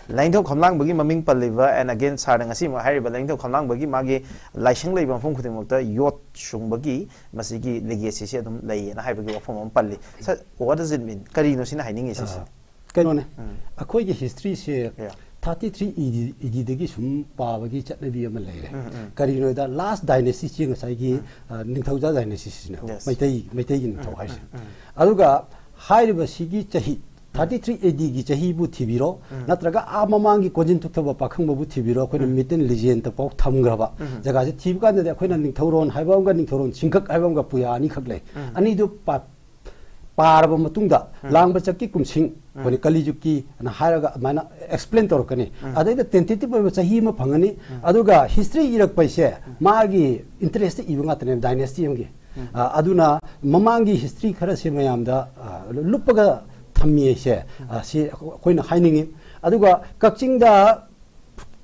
ꯂꯥꯏꯅꯤꯡꯊꯧ ꯈꯝꯂꯥꯡꯕꯒꯤ ꯃꯃꯤꯡ ꯄꯜꯂꯤꯕ, ꯑꯦꯟ ꯑꯒꯦꯟ ꯁꯥꯔꯅ ꯉꯁꯤꯃꯛ ꯍꯥꯏꯔꯤꯕ ꯂꯥꯏꯅꯤꯡꯊꯧ ꯈꯝꯂꯥꯡꯕꯒꯤ ꯃꯥꯒꯤ ꯂꯥꯏꯁꯪ ꯂꯩꯕ ꯃꯐꯝ ꯈꯨꯗꯤꯡꯃꯛꯇ ꯌꯣꯠ ꯁꯨꯡꯕꯒꯤ ꯃꯁꯤꯒꯤ ꯂꯤꯒꯦꯁꯤꯁꯦ ꯑꯗꯨꯝ ꯂꯩꯌꯦꯅ ꯍꯥꯏꯕꯒꯤ ꯋꯥꯐꯝ ꯑꯃ ꯄꯜꯂꯤ꯫ Sir, what does it mean? ꯀꯔꯤꯅꯣ ꯁꯤꯅ ꯍꯥꯏꯅꯤꯡꯉꯤꯁꯦ? ꯑ, ꯀꯩꯅꯣꯅꯦ, ꯎꯝ꯫ ꯑꯩꯈꯣꯏꯒꯤ ꯍꯤꯁꯇ꯭ꯔꯤꯁꯦ Yeah. ꯊꯥꯔꯇꯤ ꯊ꯭ꯔꯤ ꯏ ꯗꯤ, ꯏ ꯗꯤꯗꯒꯤ ꯁꯨꯝ ꯄꯥꯕꯒꯤ ꯆꯠꯅꯕꯤ ꯑꯃ ꯂꯩꯔꯦ꯫ ꯎꯝ, ꯎꯝ꯫ ꯀꯔꯤꯒꯤꯅꯣꯗ, ꯂꯥꯁ ꯗꯥꯏꯅꯦꯁꯤꯁꯁꯦ ꯉꯁꯥꯏꯒꯤ, ꯎꯝ꯫ ꯑ, ꯅꯤꯡꯊꯧꯖꯥ ꯗꯥꯏꯅꯦꯁꯤꯁꯅꯦꯕ, Yes. ꯃꯩꯇꯩ, ꯃꯩꯇꯩꯒꯤ ꯅꯤꯡꯊꯧ ꯎꯝ, ꯍꯥꯏꯁꯦ꯫ ꯎꯝ, ꯎꯝ꯫ ꯑꯗꯨꯒ ꯍꯥꯏꯔꯤꯕ ꯁꯤꯒꯤ ꯆꯍꯤ, ꯊꯥꯔꯇꯤ ꯊ꯭ꯔꯤ ꯑꯦ ꯗꯤꯒꯤ ꯆꯍꯤꯕꯨ ꯊꯤꯕꯤꯔꯣ, ꯎꯝ꯫ ꯅꯠꯇ꯭ꯔꯒ ꯑꯥ ꯃꯃꯥꯡꯒꯤ ꯀꯣꯟꯖꯤꯟ ꯊꯨꯞꯊꯕ ꯄꯥꯈꯪꯕꯕꯨ ꯊꯤꯕꯤꯔꯣ, ꯑꯩꯈꯣꯏꯅ ꯎꯝ꯫ ꯃꯤꯇꯟ ꯂꯤꯖꯦꯟꯗ ꯄꯥꯎ ꯊꯝꯈ꯭ꯔꯕ ꯎꯝ꯫ ꯖꯒꯥꯁꯦ ꯊꯤꯕ ꯀꯥꯟꯗꯗꯤ ꯑꯩꯈꯣꯏꯅ ꯅꯤꯡꯊꯧꯔꯣꯟ ꯍꯥꯏꯕ ꯑꯃꯒ ꯅꯤꯡꯊꯧꯔꯣꯟ ꯁꯤꯡꯈꯛ ꯍꯥꯏꯕ ꯑꯃꯒ ꯄꯨꯌꯥ ꯑꯅꯤꯈꯛ ꯂꯩ꯫ ꯎꯝ꯫ ꯑꯅꯤꯗꯨ ꯄꯥ-, ꯄꯥꯔꯕ ꯃꯇꯨꯡꯗ ꯎꯝ꯫ ꯂꯥꯡꯕ ꯆꯛꯀꯤ ꯀꯨꯝꯁꯤꯡ, ꯎꯝ꯫ ꯑꯩꯈꯣꯏꯅ ꯀꯂꯤ ꯖꯨꯛꯀꯤ ꯑꯅ ꯍꯥꯏꯔꯒ ꯑꯗꯨꯃꯥꯏꯅ ꯑꯦꯛꯁꯄ꯭ꯂꯦꯟ ꯇꯧꯔꯛꯀꯅꯤ꯫ ꯎꯝ꯫ ꯑꯗꯩꯗ ꯇꯦꯟꯇꯦꯇꯤꯚ ꯑꯣꯏꯕ ꯆꯍꯤ ꯑꯃ ꯐꯪꯒꯅꯤ꯫ ꯎꯝ꯫ ꯑꯗꯨꯒ ꯍꯤꯁꯇ꯭ꯔꯤ ꯏꯔꯛꯄ ꯍꯥꯏꯁꯦ ꯎꯝ꯫ ꯃꯥꯒꯤ ꯏꯟꯇꯔꯦꯁꯇ ꯏꯕ ꯉꯥꯛꯇꯅꯦꯕ, ꯗꯥꯏꯅꯦꯁꯇꯤ ꯑꯃꯒꯤ꯫ ꯎꯝ꯫ ꯑ, ꯑꯗꯨꯅ ꯃꯃꯥꯡꯒꯤ ꯍꯤꯁꯇ꯭ꯔꯤ ꯈꯔꯁꯦ ꯃꯌꯥꯝꯗ, ꯑ, ꯂꯨꯞꯄꯒ ꯊꯝꯃꯤ ꯍꯥꯏꯁꯦ, ꯎꯝ꯫ ꯑ, ꯁꯤ ꯑꯩꯈꯣꯏꯅ ꯍꯥꯏꯅꯤꯡꯉꯤ꯫ ꯑꯗꯨꯒ ꯀꯛꯆꯤꯡꯗ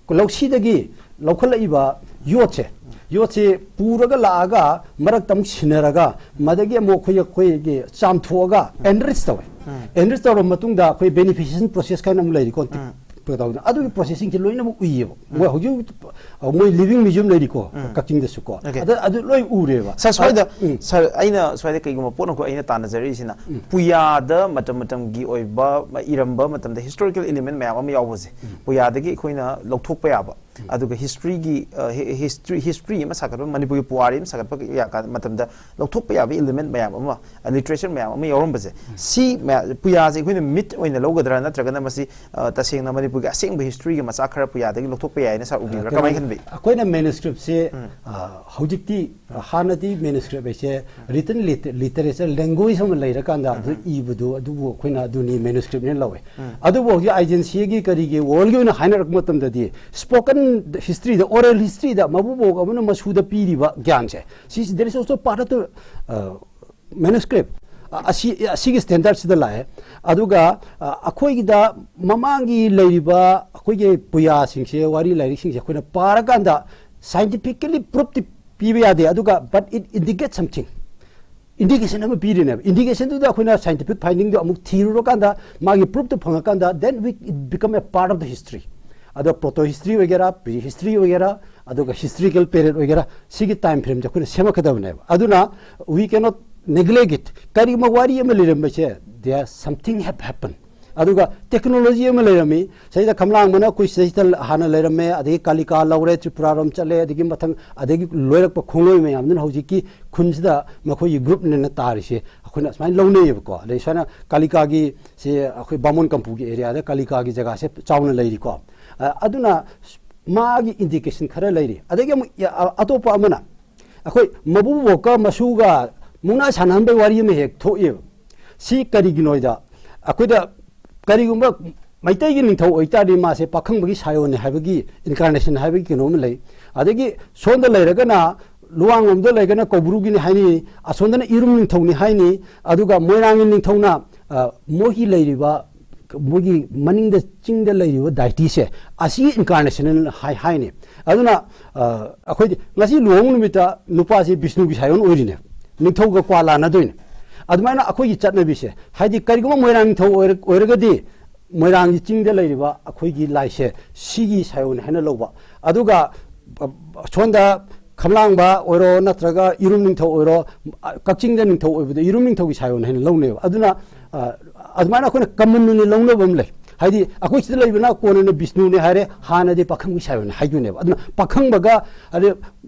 ꯂꯧꯁꯤꯗꯒꯤ ꯂꯧꯈꯠꯂꯛꯏꯕ ꯌꯣꯠꯁꯦ, ꯌꯣꯠꯁꯦ ꯄꯨꯔꯒ ꯂꯥꯛꯑꯒ ꯃꯔꯛꯇ ꯑꯃꯨꯛ ꯁꯤꯟꯅꯔꯒ, ꯃꯗꯒꯤ ꯑꯃꯨꯛ ꯑꯩꯈꯣꯏ, ꯑꯩꯈꯣꯏꯒꯤ ꯆꯥꯝꯊꯣꯛꯑꯒ ꯎꯝ꯫ ꯑꯦꯟꯔꯤꯆ ꯇꯧꯋꯦ꯫ ꯎꯝ꯫ ꯑꯦꯟꯔꯤꯆ ꯇꯧꯔꯕ ꯃꯇꯨꯡꯗ ꯑꯩꯈꯣꯏ ꯕꯦꯅꯤꯐꯤꯁꯦꯁꯟ ꯄ꯭ꯔꯣꯁꯦꯁ ꯀꯥꯏꯅ ꯑꯃꯨꯛ ꯂꯩꯔꯤꯀꯣ, ꯎꯝ꯫ ꯇꯧꯗꯅ꯫ ꯑꯗꯨꯒꯤ ꯄ꯭ꯔꯣꯁꯦꯁꯤꯡꯁꯦ ꯂꯣꯏꯅꯃꯛ ꯎꯏꯌꯦꯕ꯫ ꯃꯣꯏ ꯎꯝ꯫ ꯍꯧꯖꯤꯛ ꯍꯧꯖꯤꯛ ꯃꯣꯏ ꯂꯤꯚꯤꯡ ꯃ꯭ꯌꯨꯖꯤꯌꯝ ꯂꯩꯔꯤꯀꯣ, ꯎꯝ꯫ ꯀꯛꯆꯤꯡꯗꯁꯨꯀꯣ꯫ Okay꯫ ꯑꯗ ꯑꯗꯨ ꯂꯣꯏ ꯎꯔꯦꯕ꯫ Sir, ꯁ꯭ꯋꯥꯏꯗ, ꯎꯝ꯫ Sir, ꯑꯩꯅ ꯁ꯭ꯋꯥꯏꯗ ꯀꯩꯒꯨꯝꯕ ꯄꯣꯠ ꯑꯃꯈꯛ ꯑꯩꯅ ꯇꯥꯟꯅꯖꯔꯛꯏꯁꯤꯅ, ꯎꯝ꯫ ꯄꯨꯌꯥꯗ ꯃꯇꯝ ꯃꯇꯝꯒꯤ ꯑꯣꯏꯕ ꯏꯔꯝꯕ ꯃꯇꯝꯗ ꯍꯤꯁꯇꯣꯔꯤꯀꯦꯜ ꯏꯂꯤꯃꯦꯟ ꯃꯌꯥꯝ ꯑꯃ ꯌꯥꯎꯕꯁꯦ, ꯎꯝ꯫ ꯄꯨꯌꯥꯗꯒꯤ ꯑꯩꯈꯣꯏꯅ ꯂꯧꯊꯣꯛꯄ ꯌꯥꯕ, ꯎꯝ꯫ ꯑꯗꯨꯒ ꯍꯤꯁꯇ꯭ꯔꯤꯒꯤ, ꯑ, ꯍꯤ-, ꯍꯤꯁꯇ꯭ꯔꯤ, ꯍꯤꯁꯇ꯭ꯔꯤ ꯑꯃ ꯁꯥꯒꯠꯄ, ꯃꯅꯤꯄꯨꯔꯒꯤ ꯄꯨꯋꯥꯔꯤ ꯑꯃ ꯁꯥꯒꯠꯄ ꯌꯥ-, ꯀꯥꯟ-, ꯃꯇꯝꯗ ꯂꯧꯊꯣꯛꯄ ꯌꯥꯕ ꯏꯂꯤꯃꯦꯟ ꯃꯌꯥꯝ ꯑꯃ, ꯑ, ꯂꯤꯇꯔꯦꯆꯔ ꯃꯌꯥꯝ ꯑꯃ ꯌꯥꯎꯔꯝꯕꯁꯦ, ꯎꯝ꯫ ꯁꯤ ꯃꯌꯥ-, ꯄꯨꯌꯥꯁꯦ ꯑꯩꯈꯣꯏꯅ ꯃꯤꯠ ꯑꯣꯏꯅ ꯂꯧꯒꯗ꯭ꯔꯥ, ꯅꯠꯇ꯭ꯔꯒꯅ ꯃꯁꯤ, ꯑ, ꯇꯁꯦꯡꯅ ꯃꯅꯤꯄꯨꯔꯒꯤ ꯑꯁꯦꯡꯕ ꯍꯤꯁꯇ꯭ꯔꯤꯒꯤ ꯃꯆꯥꯛ ꯈꯔ ꯄꯨꯌꯥꯗꯒꯤ ꯂꯧꯊꯣꯛꯄ ꯌꯥꯏꯅ ꯁꯥꯔ ꯎꯕꯤꯕ꯭ꯔꯥ? ꯀꯩꯅꯣ, ꯀꯃꯥꯏꯅ ꯈꯟꯕꯤ? ꯑꯩꯈꯣꯏꯅ ꯃꯦꯅꯨꯁꯀ꯭ꯔꯤꯞꯁꯦ, ꯎꯝ꯫ ꯑ, ꯍꯧꯖꯤꯛꯇꯤ, ꯑ, ꯍꯥꯟꯅꯗꯤ ꯃꯦꯅꯨꯁꯀ꯭ꯔꯤꯞ ꯍꯥꯏꯁꯦ ꯎꯝ꯫ ꯔꯤꯇꯟ ꯂꯤꯇ-, ꯂꯤꯇꯔꯦꯆꯔ ꯂꯦꯡꯒ꯭ꯋꯦꯖ ꯑꯃ ꯂꯩꯔꯀꯥꯟꯗ ꯑꯗꯨ ꯎꯝ꯫ ꯏꯕꯗꯨ, ꯑꯗꯨꯕꯨ ꯑꯩꯈꯣꯏꯅ ꯑꯗꯨꯅꯤ ꯃꯦꯅꯨꯁꯀ꯭ꯔꯤꯞꯅꯦꯅ ꯂꯧꯋꯦ꯫ ꯎꯝ꯫ ꯑꯗꯨꯕꯨ ꯍꯧꯖꯤꯛ ꯑꯥꯏ ꯖꯤ ꯑꯦꯟ ꯁꯤ ꯑꯦꯒꯤ ꯀꯔꯤꯒꯤ ꯋꯥꯔꯜꯒꯤ ꯑꯣꯏꯅ ꯍꯥꯏꯅꯔꯛꯄ ꯃꯇꯝꯗꯗꯤ, ꯁ꯭ꯄꯣꯀꯟ ꯍꯤꯁꯇ꯭ꯔꯤꯗ, ꯑꯣꯔꯦꯜ ꯍꯤꯁꯇ꯭ꯔꯤꯗ ꯃꯕꯨꯕꯣꯛ ꯑꯃꯅ ꯃꯁꯨꯗ ꯄꯤꯔꯤꯕ ꯒ꯭ꯌꯥꯟꯁꯦ, ꯁꯤꯁꯤ, there is also part of the, ꯑ, ꯃꯦꯅꯨꯁꯀ꯭ꯔꯤꯞ ꯑꯁꯤ, ꯑꯁꯤꯒꯤ ꯁ꯭ꯇꯦꯟꯗꯔꯠꯁꯤꯗ ꯂꯥꯛꯑꯦ꯫ ꯑꯗꯨꯒ ꯑ, ꯑꯩꯈꯣꯏꯒꯤꯗ ꯃꯃꯥꯡꯒꯤ ꯂꯩꯔꯤꯕ ꯑꯩꯈꯣꯏꯒꯤ ꯄꯨꯌꯥꯁꯤꯡꯁꯦ, ꯋꯥꯔꯤ ꯂꯥꯏꯔꯤꯛꯁꯤꯡꯁꯦ ꯑꯩꯈꯣꯏꯅ ꯄꯥꯔꯀꯥꯟꯗ ꯁꯥꯏꯟꯇꯤꯐꯤꯀꯦꯂꯤ ꯄ꯭ꯔꯨꯐꯇꯤ ꯄꯤꯕ ꯌꯥꯗꯦ, ꯑꯗꯨꯒ but it indicate something, indication ꯑꯃ ꯄꯤꯔꯤꯅꯦꯕ꯫ ꯏꯟꯗꯤꯀꯦꯁꯟꯗꯨꯗ ꯑꯩꯈꯣꯏꯅ ꯁꯥꯏꯟꯇꯤꯐꯤꯛ ꯐꯥꯏꯟꯗꯤꯡꯗꯣ ꯑꯃꯨꯛ ꯊꯤꯔꯨꯔꯀꯥꯟꯗ, ꯃꯥꯒꯤ ꯄ꯭ꯔꯨꯐꯇꯨ ꯐꯪꯉꯀꯥꯟꯗ, then we, it become a part of the history꯫ ꯑꯗꯣ ꯄ꯭ꯔꯣꯇꯣ ꯍꯤꯁꯇ꯭ꯔꯤ ꯑꯣꯏꯒꯦꯔꯥ, ꯄ꯭ꯔꯤ ꯍꯤꯁꯇ꯭ꯔꯤ ꯑꯣꯏꯒꯦꯔꯥ, ꯑꯗꯨꯒ ꯍꯤꯁꯇ꯭ꯔꯤꯀꯦꯜ ꯄꯦꯔꯤꯌꯗ ꯑꯣꯏꯒꯦꯔꯥ, ꯁꯤꯒꯤ ꯇꯥꯏꯝ ꯐ꯭ꯔꯦꯝꯁꯦ ꯑꯩꯈꯣꯏꯅ ꯁꯦꯝꯃꯛꯀꯗꯕꯅꯦꯕ꯫ ꯑꯗꯨꯅ we cannot neglect it꯫ ꯀꯔꯤꯒꯨꯝꯕ ꯋꯥꯔꯤ ꯑꯃ ꯂꯩꯔꯝꯕꯁꯦ, there something have happened꯫ ꯑꯗꯨꯒ ꯇꯦꯛꯅꯣꯂꯣꯖꯤ ꯑꯃ ꯂꯩꯔꯝꯃꯤ꯫ ꯁꯤꯗꯩꯗ ꯈꯝꯂꯥꯡꯕꯅ ꯑꯩꯈꯣꯏ ꯁꯤꯗꯩꯗ ꯍꯥꯟꯅ ꯂꯩꯔꯝꯃꯦ, ꯑꯗꯒꯤ ꯀꯥꯂꯤꯀꯥ ꯂꯧꯔꯦ, ꯇ꯭ꯔꯤꯄꯨꯔꯥꯔꯣꯝ ꯆꯠꯂꯦ, ꯑꯗꯒꯤ ꯃꯊꯪ, ꯑꯗꯒꯤ ꯂꯣꯏꯔꯛꯄ ꯈꯣꯡꯂꯣꯏ ꯃꯌꯥꯝꯗꯨꯅ ꯍꯧꯖꯤꯛꯀꯤ ꯈꯨꯟꯁꯤꯗ ꯃꯈꯣꯏꯒꯤ ꯒ꯭ꯔꯨꯞꯅꯦꯅ ꯇꯥꯔꯤꯁꯦ, ꯑꯩꯈꯣꯏꯅ ꯑꯁꯨꯃꯥꯏꯅ ꯂꯧꯅꯩꯌꯦꯕꯀꯣ꯫ ꯑꯗꯩ ꯁꯨꯃꯥꯏꯅ ꯀꯥꯂꯤꯀꯥꯒꯤ ꯁꯤ ꯑꯩꯈꯣꯏ ꯕꯥꯃꯣꯟ ꯀꯝꯄꯨꯒꯤ ꯑꯦꯔꯤꯌꯥꯗ ꯀꯥꯂꯤꯀꯥꯒꯤ ꯖꯒꯥꯁꯦ ꯆꯥꯎꯅ ꯂꯩꯔꯤꯀꯣ꯫ ꯑ, ꯑꯗꯨꯅ ꯃꯥꯒꯤ ꯏꯟꯗꯤꯀꯦꯁꯟ ꯈꯔ ꯂꯩꯔꯤ꯫ ꯑꯗꯒꯤ ꯑꯃꯨꯛ ꯑ-, ꯑꯇꯣꯞꯄ ꯑꯃꯅ ꯑꯩꯈꯣꯏ ꯃꯕꯨꯕꯣꯛꯀ ꯃꯁꯨꯒ ꯃꯨꯛꯅꯥ ꯁꯥꯟꯅꯍꯟꯕꯒꯤ ꯋꯥꯔꯤ ꯑꯃ ꯍꯦꯛ ꯊꯣꯛꯑꯦꯕ꯫ ꯁꯤ ꯀꯔꯤꯒꯤꯅꯣꯗ, ꯑꯩꯈꯣꯏꯗ ꯀꯔꯤꯒꯨꯝꯕ ꯃꯩꯇꯩꯒꯤ ꯅꯤꯡꯊꯧ ꯑꯣꯏꯇꯥꯔꯗꯤ ꯃꯥꯁꯦ ꯄꯥꯈꯪꯕꯒꯤ ꯁꯥꯌꯣꯟꯅꯦ ꯍꯥꯏꯕꯒꯤ, ꯏꯟꯀꯥꯔꯅꯦꯁꯟ ꯍꯥꯏꯕꯒꯤ ꯀꯩꯅꯣ ꯑꯃ ꯂꯩ꯫ ꯑꯗꯒꯤ ꯁꯣꯝꯗ ꯂꯩꯔꯒꯅ, ꯂꯨꯋꯥꯡꯂꯣꯝꯗ ꯂꯩꯔꯒꯅ ꯀꯧꯕ꯭ꯔꯨꯒꯤꯅꯤ ꯍꯥꯏꯅꯤ, ꯑꯁꯣꯝꯗꯅ ꯏꯔꯨꯝ ꯅꯤꯡꯊꯧꯅꯤ ꯍꯥꯏꯅꯤ, ꯑꯗꯨꯒ ꯃꯣꯏꯔꯥꯡꯒꯤ ꯅꯤꯡꯊꯧꯅ, ꯑ, ꯃꯣꯏꯒꯤ ꯂꯩꯔꯤꯕ, ꯃꯣꯏꯒꯤ ꯃꯅꯤꯡꯗ ꯆꯤꯡꯗ ꯂꯩꯔꯤꯕ ꯗꯥꯏꯇꯤꯁꯦ, ꯑꯁꯤꯒꯤ ꯏꯟꯀꯥꯔꯅꯦꯁꯟ ꯍꯥꯏ, ꯍꯥꯏꯅꯤ꯫ ꯑꯗꯨꯅ, ꯑ, ꯑꯩꯈꯣꯏꯗꯤ ꯉꯁꯤ ꯂꯨꯍꯣꯡꯕ ꯅꯨꯃꯤꯠꯇ ꯅꯨꯄꯥꯁꯤ ꯕꯤꯁꯅꯨꯒꯤ ꯁꯥꯌꯣꯟ ꯑꯣꯏꯔꯤꯅꯦ, ꯅꯤꯡꯊꯧꯒ ꯀ꯭ꯋꯥ ꯂꯥꯟꯅꯗꯣꯏꯅꯦ꯫ ꯑꯗꯨꯃꯥꯏꯅ ꯑꯩꯈꯣꯏꯒꯤ ꯆꯠꯅꯕꯤꯁꯦ, ꯍꯥꯏꯗꯤ ꯀꯔꯤꯒꯨꯝꯕ ꯃꯣꯏꯔꯥꯡ ꯅꯤꯡꯊꯧ ꯑꯣꯏꯔ-, ꯑꯣꯏꯔꯒꯗꯤ ꯃꯣꯏꯔꯥꯡꯒꯤ ꯆꯤꯡꯗ ꯂꯩꯔꯤꯕ ꯑꯩꯈꯣꯏꯒꯤ ꯂꯥꯏꯁꯦ ꯁꯤꯒꯤ ꯁꯥꯌꯣꯟ ꯍꯥꯏꯅ ꯂꯧꯕ꯫ ꯑꯗꯨꯒ, ꯑ, ꯁꯣꯝꯗ ꯈꯝꯂꯥꯡꯕ ꯑꯣꯏꯔꯣ ꯅꯠꯇ꯭ꯔꯒ ꯏꯔꯨꯝ ꯅꯤꯡꯊꯧ ꯑꯣꯏꯔꯣ, ꯑ, ꯀꯛꯆꯤꯡꯗ ꯅꯤꯡꯊꯧ ꯑꯣꯏꯕꯗꯣ ꯏꯔꯨꯝ ꯅꯤꯡꯊꯧꯒꯤ ꯁꯥꯌꯣꯟ ꯍꯥꯏꯅ ꯂꯧꯅꯩꯕ꯫ ꯑꯗꯨꯅ, ꯑ, ꯑꯗꯨꯃꯥꯏꯅ ꯑꯩꯈꯣꯏꯅ ꯀꯃꯟ ꯑꯣꯏꯅ ꯂꯧꯅꯕ ꯑꯃ ꯂꯩ꯫ ꯍꯥꯏꯗꯤ ꯑꯩꯈꯣꯏ ꯁꯤꯗ ꯂꯩꯕꯅ ꯀꯣꯟꯅ ꯕꯤꯁꯅꯨꯅꯦ ꯍꯥꯏꯔꯦ, ꯍꯥꯟꯅꯗꯤ ꯄꯥꯈꯪꯕꯒꯤ ꯁꯥꯌꯣꯟ ꯍꯥꯏꯗꯣꯏꯅꯦꯕ꯫ ꯑꯗꯨꯅ ꯄꯥꯈꯪꯕꯒ, ꯑꯗꯩ,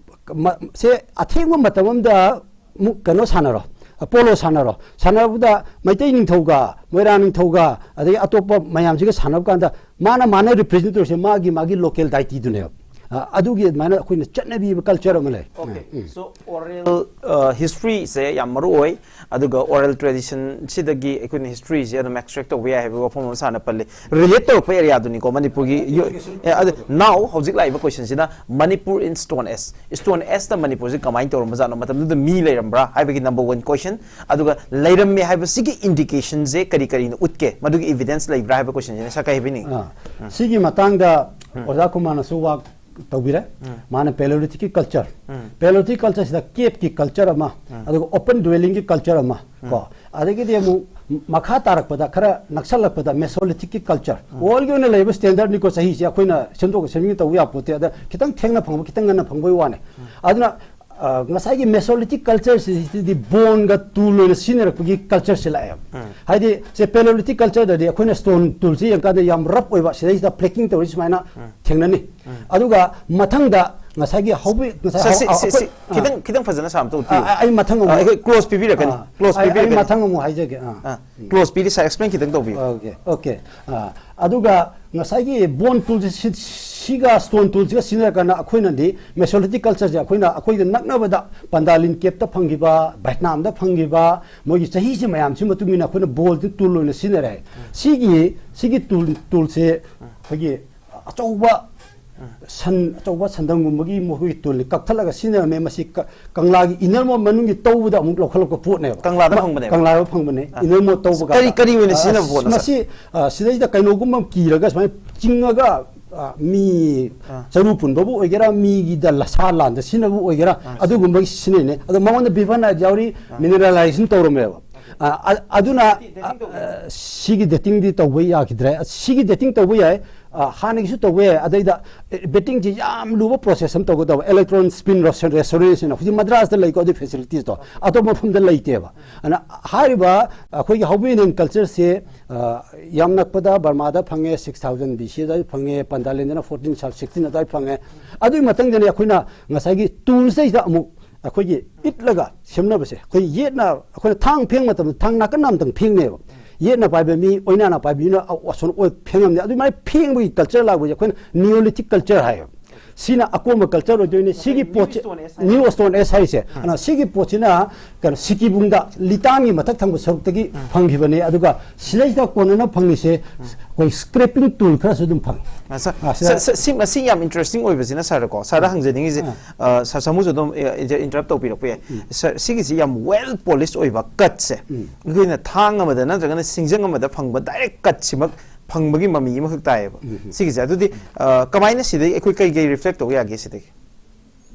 ꯃ-, ꯁꯦ ꯑꯊꯦꯡꯕ ꯃꯇꯝ ꯑꯃꯗ ꯑꯃꯨꯛ ꯀꯩꯅꯣ ꯁꯥꯟꯅꯔꯣ, ꯄꯣꯂꯣ ꯁꯥꯟꯅꯔꯣ꯫ ꯁꯥꯟꯅꯕꯗ ꯃꯩꯇꯩ ꯅꯤꯡꯊꯧꯒ, ꯃꯣꯏꯔꯥꯡ ꯅꯤꯡꯊꯧꯒ, ꯑꯗꯒꯤ ꯑꯇꯣꯞꯄ ꯃꯌꯥꯝꯁꯤꯒ ꯁꯥꯟꯅꯕ ꯀꯥꯟꯗ ꯃꯥꯅ, ꯃꯥꯅ ꯔꯤꯄ꯭ꯔꯦꯖꯦꯟ ꯇꯧꯔꯤꯁꯦ ꯃꯥꯒꯤ, ꯃꯥꯒꯤ ꯂꯣꯀꯦꯜ ꯗꯥꯏꯇꯤꯗꯨꯅꯦꯕ꯫ ꯑ, ꯑꯗꯨꯒꯤ ꯑꯗꯨꯃꯥꯏꯅ ꯑꯩꯈꯣꯏꯅ ꯆꯠꯅꯕꯤꯕ culture ꯑꯃ ꯂꯩ꯫ Okay, so oral historyꯁꯦ ꯌꯥꯝ ꯃꯔꯨ ꯑꯣꯏ, ꯑꯗꯨꯒ oral traditionꯁꯤꯗꯒꯤ ꯑꯩꯈꯣꯏꯅ historyꯁꯦ ꯑꯗꯨꯝ extract ꯇꯧꯕ ꯌꯥꯏ ꯍꯥꯏꯕ ꯋꯥꯐꯝ ꯑꯃ ꯁꯥꯔꯅ ꯄꯜꯂꯤ꯫ Relate ꯇꯧꯔꯛꯄ areaꯗꯨꯅꯤꯀꯣ ꯃꯅꯤꯄꯨꯔꯒꯤ ꯌꯨ- ꯑꯦ, ꯑꯗꯨ now ꯍꯧꯖꯤꯛ ꯂꯥꯛꯏꯕ questionꯁꯤꯅ Manipur in Stone Age, Stone Ageꯇ ꯃꯅꯤꯄꯨꯔꯁꯤ ꯀꯃꯥꯏꯅ ꯇꯧꯔꯝꯕꯖꯥꯠꯅꯣ, ꯃꯇꯝꯗꯨꯗ ꯃꯤ ꯂꯩꯔꯝꯕ꯭ꯔꯥ ꯍꯥꯏꯕꯒꯤ number one question, ꯑꯗꯨꯒ ꯂꯩꯔꯝꯃꯦ ꯍꯥꯏꯕꯁꯤꯒꯤ indicationꯁꯦ ꯀꯔꯤ ꯀꯔꯤꯅ ꯎꯠꯀꯦ, ꯃꯗꯨꯒꯤ evidence ꯂꯩꯕ꯭ꯔꯥ ꯍꯥꯏꯕ questionꯁꯤꯅ ꯁꯛꯀꯥꯏ ꯍꯥꯏꯕꯤꯅꯤꯡꯉꯤ꯫ ꯑꯥ, ꯁꯤꯒꯤ ꯃꯇꯥꯡꯗ ꯑꯣꯖꯥ ꯀꯨꯃꯥꯔꯅꯁꯨ ꯋꯥ ꯇꯧꯕꯤꯔꯦ꯫ ꯃꯥꯅ Paleolithicꯀꯤ culture, Paleolithic cultureꯁꯤꯗ caveꯀꯤ culture ꯑꯃ, ꯑꯗꯨꯒ open dwellingꯒꯤ culture ꯑꯃ, ꯀꯣ, ꯑꯗꯒꯤꯗꯤ ꯑꯃꯨꯛ ꯃꯈꯥ ꯇꯥꯔꯛꯄꯗ ꯈꯔ ꯅꯛꯁꯜꯂꯛꯄꯗ Mesolithicꯀꯤ culture꯫ Worldꯒꯤ ꯑꯣꯏꯅ ꯂꯩꯕ standardꯅꯤꯀꯣ, ꯆꯍꯤꯁꯦ ꯑꯩꯈꯣꯏꯅ ꯁꯦꯝꯗꯣꯛ ꯁꯦꯝꯖꯤꯟ ꯇꯧꯕ ꯌꯥꯄꯣꯠꯇꯦ꯫ ꯑꯗ ꯈꯤꯇꯪ ꯊꯦꯡꯅ ꯐꯪꯕ, ꯈꯤꯇꯪ ꯉꯟꯅ ꯐꯪꯕꯒꯤ ꯋꯥꯅꯦ꯫ ꯑꯗꯨꯅ ꯑ, ꯉꯁꯥꯏꯒꯤ Mesolithic cultureꯁꯤꯗꯤ boneꯒ tool ꯑꯣꯏꯅ ꯁꯤꯖꯤꯟꯅꯔꯛꯄꯒꯤ cultureꯁꯤ ꯂꯥꯛꯑꯦꯕ꯫ ꯍꯥꯏꯗꯤ ꯁꯦ Paleolithic cultureꯗꯗꯤ ꯑꯩꯈꯣꯏꯅ stone toolꯁꯤ ꯌꯦꯡꯀꯥꯟꯗ ꯌꯥꯝ rough ꯑꯣꯏꯕ, ꯁꯤꯗꯩꯁꯤꯗ plaking ꯇꯧꯔꯤ ꯁꯨꯃꯥꯏꯅ ꯊꯦꯡꯅꯅꯤ꯫ ꯑꯗꯨꯒ ꯃꯊꯪꯗ ꯉꯁꯥꯏꯒꯤ ꯍꯧꯕꯤ ꯉꯁꯥꯏ ꯁꯥꯔ, ꯍꯧ- ꯁꯤ- ꯁꯤ- ꯑꯩꯈꯣꯏ- ꯁꯤ ꯈꯤꯇꯪ ꯈꯤꯇꯪ ꯐꯖꯅ ꯁꯥꯔ ꯑꯝꯇ ꯎꯠꯄꯤꯌꯨ꯫ ꯑ, ꯑ, ꯑꯩ ꯃꯊꯪ ꯑꯃꯨꯛ- ꯑ, ꯑꯩꯈꯣꯏ close ꯄꯤꯕꯤꯔꯛꯀꯅꯤ, ꯑ, close ꯑꯩ- ꯑꯩ ꯄꯤꯕꯤꯔꯛꯀꯅꯤ꯫ ꯃꯊꯪ ꯑꯃꯨꯛ ꯍꯥꯏꯖꯒꯦ꯫ ꯑꯥ꯫ ꯑ, close ꯄꯤꯔꯤ ꯁꯥꯔ, explain ꯈꯤꯇꯪ ꯇꯧꯕꯤꯌꯨ꯫ Okay, okay. ꯑ, ꯑꯗꯨꯒ ꯉꯁꯥꯏꯒꯤ bone toolꯁꯦ ꯁꯤ- ꯁꯤꯒ stone toolꯁꯤꯒ ꯁꯤꯖꯤꯟꯅꯔꯀꯥꯟꯗ ꯑꯩꯈꯣꯏꯅꯗꯤ Mesolithic cultureꯁꯦ ꯑꯩꯈꯣꯏꯅ ꯑꯩꯈꯣꯏꯗ ꯅꯛꯅꯕꯗ Pandalin caveꯇ ꯐꯪꯈꯤꯕ, Vietnamꯗ ꯐꯪꯈꯤꯕ, ꯃꯣꯏꯒꯤ ꯆꯍꯤꯁꯤ ꯃꯌꯥꯝꯁꯤ ꯃꯇꯨꯡ ꯏꯟꯅ ꯑꯩꯈꯣꯏꯅ boneꯁꯤ tool ꯑꯣꯏꯅ ꯁꯤꯖꯤꯟꯅꯔꯦ꯫ ꯁꯤꯒꯤ ꯁꯤꯒꯤ tool toolꯁꯦ ꯑꯩꯈꯣꯏꯒꯤ ꯑꯆꯧꯕ ꯁꯟ ꯑꯆꯧꯕ ꯁꯟꯗꯪꯒꯨꯝꯕꯒꯤ ꯃꯈꯣꯏꯒꯤ toolꯅꯤ, ꯀꯛꯊꯠꯂꯒ ꯁꯤꯖꯤꯟꯅꯔꯝꯃꯦ꯫ ꯃꯁꯤ ꯀ- ꯀꯪꯂꯥꯒꯤ inner moat ꯃꯅꯨꯡꯒꯤ ꯇꯧꯕꯗ ꯑꯃꯨꯛ ꯂꯧꯈꯠꯂꯛꯄ ꯄꯣꯠꯅꯦꯕ꯫ ꯀꯪꯂꯥꯗ ꯃ- ꯐꯪꯕꯅꯦꯕ? ꯀꯪꯂꯥꯗ ꯐꯪꯕꯅꯦ꯫ ꯑꯥ꯫ Inner moat ꯇꯧꯕ ꯀꯔꯤ- ꯀꯥꯟꯗ꯫ ꯀꯔꯤ ꯑꯣꯏꯅ ꯑ, ꯁꯤꯖꯤꯟꯅꯕ ꯄꯣꯠꯅꯣ, ꯃꯁꯤ ꯑ, ꯁꯤꯗꯩꯁꯤꯗ ꯀꯩꯅꯣꯒꯨꯝꯕ ꯑꯃ ꯀꯤꯔꯒ ꯁꯨꯃꯥꯏꯅ ꯆꯤꯡꯉꯒ, ꯑ, ꯃꯤ ꯑꯥ꯫ ꯆꯔꯨ ꯄꯨꯟꯕꯕꯨ ꯑꯣꯏꯒꯦꯔꯥ, ꯃꯤꯒꯤꯗ ꯂꯁꯥ ꯂꯥꯟꯗ ꯁꯤꯖꯤꯟꯅꯕꯕꯨ ꯑꯣꯏꯒꯦꯔꯥ, ꯑꯥ꯫ ꯑꯗꯨꯒꯨꯝꯕꯒꯤ ꯁꯤꯖꯤꯟꯅꯩꯅꯦ꯫ ꯑꯗꯣ ꯃꯉꯣꯟꯗ Beaver knight ꯌꯥꯎꯔꯤ, mineralization ꯇꯧꯔꯝꯃꯦꯕ꯫ ꯑ, ꯑ- ꯑꯗꯨꯅ ꯑ, ꯑ, ꯁꯤꯒꯤ datingꯗꯤ ꯇꯧꯕ ꯌꯥꯈꯤꯗ꯭ꯔꯦ꯫ ꯑ, ꯁꯤꯒꯤ dating ꯇꯧꯕ ꯌꯥꯏ, ꯑ, ꯍꯥꯟꯅꯒꯤꯁꯨ ꯇꯧꯕ ꯌꯥꯏ꯫ ꯑꯗꯩꯗ ꯑ, datingꯁꯤ ꯌꯥꯝ ꯂꯨꯕ process ꯑꯃ ꯇꯧꯒꯗꯕ, electron spin restorationꯅ ꯍꯧꯖꯤꯛ ꯃꯗ꯭ꯔꯥꯁꯇ ꯂꯩꯀꯣ, ꯑꯗꯨꯒꯤ facilitiesꯇꯣ ꯑꯇꯣꯞꯄ ꯃꯐꯝꯗ ꯂꯩꯇꯦꯕ꯫ ꯑꯗꯨꯅ ꯍꯥꯏꯔꯤꯕ ꯑꯩꯈꯣꯏꯒꯤ Hawaiian cultureꯁꯦ, ꯑ, ꯌꯥꯝ ꯅꯛꯄꯗ ꯕꯔꯃꯥꯗ ꯐꯪꯉꯦ, six thousand B C ꯑꯗꯨꯋꯥꯏ ꯐꯪꯉꯦ, Pandalinꯗꯅ fourteen sixteen ꯑꯗꯨꯋꯥꯏ ꯐꯪꯉꯦ꯫ ꯑꯗꯨꯒꯤ ꯃꯊꯪꯗꯅꯦ ꯑꯩꯈꯣꯏꯅ ꯉꯁꯥꯏꯒꯤ toolsꯁꯤꯗꯩꯁꯤꯗ ꯑꯃꯨꯛ ꯑꯩꯈꯣꯏꯒꯤ ꯏꯠꯂꯒ ꯁꯦꯝꯅꯕꯁꯦ, ꯑꯩꯈꯣꯏ ꯌꯦꯠꯅ ꯑꯩꯈꯣꯏꯅ ꯊꯥꯡ ꯐꯦꯡ ꯃꯇꯝꯗ ꯊꯥꯡ ꯅꯥꯀꯟ ꯑꯃꯇꯪ ꯐꯦꯡꯅꯦꯕ꯫ ꯌꯦꯠꯅ ꯄꯥꯏꯕ ꯃꯤ, ꯑꯣꯏꯅꯥꯅ ꯄꯥꯏꯕ ꯃꯤꯅ ꯑ- ꯑꯁꯣꯝ ꯑꯣꯏ ꯐꯦꯡꯉꯝꯅꯤ꯫ ꯑꯗꯨꯃꯥꯏꯅ ꯐꯦꯡꯕꯒꯤ culture ꯂꯥꯛꯄꯁꯦ ꯑꯩꯈꯣꯏꯅ Neolithic culture ꯍꯥꯏꯌꯦꯕ꯫ ꯁꯤꯅ ꯑꯀꯣꯟꯕ culture ꯑꯣꯏꯗꯣꯏꯅꯤ꯫ ꯁꯤꯒꯤ ꯄꯣꯠꯁꯤ, new stone age ꯍꯥꯏꯁꯦ, ꯑꯗꯨꯅ ꯁꯤꯒꯤ ꯄꯣꯠꯁꯤꯅ ꯀꯩꯅꯣ, ꯁꯤꯀꯤꯕꯨꯡꯗ ꯂꯤꯇꯥꯟꯒꯤ ꯃꯊꯛ ꯊꯪꯕ ꯁꯔꯨꯛꯇꯒꯤ ꯐꯪꯈꯤꯕꯅꯦ꯫ ꯑꯗꯨꯒ ꯁꯤꯗꯩꯁꯤꯗ ꯀꯣꯟꯅꯅ ꯐꯪꯉꯤꯁꯦ ꯑꯩꯈꯣꯏ scraping tool ꯈꯔꯁꯨ ꯑꯗꯨꯝ ꯐꯪꯉꯤ꯫ ꯑ, sir, ꯑ, ꯁꯤꯗ sir, sir, ꯁꯤ, ꯃꯁꯤ ꯌꯥꯝ interesting ꯑꯣꯏꯕꯁꯤꯅ ꯁꯥꯔꯀꯣ, ꯁꯥꯔꯗ ꯍꯪꯖꯅꯤꯡꯉꯤꯁꯦ, ꯑ, ꯁꯥꯔ ꯁꯥꯃꯨꯁꯨ ꯑꯗꯨꯝ, ꯑ, inter-, interrupt ꯇꯧꯕꯤꯔꯛꯄ ꯌꯥꯏ꯫ ꯁꯥꯔ, ꯁꯤꯒꯤꯁꯤ ꯌꯥꯝ well polish ꯑꯣꯏꯕ cutꯁꯦ ꯑꯩꯈꯣꯏꯅ ꯊꯥꯡ ꯑꯃꯗ ꯅꯠꯇ꯭ꯔꯒꯅ ꯁꯤꯡꯖꯪ ꯑꯃꯗ ꯐꯪꯕ direct cutꯁꯤꯃꯛ ꯐꯪꯕꯒꯤ ꯃꯃꯤ ꯑꯃꯈꯛ ꯇꯥꯏꯌꯦꯕ ꯁꯤꯒꯤꯁꯦ꯫ ꯑꯗꯨꯗꯤ, ꯑ, ꯀꯃꯥꯏꯅ ꯁꯤꯗꯩ ꯑꯩꯈꯣꯏ ꯀꯩ ꯀꯩ reflect ꯇꯧꯕ ꯌꯥꯒꯦ ꯁꯤꯗꯒꯤ?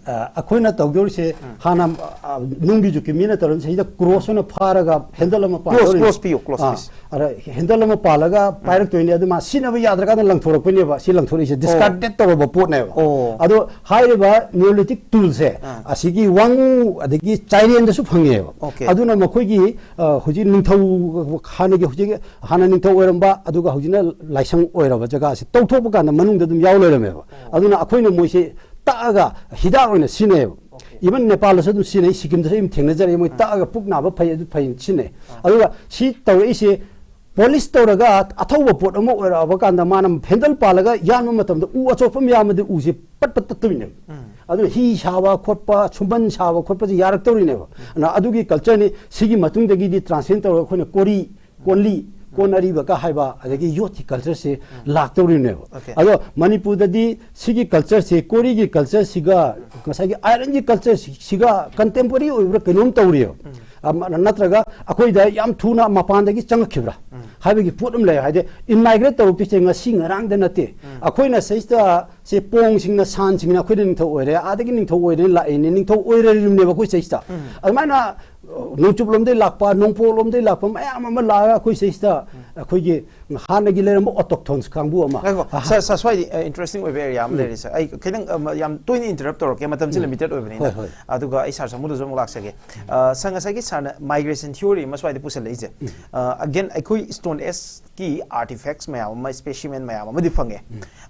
ꯑ, ꯑꯩꯈꯣꯏꯅ ꯇꯧꯗꯧꯔꯤꯁꯦ ꯍꯥꯟꯅ, ꯑ, ꯅꯨꯡꯒꯤ ꯖꯨꯀꯤ ꯃꯤꯅ ꯇꯧꯔꯝꯃꯤꯁꯦ, ꯁꯤꯗ cross ꯑꯣꯏꯅ ꯐꯥꯔꯒ handle ꯑꯃ Close, ꯄꯥꯟꯗꯧꯔꯤꯅꯤ꯫ close ꯄꯤꯌꯨ, close ꯑꯥ, please. ꯑꯗ handle ꯑꯃ ꯄꯥꯜꯂꯒ ꯄꯥꯏꯔꯛꯇꯣꯏꯅꯦ, ꯑꯗꯨ ꯃꯥ ꯁꯤꯖꯤꯟꯅꯕ ꯌꯥꯗ꯭ꯔꯀꯥꯟꯗ ꯂꯪꯊꯣꯔꯛꯄꯅꯦꯕ꯫ ꯁꯤ ꯂꯪꯊꯣꯔꯛꯏꯁꯦ discarded ꯇꯧꯔꯕ ꯄꯣꯠꯅꯦꯕ꯫ ꯑꯣ. ꯑꯗꯣ ꯍꯥꯏꯔꯤꯕ Neolithic toolꯁꯦ ꯑꯥ. ꯑꯁꯤꯒꯤ ꯋꯥꯉꯨ ꯑꯗꯒꯤ ꯆꯥꯏꯔꯦꯟꯗꯁꯨ ꯐꯪꯉꯦꯕ꯫ Okay. ꯑꯗꯨꯅ ꯃꯈꯣꯏꯒꯤ, ꯑ, ꯍꯧꯖꯤꯛ ꯅꯤꯡꯊꯧ, ꯍꯥꯟꯅꯒꯤ, ꯍꯧꯖꯤꯛ ꯍꯥꯟꯅ ꯅꯤꯡꯊꯧ ꯑꯣꯏꯔꯝꯕ, ꯑꯗꯨꯒ ꯍꯧꯖꯤꯛꯅ ꯂꯥꯏꯁꯪ ꯑꯣꯏꯔꯕ ꯖꯒꯥꯁꯦ ꯇꯧꯊꯣꯛꯄ ꯀꯥꯟꯗ ꯃꯅꯨꯡꯗ ꯑꯗꯨꯝ ꯌꯥꯎ ꯂꯩꯔꯝꯃꯦꯕ꯫ ꯑꯗꯨꯅ ꯑꯩꯈꯣꯏꯅ ꯃꯣꯏꯁꯦ ꯇꯛꯑꯒ ꯍꯤꯗꯥꯛ ꯑꯣꯏꯅ ꯁꯤꯖꯤꯟꯅꯩꯌꯦꯕ꯫ Even ꯅꯦꯄꯥꯜꯗꯁꯨ ꯑꯗꯨꯝ ꯁꯤꯖꯤꯟꯅꯩ, ꯁꯤꯀꯤꯝꯗꯁꯨ ꯑꯗꯨꯝ ꯊꯦꯡꯅꯖꯔꯛꯏ, ꯃꯣꯏ ꯇꯛꯑꯒ ꯄꯨꯛ ꯅꯥꯕ ꯐꯩ, ꯑꯗꯨ ꯐꯩ ꯁꯤꯖꯤꯟꯅꯩ꯫ ꯑꯗꯨꯒ ꯁꯤ ꯇꯧꯔꯛꯏꯁꯦ polish ꯇꯧꯔꯒ ꯑꯊꯧꯕ ꯄꯣꯠ ꯑꯃ ꯑꯣꯏꯔꯛꯑꯕ ꯀꯥꯟꯗ ꯃꯥꯅ handle ꯄꯥꯜꯂꯒ ꯌꯥꯟꯕ ꯃꯇꯝꯗ ꯎ ꯑꯆꯣꯠꯄ ꯑꯃ ꯌꯥꯝꯃꯗꯤ ꯎꯁꯦ ꯄꯠ ꯄꯠ ꯇꯠꯇꯣꯏꯅꯦꯕ꯫ ꯑꯗꯨꯅ ꯍꯤ ꯁꯥꯕ ꯈꯣꯠꯄ, ꯁꯨꯝꯕꯟ ꯁꯥꯕ ꯈꯣꯠꯄꯁꯦ ꯌꯥꯔꯛꯇꯧꯔꯤꯅꯦꯕ꯫ ꯑꯗꯨꯅ ꯑꯗꯨꯒꯤ cultureꯅꯤ꯫ ꯁꯤꯒꯤ ꯃꯇꯨꯡꯗꯒꯤꯗꯤ transcend ꯇꯧꯔꯒ ꯑꯩꯈꯣꯏꯅ ꯀꯣꯔꯤ, ꯀꯣꯟꯂꯤ, ꯀꯣꯟ ꯑꯔꯤꯕꯒ ꯍꯥꯏꯕ, ꯑꯗꯒꯤ ꯌꯣꯠꯀꯤ cultureꯁꯦ ꯂꯥꯛꯇꯧꯔꯤꯅꯦꯕ꯫ Okay. ꯑꯗꯣ ꯃꯅꯤꯄꯨꯔꯗꯗꯤ ꯁꯤꯒꯤ cultureꯁꯦ, ꯀꯣꯔꯤꯒꯤ cultureꯁꯤꯒ ꯉꯁꯥꯏꯒꯤ ironꯒꯤ cultureꯁꯤꯒ contemporary ꯑꯣꯏꯕ꯭ꯔꯥ ꯀꯩꯅꯣꯝ ꯇꯧꯔꯤꯑꯕ꯫ ꯑꯃ, ꯅꯠꯇ꯭ꯔꯒ ꯑꯩꯈꯣꯏꯗ ꯌꯥꯝ ꯊꯨꯅ ꯃꯄꯥꯟꯗꯒꯤ ꯆꯪꯉꯛꯈꯤꯕ꯭ꯔꯥ ꯍꯥꯏꯕꯒꯤ ꯄꯣꯠ ꯑꯃ ꯂꯩ꯫ ꯍꯥꯏꯗꯤ immigrate ꯇꯧꯔꯛꯇꯣꯏꯁꯦ ꯉꯁꯤ ꯉꯔꯥꯡꯗ ꯅꯠꯇꯦ꯫ ꯑꯩꯈꯣꯏꯅ ꯁꯤꯗꯩꯁꯤꯗ ꯁꯤ ꯄꯣꯡꯁꯤꯡꯅ, ꯁꯥꯟꯁꯤꯡꯅ ꯑꯩꯈꯣꯏꯅ ꯅꯤꯡꯊꯧ ꯑꯣꯏꯔꯦ, ꯑꯥꯗꯒꯤ ꯅꯤꯡꯊꯧ ꯑꯣꯏꯔꯦ ꯂꯥꯛꯏꯅꯦ, ꯅꯤꯡꯊꯧ ꯑꯣꯏꯔꯔꯤꯕꯅꯦꯕ ꯑꯩꯈꯣꯏ ꯁꯤꯗꯩꯁꯤꯗ꯫ ꯑꯗꯨꯃꯥꯏꯅ, ꯑ, ꯅꯣꯡꯆꯨꯞꯂꯣꯝꯗꯩ ꯂꯥꯛꯄ, ꯅꯣꯡꯄꯣꯛꯂꯣꯝꯗꯩ ꯂꯥꯛꯄ ꯃꯌꯥꯝ ꯑꯃ ꯂꯥꯛꯑꯒ ꯑꯩꯈꯣꯏ ꯁꯤꯗꯩꯁꯤꯗ ꯑꯩꯈꯣꯏꯒꯤ ꯍꯥꯟꯅꯒꯤ ꯂꯩꯔꯝꯕ autochthons ꯀꯥꯡꯕꯨ ꯑꯃ꯫ ꯉꯥꯏꯈꯣ, ꯁꯥꯔ, ꯁꯥꯔ, ꯁ꯭ꯋꯥꯏꯗꯤ, ꯑ, interesting ꯑꯣꯏꯕ area ꯑꯃ ꯂꯩꯔꯤ, ꯁꯥꯔ꯫ ꯑꯩ ꯈꯤꯇꯪ, ꯑ, ꯃ-, ꯌꯥꯝ ꯇꯣꯏꯅ interrupt ꯇꯧꯔꯛꯀꯦ, ꯃꯇꯝꯁꯤ limited ꯑꯣꯏꯕꯅꯤꯅ꯫ ꯍꯣꯏ, ꯍꯣꯏ. ꯑꯗꯨꯒ ꯑꯩ ꯁꯥꯔ ꯁꯥꯃꯨꯗꯁꯨ ꯑꯃꯨꯛ ꯂꯥꯛꯆꯒꯦ꯫ ꯑ, ꯁꯥꯔ, ꯉꯁꯥꯏꯒꯤ ꯁꯥꯔꯅ migration theory ꯑꯃ ꯁ꯭ꯋꯥꯏꯗ ꯄꯨꯁꯜꯂꯛꯏꯁꯦ꯫ ꯑ, again, ꯑꯩꯈꯣꯏ stone ageꯀꯤ artifacts ꯃꯌꯥꯝ ꯑꯃ, specimen ꯃꯌꯥꯝ ꯑꯃꯗꯤ ꯐꯪꯉꯦ꯫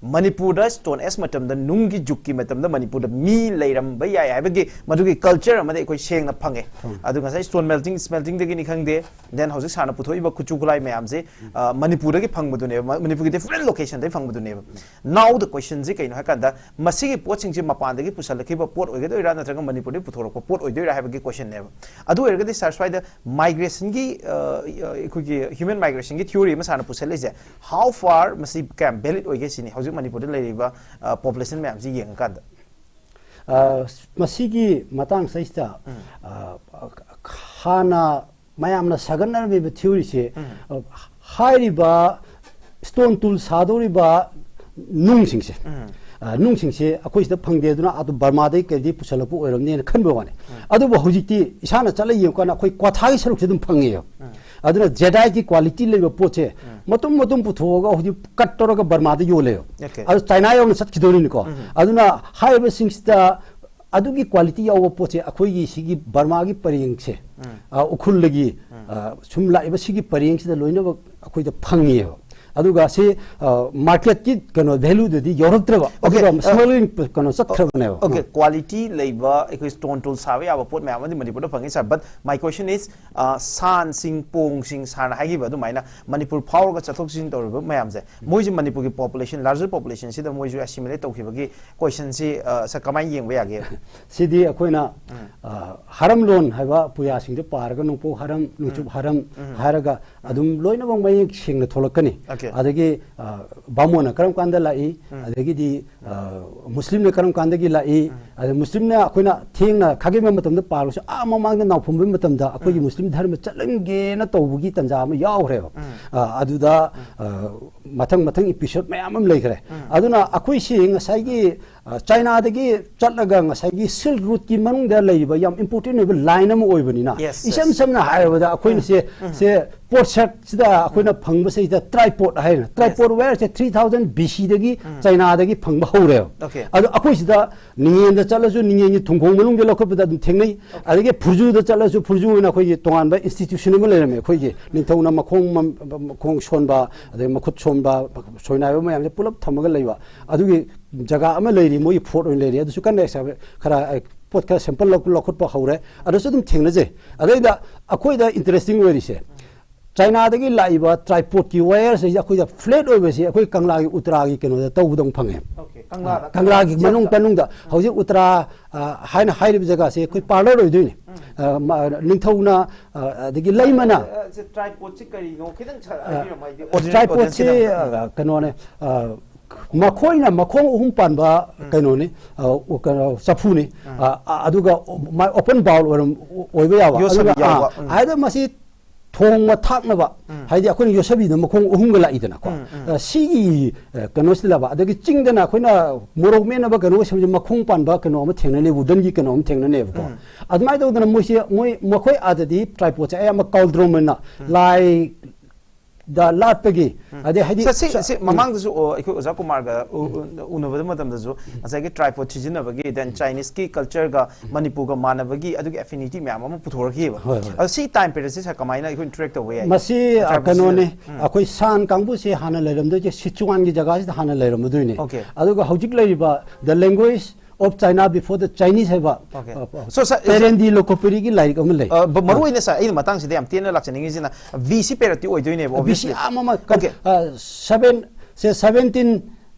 ꯃꯅꯤꯄꯨꯔꯗ stone age ꯃꯇꯝꯗ, ꯅꯨꯡꯒꯤ ꯖꯨꯛꯀꯤ ꯃꯇꯝꯗ ꯃꯅꯤꯄꯨꯔꯗ ꯃꯤ ꯂꯩꯔꯝꯕ ꯌꯥꯏ ꯍꯥꯏꯕꯒꯤ ꯃꯗꯨꯒꯤ culture ꯑꯃꯗꯤ ꯑꯩꯈꯣꯏ ꯁꯦꯡꯅ ꯐꯪꯉꯦ꯫ ꯑꯗꯨꯒ ꯉꯁꯥꯏ stone melting, smelting ꯗꯒꯤꯅꯤ ꯈꯪꯗꯦ, then ꯍꯧꯖꯤꯛ ꯁꯥꯔꯅ ꯄꯨꯊꯣꯛꯏꯕ ꯈꯨꯠꯁꯨ ꯈꯨꯠꯂꯥꯏ ꯃꯌꯥꯝꯁꯦ, ꯑ, ꯃꯅꯤꯄꯨꯔꯗꯒꯤ ꯐꯪꯕꯗꯨꯅꯦꯕ, ꯃ-, ꯃꯅꯤꯄꯨꯔꯒꯤ different location ꯗꯒꯤ ꯐꯪꯕꯗꯨꯅꯦꯕ꯫ Now the question ꯁꯦ ꯀꯩꯅꯣ ꯍꯥꯏ ꯀꯥꯟꯗ, ꯃꯁꯤꯒꯤ ꯄꯣꯠꯁꯤꯡꯁꯦ ꯃꯄꯥꯟꯗꯒꯤ ꯄꯨꯁꯜꯂꯛꯈꯤꯕ ꯄꯣꯠ ꯑꯣꯏꯒꯗꯣꯏꯔꯥ, ꯅꯠꯇ꯭ꯔꯒ ꯃꯅꯤꯄꯨꯔꯗꯒꯤ ꯄꯨꯊꯣꯔꯛꯄ ꯄꯣꯠ ꯑꯣꯏꯗꯣꯏꯔꯥ ꯍꯥꯏꯕꯒꯤ question ꯅꯦꯕ꯫ ꯑꯗꯨ ꯑꯣꯏꯔꯒꯗꯤ ꯁꯥꯔ, ꯁ꯭ꯋꯥꯏꯗ migration ꯒꯤ, ꯑ, ꯑ, ꯑꯩꯈꯣꯏꯒꯤ human migration ꯒꯤ theory ꯑꯃ ꯁꯥꯔꯅ ꯄꯨꯁꯜꯂꯛꯏꯁꯦ, how far ꯃꯁꯤ ꯀꯌꯥꯝ valid ꯑꯣꯏꯒꯦ ꯁꯤꯅꯤ, ꯍꯧꯖꯤꯛ ꯃꯅꯤꯄꯨꯔꯗ ꯂꯩꯔꯤꯕ, ꯑ, population ꯃꯌꯥꯝꯁꯤ ꯌꯦꯡꯉꯀꯥꯟꯗ꯫ ꯑ, ꯃꯁꯤꯒꯤ ꯃꯇꯥꯡꯁꯤꯗꯩꯁꯤꯗ, ꯑ, ꯍꯥꯟꯅ ꯃꯌꯥꯝꯅ ꯁꯥꯒꯠꯅꯔꯝꯃꯤꯕ theory ꯁꯦ, ꯑ, ꯍꯥꯏꯔꯤꯕ stone tool ꯁꯥꯗꯧꯔꯤꯕ ꯅꯨꯡꯁꯤꯡꯁꯦ, ꯑ, ꯅꯨꯡꯁꯤꯡꯁꯦ ꯑꯩꯈꯣꯏ ꯁꯤꯗ ꯐꯪꯗꯦ, ꯑꯗꯨꯅ ꯑꯗꯨ ꯕꯔꯃꯥꯗꯒꯤ ꯀꯩꯗꯤ ꯄꯨꯁꯜꯂꯛꯄ ꯑꯣꯏꯔꯝꯅꯤꯅ ꯈꯟꯕ ꯋꯥꯅꯤ꯫ ꯑꯗꯨꯕꯨ ꯍꯧꯖꯤꯛꯇꯤ ꯏꯁꯥꯅ ꯆꯠꯂ ꯌꯦꯡꯉꯀꯥꯟꯗ ꯑꯩꯈꯣꯏ ꯀ꯭ꯋꯥꯊꯥꯒꯤ ꯁꯔꯨꯛꯁꯦ ꯑꯗꯨꯝ ꯐꯪꯉꯦꯕ꯫ ꯑꯗꯨꯅ jadeite ꯀꯤ quality ꯂꯩꯕ ꯄꯣꯠꯁꯦ ꯃꯇꯨꯝ ꯃꯇꯨꯝ ꯄꯨꯊꯣꯛꯑꯒ ꯍꯧꯖꯤꯛ cut ꯇꯧꯔꯒ ꯕꯔꯃꯥꯗ ꯌꯣꯜꯂꯦꯕ꯫ Okay. ꯑꯗꯨ ꯆꯥꯏꯅꯥ ꯌꯧꯅ ꯆꯠꯈꯤꯗꯧꯔꯤꯅꯤꯀꯣ꯫ ꯑꯗꯨꯅ ꯍꯥꯏꯔꯤꯕꯁꯤꯡꯁꯤꯗ ꯑꯗꯨꯒꯤ quality ꯌꯥꯎꯕ ꯄꯣꯠꯁꯦ ꯑꯩꯈꯣꯏꯒꯤ ꯁꯤꯒꯤ ꯕꯔꯃꯥꯒꯤ ꯄꯔꯦꯡꯁꯦ, ꯑ, ꯎꯈ꯭ꯔꯨꯜꯗꯒꯤ, ꯑ, ꯁꯨꯝ ꯂꯥꯛꯏꯕ ꯁꯤꯒꯤ ꯄꯔꯦꯡꯁꯤꯗ ꯂꯣꯏꯅꯃꯛ ꯑꯩꯈꯣꯏꯗ ꯐꯪꯉꯦꯕ꯫ ꯑꯗꯨꯒ ꯁꯤ, ꯑ, market ꯀꯤ ꯀꯩꯅꯣ value ꯗꯗꯤ ꯌꯧꯔꯛꯇ꯭ꯔꯕ, Okay, ꯑꯗꯨꯒ ꯑ, smuggling ꯀꯩꯅꯣ ꯆꯠꯈ꯭ꯔꯕꯅꯦꯕ꯫ Okay, quality ꯂꯩꯕ ꯑꯩꯈꯣꯏ stone tool ꯁꯥꯕ ꯌꯥꯕ ꯄꯣꯠ ꯃꯌꯥꯝ ꯑꯃꯗꯤ ꯃꯅꯤꯄꯨꯔꯗ ꯐꯪꯉꯤ, sir, but my question is, ꯑ, ꯁꯥꯟꯁꯤꯡ, ꯄꯣꯡꯁꯤꯡ, ꯁꯥꯔꯅ ꯍꯥꯏꯈꯤꯕ ꯑꯗꯨꯃꯥꯏꯅ ꯃꯅꯤꯄꯨꯔ ꯐꯥꯎꯔꯒ ꯆꯠꯊꯣꯛ ꯆꯠꯁꯤꯟ ꯇꯧꯔꯤꯕ ꯃꯌꯥꯝꯁꯦ, ꯃꯣꯏꯁꯦ ꯃꯅꯤꯄꯨꯔꯒꯤ population, larger population ꯁꯤꯗ ꯃꯣꯏꯁꯨ assimilate ꯇꯧꯈꯤꯕꯒꯤ question ꯁꯤ, ꯑ, sir, ꯀꯃꯥꯏꯅ ꯌꯦꯡꯕ ꯌꯥꯒꯦ? ꯁꯤꯗꯤ ꯑꯩꯈꯣꯏꯅ, ꯑ, ꯍꯔꯝꯂꯣꯟ ꯍꯥꯏꯕ ꯄꯨꯌꯥꯁꯤꯡꯗ ꯄꯥꯔꯒ, ꯅꯣꯡꯄꯣꯛ ꯍꯔꯝ, ꯅꯣꯡꯆꯨꯞ ꯍꯔꯝ ꯍꯥꯏꯔꯒ ꯑꯗꯨꯝ ꯂꯣꯏꯅꯃꯛ ꯃꯌꯦꯛ ꯁꯦꯡꯅ ꯊꯣꯛꯂꯛꯀꯅꯤ꯫ Okay. ꯑꯗꯒꯤ, ꯑ, ꯕꯥꯃꯣꯟꯅ ꯀꯔꯝ ꯀꯥꯟꯗ ꯂꯥꯛꯏ, ꯑꯗꯒꯤꯗꯤ, ꯑ, ꯃꯨꯁꯂꯤꯝꯅ ꯀꯔꯝ ꯀꯥꯟꯗꯒꯤ ꯂꯥꯛꯏ, ꯑꯗ ꯃꯨꯁꯂꯤꯝꯅ ꯑꯩꯈꯣꯏꯅ ꯊꯦꯡꯅ ꯈꯥꯒꯦꯝꯕ ꯃꯇꯝꯗ ꯄꯥꯔꯁꯨ, ꯑꯥ ꯃꯃꯥꯡꯗ ꯅꯥꯎꯐꯝꯕꯩ ꯃꯇꯝꯗ ꯑꯩꯈꯣꯏꯒꯤ ꯃꯨꯁꯂꯤꯝ ꯙꯔꯃ ꯆꯠꯂꯝꯒꯦꯅ ꯇꯧꯕꯒꯤ ꯇꯥꯟꯖꯥ ꯑꯃ ꯌꯥꯎꯈ꯭ꯔꯦꯕ꯫ ꯑ, ꯑꯗꯨꯗ, ꯑ, ꯃꯊꯪ ꯃꯊꯪ episode ꯃꯌꯥꯝ ꯑꯃ ꯂꯩꯈ꯭ꯔꯦ꯫ ꯑꯗꯨꯅ ꯑꯩꯈꯣꯏꯁꯤ ꯉꯁꯥꯏꯒꯤ, ꯑ, ꯆꯥꯏꯅꯥꯗꯒꯤ ꯆꯠꯂꯒ ꯉꯁꯥꯏꯒꯤ Silk Route ꯀꯤ ꯃꯅꯨꯡꯗ ꯂꯩꯔꯤꯕ ꯌꯥꯝ important ꯑꯣꯏꯕ line ꯑꯃ ꯑꯣꯏꯕꯅꯤꯅ, Yes, ꯏꯁꯝ yes. ꯁꯝꯅ ꯍꯥꯏꯔꯕꯗ ꯑꯩꯈꯣꯏꯅ ꯁꯦ, ꯁꯦ ꯄꯣꯠꯁꯛꯁꯤꯗ ꯑꯩꯈꯣꯏꯅ ꯐꯪꯕꯁꯤꯗ tripod ꯍꯥꯏꯅ, tripod ware ꯁꯦ three thousand B C ꯗꯒꯤ ꯆꯥꯏꯅꯥꯗꯒꯤ ꯐꯪꯕ ꯍꯧꯔꯦꯕ꯫ Okay. ꯑꯗꯣ ꯑꯩꯈꯣꯏ ꯁꯤꯗ ꯅꯤꯡꯉꯦꯟꯗ ꯆꯠꯂꯁꯨ ꯅꯤꯡꯉꯦꯟꯒꯤ ꯊꯨꯡꯈꯣꯡ ꯃꯅꯨꯡꯗ ꯂꯧꯈꯠꯄꯗ ꯑꯗꯨꯝ ꯊꯦꯡꯅꯩ꯫ ꯑꯗꯒꯤ ꯐꯨꯔꯖꯨꯗ ꯆꯠꯂꯁꯨ ꯐꯨꯔꯖꯨ ꯑꯣꯏꯅ ꯑꯩꯈꯣꯏꯒꯤ ꯇꯣꯉꯥꯟꯕ institution ꯑꯃ ꯂꯩꯔꯝꯃꯦ꯫ ꯑꯩꯈꯣꯏꯒꯤ ꯅꯤꯡꯊꯧꯅ ꯃꯈꯣꯡ ꯃꯝ-, ꯃꯈꯣꯡ ꯁꯣꯟꯕ, ꯑꯗꯩ ꯃꯈꯨꯠ ꯁꯣꯟꯕ, ꯁꯣꯏꯅꯥꯏꯕ ꯃꯌꯥꯝꯁꯦ ꯄꯨꯂꯞ ꯊꯝꯃꯒ ꯂꯩꯕ꯫ ꯑꯗꯨꯒꯤ ꯖꯒꯥ ꯑꯃ ꯂꯩꯔꯤ, ꯃꯣꯏꯒꯤ fort ꯑꯣꯏꯅ ꯂꯩꯔꯤ꯫ ꯑꯗꯨꯁꯨ ꯀꯟꯅ ꯑꯦꯛꯁ-, ꯈꯔ, ꯑ, ꯄꯣꯠ ꯈꯔ ꯁꯦꯝꯄꯜ ꯂꯧ- ꯂꯧꯈꯠꯄ ꯍꯧꯔꯦ꯫ ꯑꯗꯨꯁꯨ ꯑꯗꯨꯝ ꯊꯦꯡꯅꯖꯩ꯫ ꯑꯗꯩꯗ ꯑꯩꯈꯣꯏꯗ ꯏꯟꯇꯔꯦꯁꯇꯤꯡ ꯑꯣꯏꯔꯤꯁꯦ, ꯆꯥꯏꯅꯥꯗꯒꯤ ꯂꯥꯛꯏꯕ ꯇ꯭ꯔꯥꯏꯄꯣꯠꯀꯤ ꯋꯥꯌꯔꯁꯦ ꯑꯩꯈꯣꯏꯗ ꯐ꯭ꯂꯦꯠ ꯑꯣꯏꯕꯁꯤ ꯑꯩꯈꯣꯏ ꯀꯪꯂꯥꯒꯤ ꯎꯇ꯭ꯔꯥꯒꯤ ꯀꯩꯅꯣꯗ ꯇꯧꯕꯗꯧ ꯐꯪꯉꯦ꯫ Okay, ꯀꯪꯂꯥꯗ, ꯀꯪꯂꯥꯒꯤ ꯀꯪꯂꯥ ꯃꯅꯨꯡ ꯆꯦꯛꯇ꯫ ꯃꯅꯨꯡꯗ ꯍꯧꯖꯤꯛ ꯎꯇ꯭ꯔꯥ, ꯑ, ꯍꯥꯏꯅ ꯍꯥꯏꯔꯤꯕ ꯖꯒꯥꯁꯦ ꯑꯩꯈꯣꯏ ꯄꯥꯔꯂꯔ ꯑꯣꯏꯗꯣꯏꯅꯦ꯫ ꯑ, ꯃ- ꯅꯤꯡꯊꯧꯅ, ꯑ, ꯑꯗꯒꯤ ꯂꯩꯃꯅ, ꯇ꯭ꯔꯥꯏꯄꯣꯠꯁꯤ ꯀꯔꯤꯅꯣ ꯈꯤꯇꯪ ꯁꯥ- ꯍꯥꯏꯕꯤꯔꯝꯃꯣ, ꯍꯥꯏꯗꯤ audience- ꯇ꯭ꯔꯥꯏꯄꯣꯠꯁꯤ, audienceꯀꯤꯗꯃꯛꯇ꯫ ꯑ, ꯀꯩꯅꯣꯅꯦ, ꯑ, ꯃꯈꯣꯏꯅ ꯃꯈꯣꯡ ꯑꯍꯨꯝ ꯄꯥꯟꯕ ꯀꯩꯅꯣꯅꯤ, ꯑ, ꯎ- ꯀꯩꯅꯣ, ꯆꯐꯨꯅꯤ꯫ ꯑ, ꯑ, ꯑꯗꯨꯒ ꯃꯥꯏ ꯑꯣꯄꯟ ꯕꯥꯎꯜ ꯑꯣꯏꯔꯝ- ꯑꯣꯏꯕ ꯌꯥꯕ꯫ ꯌꯣꯠꯁꯕꯤ ꯑꯗꯨꯒ, ꯑ, ꯌꯥꯎꯕ꯫ ꯎꯝ꯫ ꯍꯥꯏꯗ ꯃꯁꯤ ꯊꯣꯡꯕ ꯊꯥꯛꯅꯕ, ꯍꯥꯏꯗꯤ ꯑꯩꯈꯣꯏꯅ ꯌꯣꯠꯁꯕꯤꯗ ꯃꯈꯣꯡ ꯑꯍꯨꯝꯒ ꯂꯥꯛꯏꯗꯅꯀꯣ꯫ ꯑ, ꯁꯤꯒꯤ, ꯑ, ꯀꯩꯅꯣꯁꯤꯗ ꯂꯥꯛꯄ, ꯑꯗꯒꯤ ꯆꯤꯡꯗꯅ ꯑꯩꯈꯣꯏꯅ ꯃꯣꯔꯣꯛ ꯃꯦꯠꯅꯕ ꯀꯩꯅꯣ ꯁꯦꯝꯕꯁꯦ ꯃꯈꯣꯡ ꯄꯥꯟꯕ ꯀꯩꯅꯣ ꯑꯃ ꯊꯦꯡꯅꯅꯤ, ꯋꯨꯗꯟꯒꯤ ꯀꯩꯅꯣ ꯑꯃ ꯊꯦꯡꯅꯅꯦꯕꯀꯣ꯫ ꯑꯗꯨꯃꯥꯏꯅ ꯇꯧꯗꯅ ꯃꯣꯏꯁꯦ, ꯃꯣꯏ, ꯃꯈꯣꯏ ꯑꯥꯗꯗꯤ ꯇ꯭ꯔꯥꯏꯄꯣꯠꯁꯦ ꯑꯌꯥꯝꯕ ꯀꯥꯎꯗ꯭ꯔꯣꯝ ꯑꯣꯏꯅ ꯂꯥꯏ ꯗ ꯂꯥꯠꯄꯒꯤ, ꯑꯗꯩ ꯍꯥꯏꯗꯤ ꯁꯤ, ꯁꯤ, ꯁꯤ ꯃꯃꯥꯡꯗꯁꯨ, ꯑꯣ, ꯑꯩꯈꯣꯏ ꯑꯣꯖꯥ ꯀꯨꯃꯥꯔꯒ ꯎ- ꯎ- ꯎꯅꯕꯗ ꯃꯇꯝꯗꯁꯨ ꯉꯁꯥꯏꯒꯤ ꯇ꯭ꯔꯥꯏꯄꯣꯠ ꯁꯤꯖꯤꯟꯅꯕꯒꯤ, then Chineseꯀꯤ cultureꯒ ꯃꯅꯤꯄꯨꯔꯒ ꯃꯥꯟꯅꯕꯒꯤ ꯑꯗꯨꯒꯤ affinity ꯃꯌꯥꯝ ꯑꯃ ꯄꯨꯊꯣꯔꯛꯈꯤꯕ꯫ ꯍꯣꯏ, ꯍꯣꯏ꯫ ꯑꯗꯣ ꯁꯤ time periodꯁꯤ ꯁꯥꯔ ꯀꯃꯥꯏꯅ ꯑꯩꯈꯣꯏ track ꯇꯧꯕ ꯌꯥꯏ? ꯃꯁꯤ, ꯑ, Tribal ꯀꯩꯅꯣꯅꯤ, season. ꯎꯝ. ꯑꯩꯈꯣꯏ ꯁꯥꯟ ꯀꯥꯡꯕꯨꯁꯦ ꯍꯥꯟꯅ ꯂꯩꯔꯝꯗꯣꯏꯁꯦ ꯁꯤꯆꯨꯋꯥꯟꯒꯤ ꯖꯒꯥꯁꯤꯗ ꯍꯥꯟꯅ ꯂꯩꯔꯝꯃꯗꯣꯏꯅꯦ꯫ Okay. ꯑꯗꯨꯒ ꯍꯧꯖꯤꯛ ꯂꯩꯔꯤꯕ The Language of China Before the Chinese ꯍꯥꯏꯕ, Okay. ꯑ, ꯑ, So, sir, ꯄꯦꯔꯦꯟꯗꯤ ꯂꯣꯀꯣꯄꯤꯔꯤꯒꯤ ꯂꯥꯏꯔꯤꯛ ꯑꯃ ꯂꯩ꯫ ꯑ, ꯕ- ꯃꯔꯨ ꯑꯣꯏꯅ ꯁꯥꯔ, ꯑꯩꯅ ꯃꯇꯥꯡꯁꯤꯗ ꯌꯥꯝ ꯇꯦꯟꯅ ꯂꯥꯛꯆꯅꯤꯡꯉꯤꯁꯤꯅ, ꯕꯤꯁꯤ periodꯇꯤ ꯑꯣꯏꯗꯣꯏꯅꯦꯕ, ꯕꯤꯁꯤ obviously. ꯑꯃ ꯑꯃ Okay. ꯁꯚꯦꯟ, ꯁꯦ seventeen,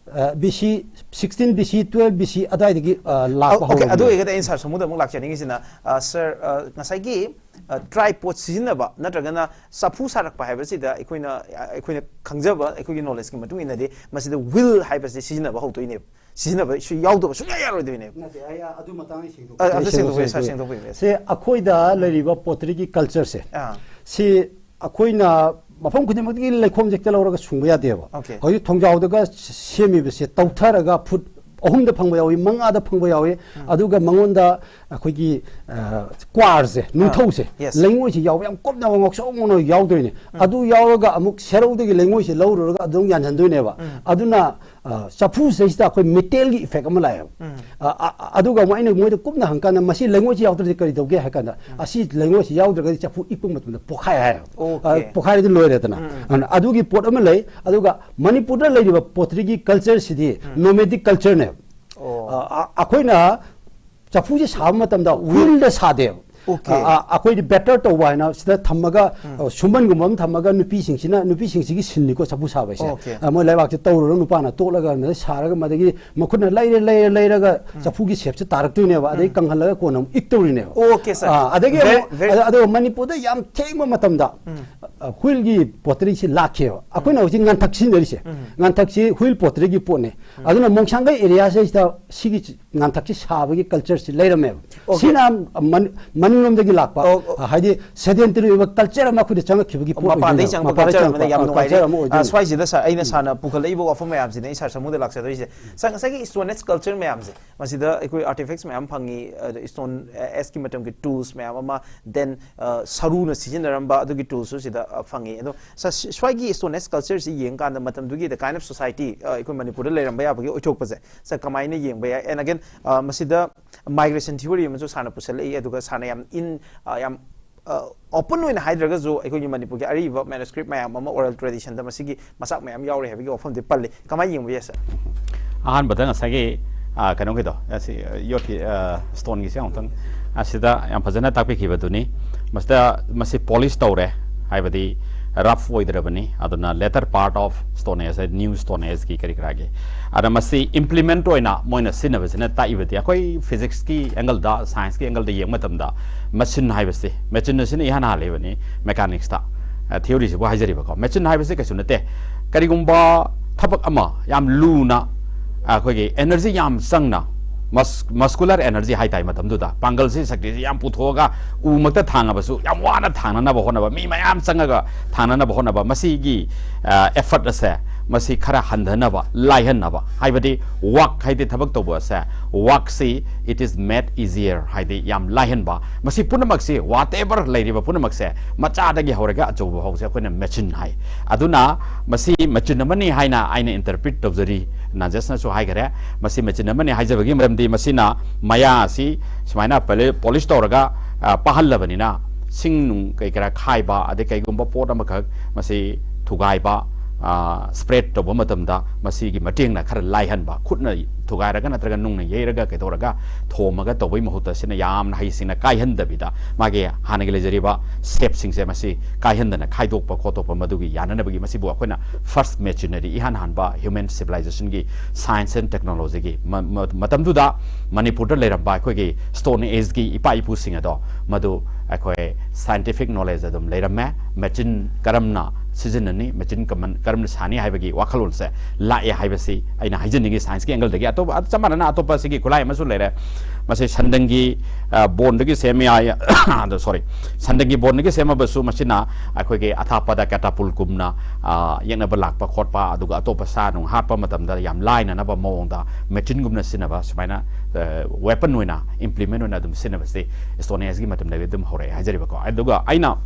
B C, sixteen B C, twelve B C ꯑꯗꯨꯋꯥꯏꯗꯒꯤ, ꯑ, ꯂꯥꯛꯄ Okay, ꯑꯗꯨ ꯍꯧꯔꯕꯅꯦ꯫ ꯑꯣꯏꯔꯒꯗꯤ ꯑꯩꯅ ꯁꯥꯔ ꯁꯣꯃꯨꯗ ꯑꯃꯨꯛ ꯂꯥꯛꯆꯅꯤꯡꯉꯤꯁꯤꯅ, ꯑ, ꯁꯥꯔ, ꯑ, ꯉꯁꯥꯏꯒꯤ, ꯑ, ꯇ꯭ꯔꯥꯏꯄꯣꯠ ꯁꯤꯖꯤꯟꯅꯕ ꯅꯠꯇ꯭ꯔꯒꯅ ꯆꯐꯨ ꯁꯥꯔꯛꯄ ꯍꯥꯏꯕꯁꯤꯗ ꯑꯩꯈꯣꯏꯅ, ꯑ, ꯑꯩꯈꯣꯏꯅ ꯈꯪꯖꯕ, ꯑꯩꯈꯣꯏꯒꯤ knowledgeꯀꯤ ꯃꯇꯨꯡ ꯏꯟꯅꯗꯤ ꯃꯁꯤꯗ wheel ꯍꯥꯏꯕꯁꯤ ꯁꯤꯖꯤꯟꯅꯕ ꯍꯧꯗꯣꯏꯅꯦꯕ꯫ ꯁꯤꯖꯤꯟꯅꯕ ꯁꯨ- ꯌꯥꯎꯗꯕ ꯁꯨꯡꯌꯥ ꯌꯥꯔꯣꯏꯗꯣꯏꯅꯦꯕ꯫ ꯅꯠꯇꯦ, ꯑꯩ ꯑꯗꯨ ꯃꯇꯥꯡꯗ ꯁꯦꯡꯗꯣꯛ- ꯑ, ꯑꯝꯇ ꯑꯩ ꯁꯦꯡꯗꯣꯛꯄꯤꯌꯨ, ꯁꯦꯡꯗꯣꯛ- ꯁꯥꯔ, ꯁꯦꯡꯗꯣꯛ- ꯁꯦꯡꯗꯣꯛꯄꯤꯌꯨ, yes. ꯁꯦ ꯑꯩꯈꯣꯏꯗ ꯂꯩꯔꯤꯕ ꯄꯣꯇ꯭ꯔꯤꯒꯤ cultureꯁꯦ, ꯑꯥ. ꯁꯤ ꯑꯩꯈꯣꯏꯅ ꯃꯐꯝ ꯈꯨꯗꯤꯡꯃꯛꯇꯒꯤ ꯂꯩꯈꯣꯝꯁꯦ ꯍꯦꯛꯇ ꯂꯧꯔꯒ ꯁꯨꯡꯕ ꯌꯥꯗꯦꯕ꯫ Okay. ꯍꯧꯖꯤꯛ ꯊꯣꯡꯖꯥꯎꯗꯒ ꯁꯦꯝꯃꯤꯕꯁꯦ ꯇꯧꯊꯔꯒ ꯐꯨꯠ ꯑꯍꯨꯝꯗ ꯐꯪꯕ ꯌꯥꯎꯏ, ꯃꯉꯥꯗ ꯐꯪꯕ ꯌꯥꯎꯏ꯫ ꯑꯗꯨꯒ ꯃꯉꯣꯟꯗ ꯑꯩꯈꯣꯏꯒꯤ, ꯑ, ꯀ꯭ꯋꯥꯔꯁꯦ, ꯅꯨꯡꯊꯧꯁꯦ, Yes. ꯂꯩꯉꯣꯏꯁꯦ ꯌꯥꯎꯕ ꯌꯥꯝ ꯀꯨꯞꯅ ꯉꯧꯁꯣꯛ ꯉꯧꯅ ꯌꯥꯎꯗꯣꯏꯅꯦ꯫ ꯑꯗꯨ ꯌꯥꯎꯔꯒ ꯑꯃꯨꯛ ꯁꯦꯔꯧꯗꯒꯤ ꯂꯩꯉꯣꯏꯁꯦ ꯂꯧꯔꯨꯔꯒ ꯑꯗꯨꯝ ꯌꯥꯟꯁꯤꯟꯗꯣꯏꯅꯦꯕ꯫ ꯑꯗꯨꯅ, ꯑ, ꯆꯐꯨꯁꯤꯗꯩꯁꯤꯗ ꯑꯩꯈꯣꯏ metalꯒꯤ effect ꯑꯃ ꯂꯥꯛꯑꯦꯕ꯫ ꯑ, ꯑ, ꯑ, ꯑꯗꯨꯒ ꯑꯃꯨꯛ ꯑꯩꯅ ꯃꯣꯏꯗ ꯀꯨꯞꯅ ꯍꯪꯀꯥꯟꯗ ꯃꯁꯤ ꯂꯩꯉꯣꯏꯁꯤ ꯌꯥꯎꯗ꯭ꯔꯗꯤ ꯀꯔꯤ ꯇꯧꯒꯦ ꯍꯥꯏ ꯀꯥꯟꯗ, ꯑꯁꯤ ꯂꯩꯉꯣꯏꯁꯤ ꯌꯥꯎꯗ꯭ꯔꯒꯗꯤ ꯆꯐꯨ ꯏꯛꯄ ꯃꯇꯝꯗ ꯄꯣꯛꯈꯥꯏ ꯍꯥꯏꯌꯦꯕ꯫ Okay. ꯑ, ꯄꯣꯛꯈꯥꯏꯔꯗꯤ ꯂꯣꯏꯔꯦꯗꯅ꯫ ꯑꯗꯨꯅ ꯑꯗꯨꯒꯤ ꯄꯣꯠ ꯑꯃ ꯂꯩ꯫ ꯑꯗꯨꯒ ꯃꯅꯤꯄꯨꯔꯗ ꯂꯩꯔꯤꯕ ꯄꯣꯇ꯭ꯔꯤꯒꯤ cultureꯁꯤꯗꯤ nomadic cultureꯅꯦꯕ꯫ ꯑꯣ. ꯑ, ꯑ, ꯑꯩꯈꯣꯏꯅ ꯆꯐꯨꯁꯦ ꯁꯥꯕ ꯃꯇꯝꯗ ꯍꯨꯏꯜꯗ ꯁꯥꯗꯦꯕ꯫ Okay. ꯑ, ꯑ, ꯑꯩꯈꯣꯏꯗꯤ ꯕꯦꯇꯔ ꯇꯧꯕ ꯍꯥꯏꯅ ꯁꯤꯗ ꯊꯝꯃꯒ, ꯑ, ꯁꯨꯝꯕꯟꯒꯨꯝꯕ ꯑꯃ ꯊꯝꯃꯒ ꯅꯨꯄꯤꯁꯤꯡꯁꯤꯅ, ꯅꯨꯄꯤꯁꯤꯡꯁꯤꯒꯤ ꯁꯤꯟꯅꯤꯀꯣ ꯆꯐꯨ ꯁꯥꯕ ꯍꯥꯏꯁꯦ꯫ Okay. ꯑ, ꯃꯣꯏ ꯂꯩꯕꯥꯛꯁꯦ ꯇꯧꯔꯨꯔꯒ ꯅꯨꯄꯥꯅ ꯇꯣꯠꯂꯒ ꯃꯗ ꯁꯥꯔꯒ ꯃꯗꯒꯤ ꯃꯈꯨꯠꯅ ꯂꯩꯔ ꯂꯩꯔ ꯂꯩꯔꯒ ꯆꯐꯨꯒꯤ ꯁꯦꯞꯁꯦ ꯇꯥꯔꯛꯇꯣꯏꯅꯦꯕ, ꯑꯗꯩ ꯀꯪꯍꯜꯂꯒ ꯀꯣꯟꯅ ꯑꯃꯨꯛ ꯏꯛꯇꯧꯔꯤꯅꯦꯕ꯫ Okay, sir. ꯑ, ꯑꯗꯒꯤ Very, ꯑꯃꯨꯛ, very ꯑꯗ-, ꯑꯗꯨꯒ ꯃꯅꯤꯄꯨꯔꯗ ꯌꯥꯝ ꯊꯦꯡꯕ ꯃꯇꯝꯗ, ꯑ, ꯍꯨꯏꯜꯒꯤ ꯄꯣꯇꯔꯤꯁꯤ ꯂꯥꯛꯈꯤꯑꯕ꯫ ꯑꯩꯈꯣꯏꯅ ꯍꯧꯖꯤꯛ ꯉꯟꯊꯛ ꯁꯤꯖꯤꯟꯅꯔꯤꯁꯦ, ꯉꯟꯊꯛꯁꯤ ꯍꯨꯏꯜ ꯄꯣꯇꯔꯤꯒꯤ ꯄꯣꯠꯅꯦ꯫ ꯑꯗꯨꯅ ꯃꯣꯡꯁꯥꯡꯒꯩ ꯑꯦꯔꯤꯌꯥꯁꯤꯗ ꯁꯤꯒꯤ ꯉꯟꯊꯛꯁꯤ ꯁꯥꯕꯒꯤ ꯀꯜꯆꯔꯁꯤ ꯂꯩꯔꯝꯃꯦꯕ꯫ Okay. ꯁꯤꯅ ꯃꯟ-, ꯃꯅꯤꯡꯂꯣꯝꯗꯒꯤ ꯂꯥꯛꯄ, ꯑꯣ, ꯑꯣ꯫ ꯍꯥꯏꯗꯤ ꯁꯦꯗꯦꯟꯇꯔꯤ ꯑꯣꯏꯕ ꯀꯜꯆꯔ ꯑꯃ ꯑꯩꯈꯣꯏꯗ ꯆꯪꯉꯛꯈꯤꯕꯒꯤ ꯄꯣꯠ ꯃꯄꯥꯟꯗꯩ ꯑꯣꯏꯗꯣꯏꯅꯦꯕ꯫ ꯆꯪꯉꯛꯄ ꯃꯄꯥꯟꯗꯩ ꯀꯜꯆꯔ ꯆꯪꯉꯛꯄ ꯑꯃꯅ ꯌꯥꯝ ꯀꯜꯆꯔ ꯅꯨꯡꯉꯥꯏꯔꯦ꯫ ꯑꯃ ꯑ, ꯑꯣꯏꯗꯣꯏꯅꯦꯕ꯫ ꯁ꯭ꯋꯥꯏꯁꯤꯗ ꯁꯥꯔ, ꯑꯩꯅ ꯁꯥꯔꯅ ꯄꯨꯈꯠꯂꯛꯏꯕ ꯋꯥꯐꯝ ꯃꯌꯥꯝꯁꯤꯅꯦ ꯑꯩ ꯁꯥꯔ ꯁꯃꯨꯗ ꯂꯥꯛꯆꯗꯣꯏꯁꯦ꯫ ꯁꯥꯔ, ꯉꯁꯥꯏꯒꯤ ꯁ꯭ꯇꯣꯟ ꯑꯦꯖ ꯀꯜꯆꯔ ꯃꯌꯥꯝꯁꯦ, ꯃꯁꯤꯗ ꯑꯩꯈꯣꯏ ꯑꯥꯔꯇꯤꯐꯦꯛꯁ ꯃꯌꯥꯝ ꯐꯪꯉꯤ, ꯑꯗ ꯁ꯭ꯇꯣꯟ ꯑꯦꯖꯀꯤ ꯃꯇꯝꯒꯤ ꯇꯨꯜꯁ ꯃꯌꯥꯝ ꯑꯃ, ꯗꯦꯟ ꯁꯔꯨꯅ ꯁꯤꯖꯤꯟꯅꯔꯝꯕ ꯑꯗꯨꯒꯤ ꯇꯨꯜꯁꯨ ꯁꯤꯗ, ꯑ, ꯐꯪꯉꯤ꯫ ꯑꯗꯣ ꯁꯥꯔ, ꯁꯤ-, ꯁ꯭ꯋꯥꯏꯒꯤ ꯁ꯭ꯇꯣꯟ ꯑꯦꯖ ꯀꯜꯆꯔꯁꯤ ꯌꯦꯡꯀꯥꯟꯗ ꯃꯇꯝꯗꯨꯒꯤ the kind of society, ꯑ, ꯑꯩꯈꯣꯏ ꯃꯅꯤꯄꯨꯔꯗ ꯂꯩꯔꯝꯕ ꯌꯥꯕꯒꯤ ꯑꯣꯏꯊꯣꯛꯄꯁꯦ ꯁꯥꯔ ꯀꯃꯥꯏꯅ ꯌꯦꯡꯕ ꯌꯥꯏ? And again, ꯑ, ꯃꯁꯤꯗ ꯃꯥꯏꯒ꯭ꯔꯦꯁꯟ ꯊꯤꯑꯣꯔꯤ ꯑꯃꯁꯨ ꯁꯥꯔꯅ ꯄꯨꯁꯜꯂꯛꯏ, ꯑꯗꯨꯒ ꯁꯥꯔꯅ ꯌꯥꯝ ꯏꯟ, ꯑ, ꯌꯥꯝ, ꯑ, ꯑꯣꯄꯟ ꯑꯣꯏꯅ ꯍꯥꯏꯗ꯭ꯔꯒꯁꯨ ꯑꯩꯈꯣꯏꯒꯤ ꯃꯅꯤꯄꯨꯔꯒꯤ ꯑꯔꯤꯕ ꯃꯦꯅꯨꯁꯀ꯭ꯔꯤꯞ ꯃꯌꯥꯝ ꯑꯃ, ꯑꯣꯔꯦꯜ ꯇ꯭ꯔꯦꯗꯤꯁꯟꯗ ꯃꯁꯤꯒꯤ ꯃꯆꯥꯛ ꯃꯌꯥꯝ ꯌꯥꯎꯔꯤ ꯍꯥꯏꯕꯒꯤ ꯋꯥꯐꯝꯗꯤ ꯄꯜꯂꯤ꯫ ꯀꯃꯥꯏꯅ ꯌꯦꯡꯕ ꯌꯥꯏ, ꯁꯥꯔ? ꯑꯍꯥꯟꯕꯗ ꯉꯁꯥꯏꯒꯤ, ꯑ, ꯀꯩꯅꯣꯒꯤꯗꯣ, ꯑꯁꯤ, ꯑ, ꯌꯣꯠꯀꯤ, ꯑ, ꯁ꯭ꯇꯣꯟꯒꯤꯁꯦ ꯑꯃꯨꯛꯇꯪ ꯑꯁꯤꯗ ꯌꯥꯝ ꯐꯖꯅ ꯇꯥꯛꯄꯤꯈꯤꯕꯗꯨꯅꯤ꯫ ꯃꯁꯤꯗ ꯃꯁꯤ ꯄꯣꯂꯤꯁ ꯇꯧꯔꯦ, ꯍꯥꯏꯕꯗꯤ ꯔꯐ ꯑꯣꯏꯗ꯭ꯔꯕꯅꯤ꯫ ꯑꯗꯨꯅ later part of stone age, new stone ageꯀꯤ ꯀꯔꯤ ꯀꯔꯥꯒꯤ, ꯑꯗ ꯃꯁꯤ ꯏꯝꯄ꯭ꯂꯤꯃꯦꯟꯠ ꯑꯣꯏꯅ ꯃꯣꯏꯅ ꯁꯤꯖꯤꯟꯅꯕꯁꯤꯅ ꯇꯥꯛꯏꯕꯗꯤ ꯑꯩꯈꯣꯏ ꯐꯤꯖꯤꯛꯁꯀꯤ ꯑꯦꯡꯒꯜꯗ, ꯁꯥꯏꯟꯁꯀꯤ ꯑꯦꯡꯒꯜꯗ ꯌꯦꯡꯕ ꯃꯇꯝꯗ ꯃꯦꯆꯤꯟ ꯍꯥꯏꯕꯁꯤ, ꯃꯦꯆꯤꯟ ꯑꯁꯤꯅ ꯏꯍꯥꯟ ꯍꯥꯜꯂꯤꯕꯅꯤ ꯃꯦꯀꯥꯅꯤꯛꯁꯇ, ꯑ, ꯊꯤꯑꯣꯔꯤꯁꯤꯕꯨ ꯍꯥꯏꯖꯔꯤꯕꯀꯣ꯫ ꯃꯦꯆꯤꯟ ꯍꯥꯏꯕꯁꯤ ꯀꯩꯁꯨ ꯅꯠꯇꯦ, ꯀꯔꯤꯒꯨꯝꯕ ꯊꯕꯛ ꯑꯃ ꯌꯥꯝ ꯂꯨꯅ, ꯑꯩꯈꯣꯏꯒꯤ ꯑꯦꯅꯔꯖꯤ ꯌꯥꯝ ꯆꯪꯅ, ꯃꯁ-, ꯃꯁꯀꯨꯂꯔ ꯑꯦꯅꯔꯖꯤ ꯍꯥꯏ ꯇꯥꯏ ꯃꯇꯝꯗꯨꯗ, ꯄꯥꯡꯒꯜꯁꯤ, ꯁꯛꯇꯤꯁꯤ ꯌꯥꯝ ꯄꯨꯊꯣꯛꯑꯒ ꯎꯃꯛꯇ ꯊꯥꯡꯉꯕꯁꯨ, ꯌꯥꯝ ꯋꯥꯅ ꯊꯥꯡꯅꯅꯕ ꯍꯣꯠꯅꯕ, ꯃꯤ ꯃꯌꯥꯝ ꯆꯪꯉꯒ ꯊꯥꯡꯅꯅꯕ ꯍꯣꯠꯅꯕ, ꯃꯁꯤꯒꯤ, ꯑ, ꯑꯦꯐꯔꯠ ꯑꯁꯦ, ꯃꯁꯤ ꯈꯔ ꯍꯟꯊꯅꯕ, ꯂꯥꯏꯍꯟꯅꯕ, ꯍꯥꯏꯕꯗꯤ ꯋꯥꯛ ꯍꯥꯏꯗꯤ ꯊꯕꯛ ꯇꯧꯕ ꯑꯁꯦ, ꯋꯥꯛꯁꯤ it is made easier, ꯍꯥꯏꯗꯤ ꯌꯥꯝ ꯂꯥꯏꯍꯟꯕ꯫ ꯃꯁꯤ ꯄꯨꯝꯅꯃꯛꯁꯤ, whatever ꯂꯩꯔꯤꯕ ꯄꯨꯝꯅꯃꯛꯁꯦ, ꯃꯆꯥꯗꯒꯤ ꯍꯧꯔꯒ ꯑꯆꯧꯕ ꯐꯥꯎꯁꯦ ꯑꯩꯈꯣꯏꯅ ꯃꯦꯆꯤꯟ ꯍꯥꯏ꯫ ꯑꯗꯨꯅ ꯃꯁꯤ ꯃꯦꯆꯤꯟ ꯑꯃꯅꯤ ꯍꯥꯏꯅ ꯑꯩꯅ ꯏꯟꯇꯔꯄ꯭ꯔꯤꯠ ꯇꯧꯖꯔꯤ꯫ ꯅꯥꯖꯁꯅꯁꯨ ꯍꯥꯏꯈꯔꯦ, ꯃꯁꯤ ꯃꯦꯆꯤꯟ ꯑꯃꯅꯤ ꯍꯥꯏꯖꯕꯒꯤ ꯃꯔꯝꯗꯤ ꯃꯁꯤꯅ ꯃꯌꯥ ꯑꯁꯤ ꯁꯨꯃꯥꯏꯅ ꯄꯣꯂꯤ-, ꯄꯣꯂꯤꯁ ꯇꯧꯔꯒ, ꯑ, ꯄꯥꯍꯜꯂꯕꯅꯤꯅ, ꯁꯤꯡ ꯅꯨꯡ ꯀꯩ ꯀꯔꯥ ꯈꯥꯏꯕ, ꯑꯗꯩ ꯀꯩꯒꯨꯝꯕ ꯄꯣꯠ ꯑꯃꯈꯛ ꯃꯁꯤ ꯊꯨꯒꯥꯏꯕ, ꯁ꯭ꯄ꯭ꯔꯦꯗ ꯇꯧꯕ ꯃꯇꯝꯗ ꯃꯁꯤꯒꯤ ꯃꯇꯦꯡꯅ ꯈꯔ ꯂꯥꯏꯍꯟꯕ, ꯈꯨꯠꯅ ꯊꯨꯒꯥꯏꯔꯒ ꯅꯠꯇ꯭ꯔꯒ ꯅꯨꯡꯅ ꯌꯩꯔꯒ ꯀꯩꯗꯧꯔꯒ ꯊꯣꯝꯃꯒ ꯇꯧꯕꯒꯤ ꯃꯍꯨꯠꯇ ꯁꯤꯅ ꯌꯥꯝꯅ ꯍꯩꯁꯤꯡꯅ ꯀꯥꯏꯍꯟꯗꯕꯤꯗ, ꯃꯥꯒꯤ ꯍꯥꯟꯅꯒꯤ ꯂꯩꯖꯔꯤꯕ ꯁꯦꯞꯁꯤꯡꯁꯦ ꯃꯁꯤ ꯀꯥꯏꯍꯟꯗꯅ ꯈꯥꯏꯗꯣꯛꯄ ꯈꯣꯠꯇꯣꯛꯄ, ꯃꯗꯨꯒꯤ ꯌꯥꯅꯅꯕꯒꯤ ꯃꯁꯤꯕꯨ ꯑꯩꯈꯣꯏꯅ ꯐꯥꯔꯁ ꯃꯦꯆꯤꯅꯔꯤ, ꯏꯍꯥꯟ ꯍꯥꯟꯕ ꯍ꯭ꯌꯨꯃꯦꯟ ꯁꯤꯚꯤꯂꯥꯏꯖꯦꯁꯟꯒꯤ ꯁꯥꯏꯟꯁ ꯑꯦꯟ ꯇꯦꯛꯅꯣꯂꯣꯖꯤꯒꯤ ꯃꯇꯝꯗꯨꯗ ꯃꯅꯤꯄꯨꯔꯗ ꯂꯩꯔꯝꯕ ꯑꯩꯈꯣꯏꯒꯤ ꯁ꯭ꯇꯣꯟ ꯑꯦꯖꯀꯤ ꯏꯄꯥ ꯏꯄꯨꯁꯤꯡ ꯑꯗꯣ ꯃꯗꯨ ꯑꯩꯈꯣꯏ ꯁꯥꯏꯟꯇꯤꯐꯤꯛ ꯅꯣꯂꯦꯖ ꯑꯗꯨꯝ ꯂꯩꯔꯝꯃꯦ꯫ ꯃꯦꯆꯤꯟ ꯀꯔꯝꯅ ꯁꯤꯖꯤꯟꯅꯅꯤ, ꯃꯦꯆꯤꯟ ꯀꯃꯟ ꯀꯔꯝꯅ ꯁꯥꯅꯤ ꯍꯥꯏꯕꯒꯤ ꯋꯥꯈꯜꯂꯣꯟꯁꯦ ꯂꯥꯛꯑꯦ ꯍꯥꯏꯕꯁꯤ ꯑꯩꯅ ꯍꯥꯏꯖꯅꯤꯡꯉꯤ꯫ ꯁꯥꯏꯟꯁꯀꯤ ꯑꯦꯡꯒꯜꯗꯒꯤ ꯑꯇꯣꯞꯄ, ꯆꯞ ꯃꯥꯟꯅꯅ ꯑꯇꯣꯞꯄ ꯁꯤꯒꯤ ꯈꯨꯠꯂꯥꯏ ꯑꯃꯁꯨ ꯂꯩꯔꯦ꯫ ꯃꯁꯤ ꯁꯟꯗꯪꯒꯤ, ꯑ, ꯕꯣꯟꯗꯒꯤ ꯁꯦꯝꯃꯤ ꯍꯥꯏ, ꯑꯗꯣ, ꯁꯣꯔꯤ, ꯁꯟꯗꯪꯒꯤ ꯕꯣꯟꯗꯒꯤ ꯁꯦꯝꯃꯕꯁꯨ ꯃꯁꯤꯅ ꯑꯩꯈꯣꯏꯒꯤ ꯑꯊꯥꯞꯄꯗ ꯀꯦꯇꯥꯄꯨꯜꯒꯨꯝꯅ, ꯑ, ꯌꯦꯛꯅꯕ ꯂꯥꯛꯄ ꯈꯣꯠꯄ, ꯑꯗꯨꯒ ꯑꯇꯣꯞꯄ ꯁꯥ ꯅꯨꯡ ꯍꯥꯠꯄ ꯃꯇꯝꯗ ꯌꯥꯝ ꯂꯥꯏꯅꯅꯕ ꯃꯑꯣꯡꯗ ꯃꯦꯆꯤꯟꯒꯨꯝꯅ ꯁꯤꯖꯤꯟꯅꯕ, ꯁꯨꯃꯥꯏꯅ, ꯑ, ꯋꯦꯄꯟ ꯑꯣꯏꯅ, ꯏꯝꯄ꯭ꯂꯤꯃꯦꯟ ꯑꯣꯏꯅ ꯑꯗꯨꯝ ꯁꯤꯖꯤꯟꯅꯕꯁꯤ ꯁ꯭ꯇꯣꯟ ꯑꯦꯖꯀꯤ ꯃꯇꯝꯗꯒꯤ ꯑꯗꯨꯝ ꯍꯧꯔꯛꯑꯦ ꯍꯥꯏꯖꯔꯤꯕꯀꯣ꯫ ꯑꯗꯨꯒ ꯑꯩꯅ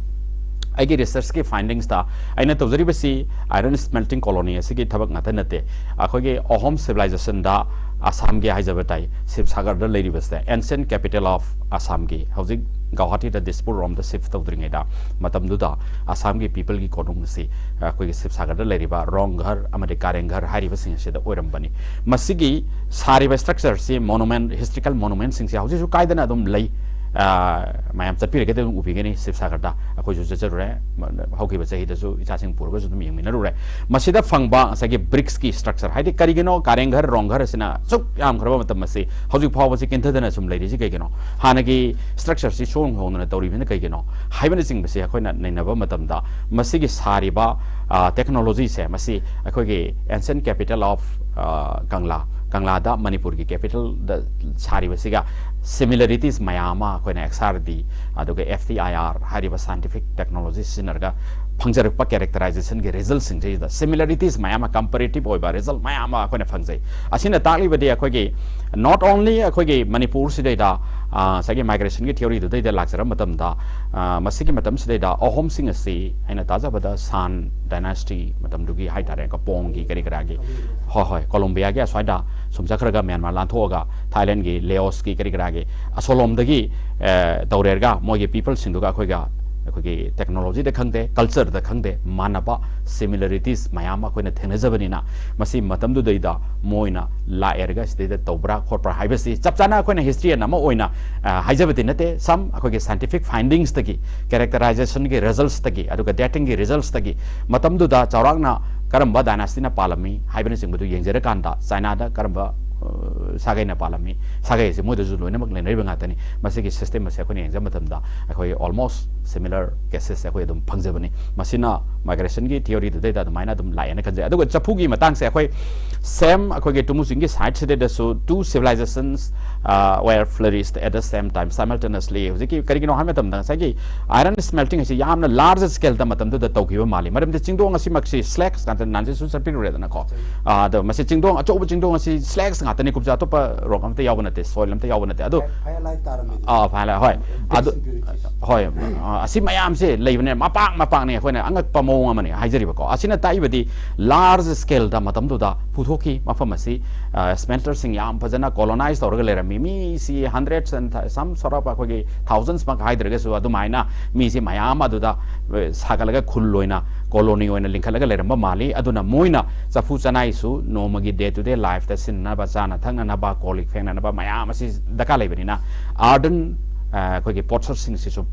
ꯑꯩꯒꯤ ꯔꯤꯁꯔꯁꯀꯤ ꯐꯥꯏꯟꯗꯤꯡꯁꯇ ꯑꯩꯅ ꯇꯧꯖꯔꯤꯕꯁꯤ ꯑꯥꯏꯔꯟ ꯁ꯭ꯃꯦꯜꯇꯤꯡ ꯀꯣꯂꯣꯅꯤ ꯑꯁꯤꯒꯤ ꯊꯕꯛ ꯉꯥꯛꯇ ꯅꯠꯇꯦ꯫ ꯑꯩꯈꯣꯏꯒꯤ ꯑꯍꯣꯝ ꯁꯤꯚꯤꯂꯥꯏꯖꯦꯁꯟꯗ ꯑꯁꯥꯝꯒꯤ ꯍꯥꯏꯖꯕ ꯇꯥꯏ, ꯁꯤꯕꯁꯥꯒꯔꯗ ꯂꯩꯔꯤꯕꯁꯦ, ꯑꯦꯟꯁꯦꯟ ꯀꯦꯄꯤꯇꯦꯜ ꯑꯣꯐ ꯑꯁꯥꯝꯒꯤ, ꯍꯧꯖꯤꯛ ꯒꯧꯍꯥꯇꯤꯗ ꯗꯤꯁꯄꯨꯔ ꯔꯣꯝꯗ ꯁꯤꯐ ꯇꯧꯗ꯭ꯔꯤꯉꯩꯗ ꯃꯇꯝꯗꯨꯗ ꯑꯁꯥꯝꯒꯤ ꯄꯤꯄꯜꯒꯤ ꯀꯣꯅꯨꯡ ꯑꯁꯤ ꯑꯩꯈꯣꯏꯒꯤ ꯁꯤꯕꯁꯥꯒꯔꯗ ꯂꯩꯔꯤꯕ ꯔꯣꯡꯘꯔ ꯑꯃꯗꯤ ꯀꯥꯔꯦꯡꯘꯔ ꯍꯥꯏꯔꯤꯕꯁꯤꯡ ꯑꯁꯤꯗ ꯑꯣꯏꯔꯝꯕꯅꯤ꯫ ꯃꯁꯤꯒꯤ ꯁꯥꯔꯤꯕ ꯁ꯭ꯇ꯭ꯔꯛꯆꯔꯁꯤ, ꯃꯣꯅꯨꯃꯦꯟ, ꯍꯤꯁꯇ꯭ꯔꯤꯀꯦꯜ ꯃꯣꯅꯨꯃꯦꯟꯁꯤꯡꯁꯦ ꯍꯧꯖꯤꯛꯁꯨ ꯀꯥꯏꯗꯅ ꯑꯗꯨꯝ ꯂꯩ꯫ ꯑ, ꯃꯌꯥꯝ ꯆꯠꯄꯤꯔꯒꯗꯤ ꯑꯗꯨꯝ ꯎꯕꯤꯒꯅꯤ ꯁꯤꯕꯁꯥꯒꯔꯗ꯫ ꯑꯩꯈꯣꯏꯁꯨ ꯆꯠꯆꯔꯨꯔꯦ, ꯃ-, ꯍꯧꯈꯤꯕ ꯆꯍꯤꯗꯁꯨ ꯏꯆꯥꯁꯤꯡ ꯄꯨꯔꯒꯁꯨ ꯑꯗꯨꯝ ꯌꯦꯡꯃꯤꯟꯅꯔꯨꯔꯦ꯫ ꯃꯁꯤꯗ ꯐꯪꯕ ꯉꯁꯥꯏꯒꯤ ꯕ꯭ꯔꯤꯛꯁꯀꯤ ꯁ꯭ꯇ꯭ꯔꯛꯆꯔ, ꯍꯥꯏꯗꯤ ꯀꯔꯤꯒꯤꯅꯣ ꯀꯥꯔꯦꯡꯘꯔ, ꯔꯣꯡꯘꯔ ꯑꯁꯤꯅ ꯑꯁꯨꯛ ꯌꯥꯝꯈ꯭ꯔꯕ ꯃꯇꯝ ꯑꯁꯤ ꯍꯧꯖꯤꯛ ꯐꯥꯎꯕꯁꯤ ꯀꯤꯟꯊꯗꯅ ꯁꯨꯝ ꯂꯩꯔꯤꯁꯤ ꯀꯩꯒꯤꯅꯣ? ꯍꯥꯟꯅꯒꯤ ꯁ꯭ꯇ꯭ꯔꯛꯆꯔꯁꯤ ꯁꯨꯡꯍꯣꯡ ꯍꯣꯡꯗꯅ ꯇꯧꯔꯤꯕꯅ ꯀꯩꯒꯤꯅꯣ ꯍꯥꯏꯕꯅꯆꯤꯡꯕꯁꯤ ꯑꯩꯈꯣꯏꯅ ꯅꯩꯅꯕ ꯃꯇꯝꯗ, ꯃꯁꯤꯒꯤ ꯁꯥꯔꯤꯕ, ꯑ, ꯇꯦꯛꯅꯣꯂꯣꯖꯤꯁꯦ, ꯃꯁꯤ ꯑꯩꯈꯣꯏꯒꯤ ꯑꯦꯟꯁꯦꯟ ꯀꯦꯄꯤꯇꯦꯜ ꯑꯣꯐ, ꯑ, ꯀꯪꯂꯥ, ꯀꯪꯂꯥꯗ ꯃꯅꯤꯄꯨꯔꯒꯤ ꯀꯦꯄꯤꯇꯦꯜꯗ ꯁꯥꯔꯤꯕꯁꯤꯒ ꯁꯤꯃꯤꯂꯔꯤꯇꯤꯁ ꯃꯌꯥꯝ ꯑꯃ ꯑꯩꯈꯣꯏꯅ ꯑꯦꯛꯁ ꯑꯥꯔ ꯗꯤ, ꯑꯗꯨꯒ ꯑꯦꯐ ꯇꯤ ꯑꯥꯏ ꯑꯥꯔ ꯍꯥꯏꯔꯤꯕ ꯁꯥꯏꯟꯇꯤꯐꯤꯛ ꯇꯦꯛꯅꯣꯂꯣꯖꯤ ꯁꯤꯖꯤꯟꯅꯔꯒ ꯐꯪꯖꯔꯛꯄ ꯀꯦꯔꯦꯛꯇꯔꯥꯏꯖꯦꯁꯟꯒꯤ ꯔꯤꯖꯜꯁꯤꯡꯁꯤꯗ ꯁꯤꯃꯤꯂꯔꯤꯇꯤꯁ ꯃꯌꯥꯝ ꯑꯃ, ꯀꯝꯄꯦꯔꯦꯇꯤꯞ ꯑꯣꯏꯕ ꯔꯤꯖꯜ ꯃꯌꯥꯝ ꯑꯃ ꯑꯩꯈꯣꯏꯅ ꯐꯪꯖꯩ꯫ ꯑꯁꯤꯅ ꯇꯥꯛꯂꯤꯕꯗꯤ ꯑꯩꯈꯣꯏꯒꯤ not only ꯑꯩꯈꯣꯏꯒꯤ ꯃꯅꯤꯄꯨꯔꯁꯤꯗꯩꯗ, ꯑ, ꯉꯁꯥꯏꯒꯤ ꯃꯥꯏꯒ꯭ꯔꯦꯁꯟꯒꯤ ꯊꯤꯑꯣꯔꯤꯗꯨꯗꯩꯗ ꯂꯥꯛꯆꯔꯕ ꯃꯇꯝꯗ, ꯑ, ꯃꯁꯤꯒꯤ ꯃꯇꯝꯁꯤꯗꯩꯗ ꯑꯍꯣꯝꯁꯤꯡ ꯑꯁꯤ ꯑꯩꯅ ꯇꯥꯖꯕꯗ ꯁꯥꯟ ꯗꯥꯏꯅꯥꯁꯇꯤ ꯃꯇꯝꯗꯨꯒꯤ ꯍꯥꯏꯇꯥꯔꯦ, ꯄꯣꯡꯒꯤ ꯀꯔꯤ ꯀꯔꯥꯒꯤ, ꯍꯣꯏ, ꯍꯣꯏ, ꯀꯣꯂꯣꯝꯕꯤꯌꯥꯒꯤ ꯑꯁ꯭ꯋꯥꯏꯗ ꯁꯨꯝ ꯆꯠꯈ꯭ꯔꯒ ꯃ꯭ꯌꯥꯟꯃꯥꯔ ꯂꯥꯟꯊꯣꯛꯑꯒ ꯊꯥꯏꯂꯦꯟꯒꯤ, ꯂꯦꯑꯣꯁꯀꯤ ꯀꯔꯤ ꯀꯔꯥꯒꯤ ꯑꯁꯣꯂꯣꯝꯗꯒꯤ, ꯑ, ꯇꯧꯔꯦꯔꯒ ꯃꯣꯏꯒꯤ ꯄꯤꯄꯜꯁꯤꯡꯗꯨꯒ ꯑꯩꯈꯣꯏꯒ ꯑꯩꯈꯣꯏꯒꯤ ꯇꯦꯛꯅꯣꯂꯣꯖꯤꯗ ꯈꯪꯗꯦ, ꯀꯜꯆꯔꯗ ꯈꯪꯗꯦ, ꯃꯥꯟꯅꯕ ꯁꯤꯃꯤꯂꯔꯤꯇꯤꯁ ꯃꯌꯥꯝ ꯑꯩꯈꯣꯏꯅ ꯊꯦꯡꯅꯖꯕꯅꯤꯅ, ꯃꯁꯤ ꯃꯇꯝꯗꯨꯗꯩꯗ ꯃꯣꯏꯅ ꯂꯥꯛꯑꯦꯔꯒ ꯁꯤꯗꯩꯗ ꯇꯧꯕ꯭ꯔꯥ ꯈꯣꯠꯄ꯭ꯔꯥ ꯍꯥꯏꯕꯁꯤ ꯆꯞ ꯆꯥꯅ ꯑꯩꯈꯣꯏꯅ ꯍꯤꯁꯇ꯭ꯔꯤꯌꯟ ꯑꯃ ꯑꯣꯏꯅ ꯍꯥꯏꯖꯕꯗꯤ ꯅꯠꯇꯦ꯫ ꯁꯝ ꯑꯩꯈꯣꯏꯒꯤ ꯁꯥꯏꯟꯇꯤꯐꯤꯛ ꯐꯥꯏꯟꯗꯤꯡꯁꯇꯒꯤ, ꯀꯦꯔꯦꯛꯇꯔꯥꯏꯖꯦꯁꯟꯒꯤ ꯔꯤꯖꯜꯠꯁꯇꯒꯤ, ꯑꯗꯨꯒ ꯗꯦꯇꯤꯡꯒꯤ ꯔꯤꯖꯜꯠꯁꯇꯒꯤ ꯃꯇꯝꯗꯨꯗ ꯆꯥꯎꯔꯥꯛꯅ ꯀꯔꯝꯕ ꯗꯥꯏꯅꯥꯁꯇꯤꯅ ꯄꯥꯜꯂꯝꯃꯤ ꯍꯥꯏꯕꯅꯆꯤꯡꯕꯗꯨ ꯌꯦꯡꯖꯔꯀꯥꯟꯗ, ꯆꯥꯏꯅꯥꯗ ꯀꯔꯝꯕ ꯁꯥꯒꯩꯅ ꯄꯥꯜꯂꯝꯃꯤ, ꯁꯥꯒꯩ ꯑꯁꯤ ꯃꯣꯏꯗꯁꯨ ꯂꯣꯏꯅꯃꯛ ꯂꯩꯅꯔꯤꯕ ꯉꯥꯛꯇꯅꯤ꯫ ꯃꯁꯤꯒꯤ ꯁꯤꯁꯇꯦꯝ ꯑꯁꯤ ꯑꯩꯈꯣꯏꯅ ꯌꯦꯡꯖꯕ ꯃꯇꯝꯗ ꯑꯩꯈꯣꯏ ꯑꯣꯜꯃꯣꯁ ꯁꯤꯃꯤꯂꯔ ꯀꯦꯁꯦꯁꯁꯦ ꯑꯩꯈꯣꯏ ꯑꯗꯨꯝ ꯐꯪꯖꯕꯅꯤ꯫ ꯃꯁꯤꯅ ꯃꯥꯏꯒ꯭ꯔꯦꯁꯟꯒꯤ ꯊꯤꯑꯣꯔꯤꯗꯨꯗꯩꯗ ꯑꯗꯨꯃꯥꯏꯅ ꯑꯗꯨꯝ ꯂꯥꯛꯑꯦꯅ ꯈꯟꯖꯩ꯫ ꯑꯗꯨꯒ ꯆꯐꯨꯒꯤ ꯃꯇꯥꯡꯁꯦ ꯑꯩꯈꯣꯏ ꯁꯦꯝ ꯑꯩꯈꯣꯏꯒꯤ ꯇꯨꯃꯨ ꯆꯤꯡꯒꯤ ꯁꯥꯏꯠꯁꯤꯗꯩꯗꯁꯨ two civilizations were flourished at the same time simultaneously꯫ ꯍꯧꯖꯤꯛꯀꯤ ꯀꯔꯤꯒꯤꯅꯣ ꯍꯥꯏꯕ ꯃꯇꯝꯗ ꯉꯁꯥꯏꯒꯤ ꯑꯥꯏꯔꯟ ꯁ꯭ꯃꯦꯜꯇꯤꯡ ꯑꯁꯤ ꯌꯥꯝꯅ ꯂꯥꯔꯖ ꯁ꯭ꯀꯦꯜꯗ ꯃꯇꯝꯗꯨꯗ ꯇꯧꯈꯤꯕ ꯃꯥꯜꯂꯤ꯫ ꯃꯔꯝꯗꯤ ꯆꯤꯡꯗꯣꯡ ꯑꯁꯤꯃꯛꯁꯤ ꯁ꯭ꯂꯦꯛꯁ ꯉꯥꯛꯇ, ꯅꯥꯟꯁꯤꯁꯨ ꯆꯠꯄꯤꯔꯨꯔꯦꯗꯅꯀꯣ꯫ ꯑꯗꯣ ꯃꯁꯤ ꯆꯤꯡꯗꯣꯡ, ꯑꯆꯧꯕ ꯆꯤꯡꯗꯣꯡ ꯑꯁꯤ ꯁ꯭ꯂꯦꯛꯁ ꯉꯥꯛꯇꯅꯤ, ꯀꯨꯞꯖꯥ ꯑꯇꯣꯞꯄ ꯔꯣꯛ ꯑꯝꯇ ꯌꯥꯎꯕ ꯅꯠꯇꯦ, ꯁꯣꯏꯜ ꯑꯝꯇ ꯌꯥꯎꯕ ꯅꯠꯇꯦ꯫ ꯑꯗꯣ ꯐꯥꯏꯌꯔ ꯂꯥꯏꯠ ꯇꯥꯔꯝꯃꯤꯗꯨꯗꯤ꯫ ꯑꯥ, ꯐꯥꯏꯌꯔ ꯂꯥꯏꯠ, ꯍꯣꯏ꯫ ꯑꯗꯨ, ꯍꯣꯏ꯫ ꯑꯁꯤ ꯃꯌꯥꯝꯁꯦ ꯂꯩꯕꯅꯦ, ꯃꯄꯥꯛ ꯃꯄꯥꯛꯅꯦ, ꯑꯩꯈꯣꯏꯅ ꯑꯉꯛꯄ ꯃꯑꯣꯡ ꯑꯃꯅꯦ ꯍꯥꯏꯖꯔꯤꯕꯀꯣ꯫ ꯑꯁꯤꯅ ꯇꯥꯛꯏꯕꯗꯤ ꯂꯥꯔꯖ ꯁ꯭ꯀꯦꯜꯗ ꯃꯇꯝꯗꯨꯗ ꯄꯨꯊꯣꯛꯈꯤ꯫ ꯃꯐꯝ ꯑꯁꯤ ꯁ꯭ꯃꯦꯜꯇꯔꯁꯤꯡ ꯌꯥꯝ ꯐꯖꯅ ꯀꯣꯂꯣꯅꯥꯏꯁ ꯇꯧꯔꯒ ꯂꯩꯔꯝꯃꯤ꯫ ꯃꯤꯁꯤ hundreds and some sort of ꯑꯩꯈꯣꯏꯒꯤ ꯊꯥꯎꯖꯟꯁꯃꯛ ꯍꯥꯏꯗ꯭ꯔꯒꯁꯨ ꯑꯗꯨꯃꯥꯏꯅ ꯃꯤꯁꯤ ꯃꯌꯥꯝ ꯑꯗꯨꯗ ꯁꯥꯒꯠꯂꯒ ꯈꯨꯜ ꯑꯣꯏꯅ, ꯀꯣꯂꯣꯅꯤ ꯑꯣꯏꯅ ꯂꯤꯡꯈꯠꯂꯒ ꯂꯩꯔꯝꯕ ꯃꯥꯜꯂꯤ꯫ ꯑꯗꯨꯅ ꯃꯣꯏꯅ ꯆꯐꯨ ꯆꯅꯥꯏꯁꯨ ꯅꯣꯡꯃꯒꯤ ꯗꯦ ꯇꯨ ꯗꯦ ꯂꯥꯏꯐꯇ ꯁꯤꯖꯤꯟꯅꯅꯕ, ꯆꯥꯅ ꯊꯛꯅꯅꯕ, ꯀꯣꯜ ꯂꯤꯛ ꯐꯦꯡꯅꯅꯕ ꯃꯌꯥꯝ ꯑꯁꯤ ꯗꯔꯀꯥꯔ ꯂꯩꯕꯅꯤꯅ, ꯑꯥꯔꯗꯟ ꯑꯩꯈꯣꯏꯒꯤ ꯄꯣꯠꯁꯛꯁꯤꯡꯁꯤꯁꯨ